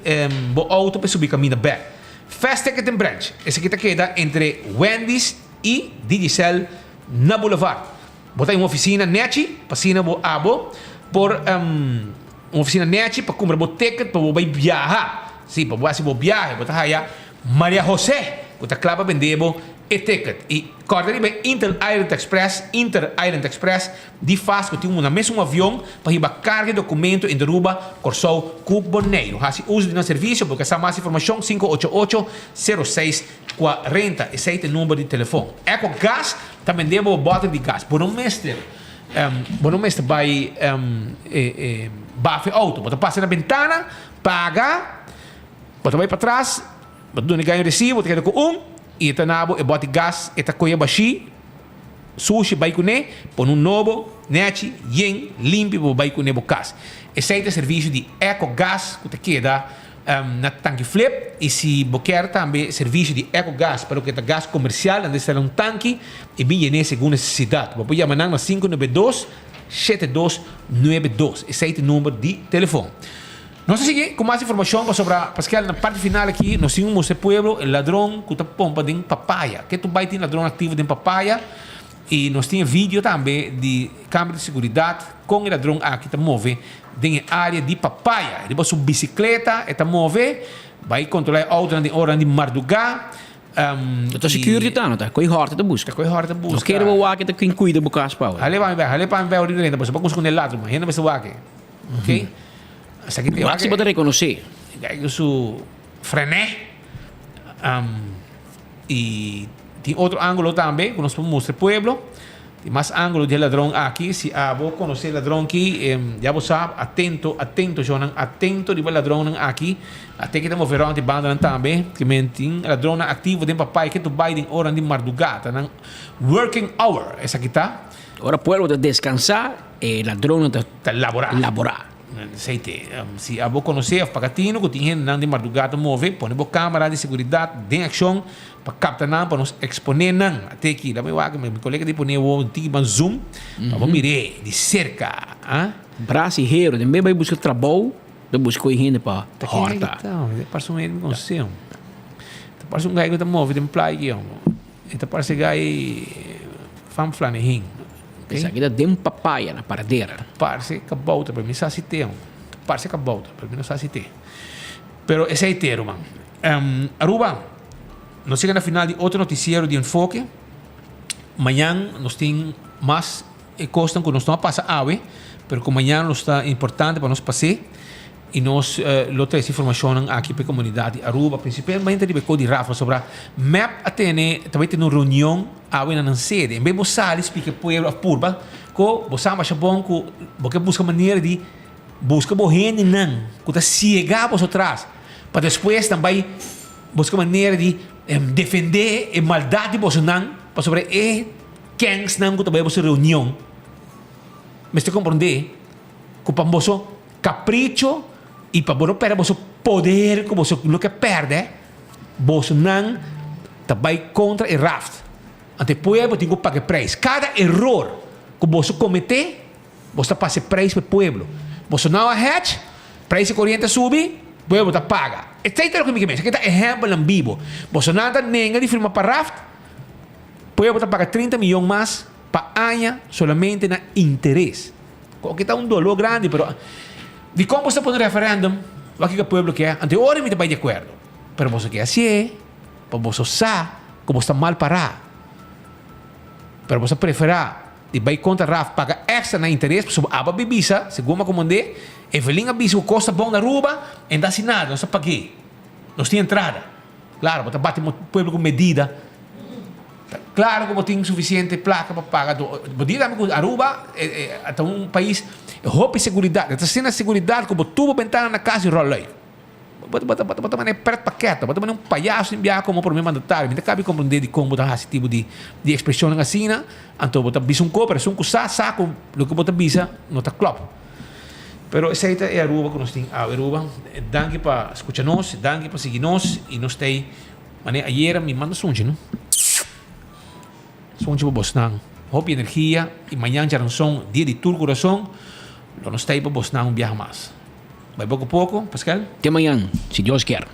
S19: bo auto pa e subi caminda bek. Fast Ticket Branch, esaki ta keda entre Wendy's y Digicel na Boulevard. Bo ta den un oficina nechi pa asina bo abo por un oficina nechi pa cumpra bo ticket pa bo bay biaha. Si, pa bo haci bo biahe bo ta haya Maria Jose cu ta cla pa bende bo e ticket. Y corda riba e Inter Island Express, Inter Island Express, di fast cu tin un na mesun avion pa hiba carga y documento entre Aruba, Corsou cu Boneiru. Haci uzo di nan servicio bo ke sa mas informacion 588 06 40, esei ta e number di telefon. Eco Gas ta bende bo bòter di gas. Bo no mester, bo no mester bai bafa e outo. Bo ta pasa na bentana, paga, bo ta bai patras, bo ta duna e gaño resibo, bo ta keda ku un, i e ta na bo e bòt di gas, e ta kohe bashí, sushi bai kuné, pone un nobo, nèchi, yen, limpi pa bo bai kuné bo kas. Esei ta e servisio di Eco Gas ku ta keda Na tanki flip y si bo kier tambe servicio di eco gas pa loke ta gas comercial nan ta instala un tanki y bin yene segun necesidad. Bo por yama nan na 592 7292 esey ta e number di telefon. Nos ta sigui cu mas informacion pasobra Pascal na parti final aki nos tin un mustra e pueblo e ladron cu ta pompa den papaya. Ke tur bay tin ladron activo den papaya y nos tin e video tambe di camera di seguridad con e ladron aki ta move Den e área di Papaya. Riba su bisikleta e ta move, bai kontrolá e outonan den oranan di mardugá.
S20: Ta security ta no ta? Koe hòrte ta buska.
S19: Koe hòrte ta buska.
S20: No kere bo wak ta kin kuida bo kas pa awe.
S19: Hale pa mi bai, hale pa mi bai ora drenta pasobra bo kuns ku ladron man. Hende mester wak. Ok.
S20: Esaki ta wak si bo ta rekonosé.
S19: Kijk ku su frené. I tin otro ángulo tambe ku nos por mustra e pueblo. Tin mas ángulo di e ladron aki. Si abo konosé e ladron aki, ya bo sa, atento, atento shownan, atento riba e ladronnan aki. Ate ki ta move rònt di bandanan tambe. Ke men tin ladronnan aktivo den Papai ke ta bai den oranan di mardugá. Ta nan working hour esaki ta.
S20: Ora pueblo ta deskansá, e ladronnan ta.
S19: Ta laborá.
S20: Laborá.
S19: Esei te. Si abo konosé òf paga tinu ku tin hendenan den mardugá ta move, pone bo kámara di seguridat den akshon pa kapta nan pa nos eksponé nan. Ate aki, laat mi wak, mi kolega di pone bo un tiki ban zoom pa bo mir'é di serka. Ah.
S20: Bras i hero, den bes bai buska trabou, ta buska ku e hende pa hòrta.
S19: Ta parse un hende mi konosé. Ta parse un gai ku ta move den playa aki. E ta parse gai van Flanehin.
S20: Esaki ta den papaya na paradera.
S19: Ta parse kabouter, pero mi sa si te. Ta parse kabouter, pero mi no sa si te. Pero esei te, ruman. Aruba, nos yega na final di otro noticiero di Enfoke. Mañan nos tin mas e kosnan ku nos no a pasa awe, pero ku mañan lo sta importante pa nos pas'é. I nos lo trese informashonnan aki pa e komunidat di Aruba, prinsipalmente riba e kos di Rafa, pasobra mep a tene, ta bai tene un reunion awe na nan sede. En bes bo sali splika e pueblo òf purba ku bo sa masha bon ku bo ke buska manera di buska bo hendenan ku ta siega boso tras pa despues nan bai buska manera di defende e maldat di bosonan pasobra e kènsnan ku ta bai boso reunion mester komprondé ku pa boso Capricho y pa bo no perde boso poder cu boso no ke perde, bosonan ta bay contra e raft. Anto e pueblo tin cu paga e prijs. Cada error cu boso comete, boso ta pasa e prijs pa e pueblo. Boso no a hedge, prijs di coriente a subi, pueblo ta paga. Esey ta loke mi ke mester. Esaki ta ehempelnan bibo. Bosonan ta nenga di firma pa raft, pueblo ta paga 30 miyon mas pa aña solamente na interes. Koke ta un doló grandi, pero dikon boso ta pone referendum? Wak kiko pueblo ke? Anto e ora mi ta bai di akuerdo. Pero boso ke hasié pa boso sa ku boso ta mal pará. Pero boso a preferá di bai kontra Raf paga èkstra na interes pasobra aba bi bisa, segun mi a komand'é, Evelyn a bisa ku kos ta bon na Aruba, e no ta hasi nada, nos ta pag'é. Nos tin entrada. Klaro, bo ta bati pueblo ku medida. Claro cu bo tin suficiente placa pa paga. Bo di tambe cu Aruba ta un pais hopi seguridad. E ta asina seguridad cu bo tubo bentana na cas y rol lui. Bo ta bo ta mane pret pakete. Bo ta mane un payaso den biaha como prome mandatario. Mi ta cabi comprende dicon bo ta haci tipo di di expresionnan asina. Anto bo ta bisa un co pero esun cu sa sa cu loke bo ta bisa no ta klop. Pero esey ta e Aruba cu nos tin awe Aruba. Danki pa scucha nos, danki pa sigui nos y nos ta ey. Mane ayera mi manda sunchi no. Sunchi pa bosnan. Hopi energia y mañan djaranson dia di tur curason lo nos ta ey pa bosnan un biaha mas. Bai poco poco, Pascal.
S20: Te mañan, si Dios kier.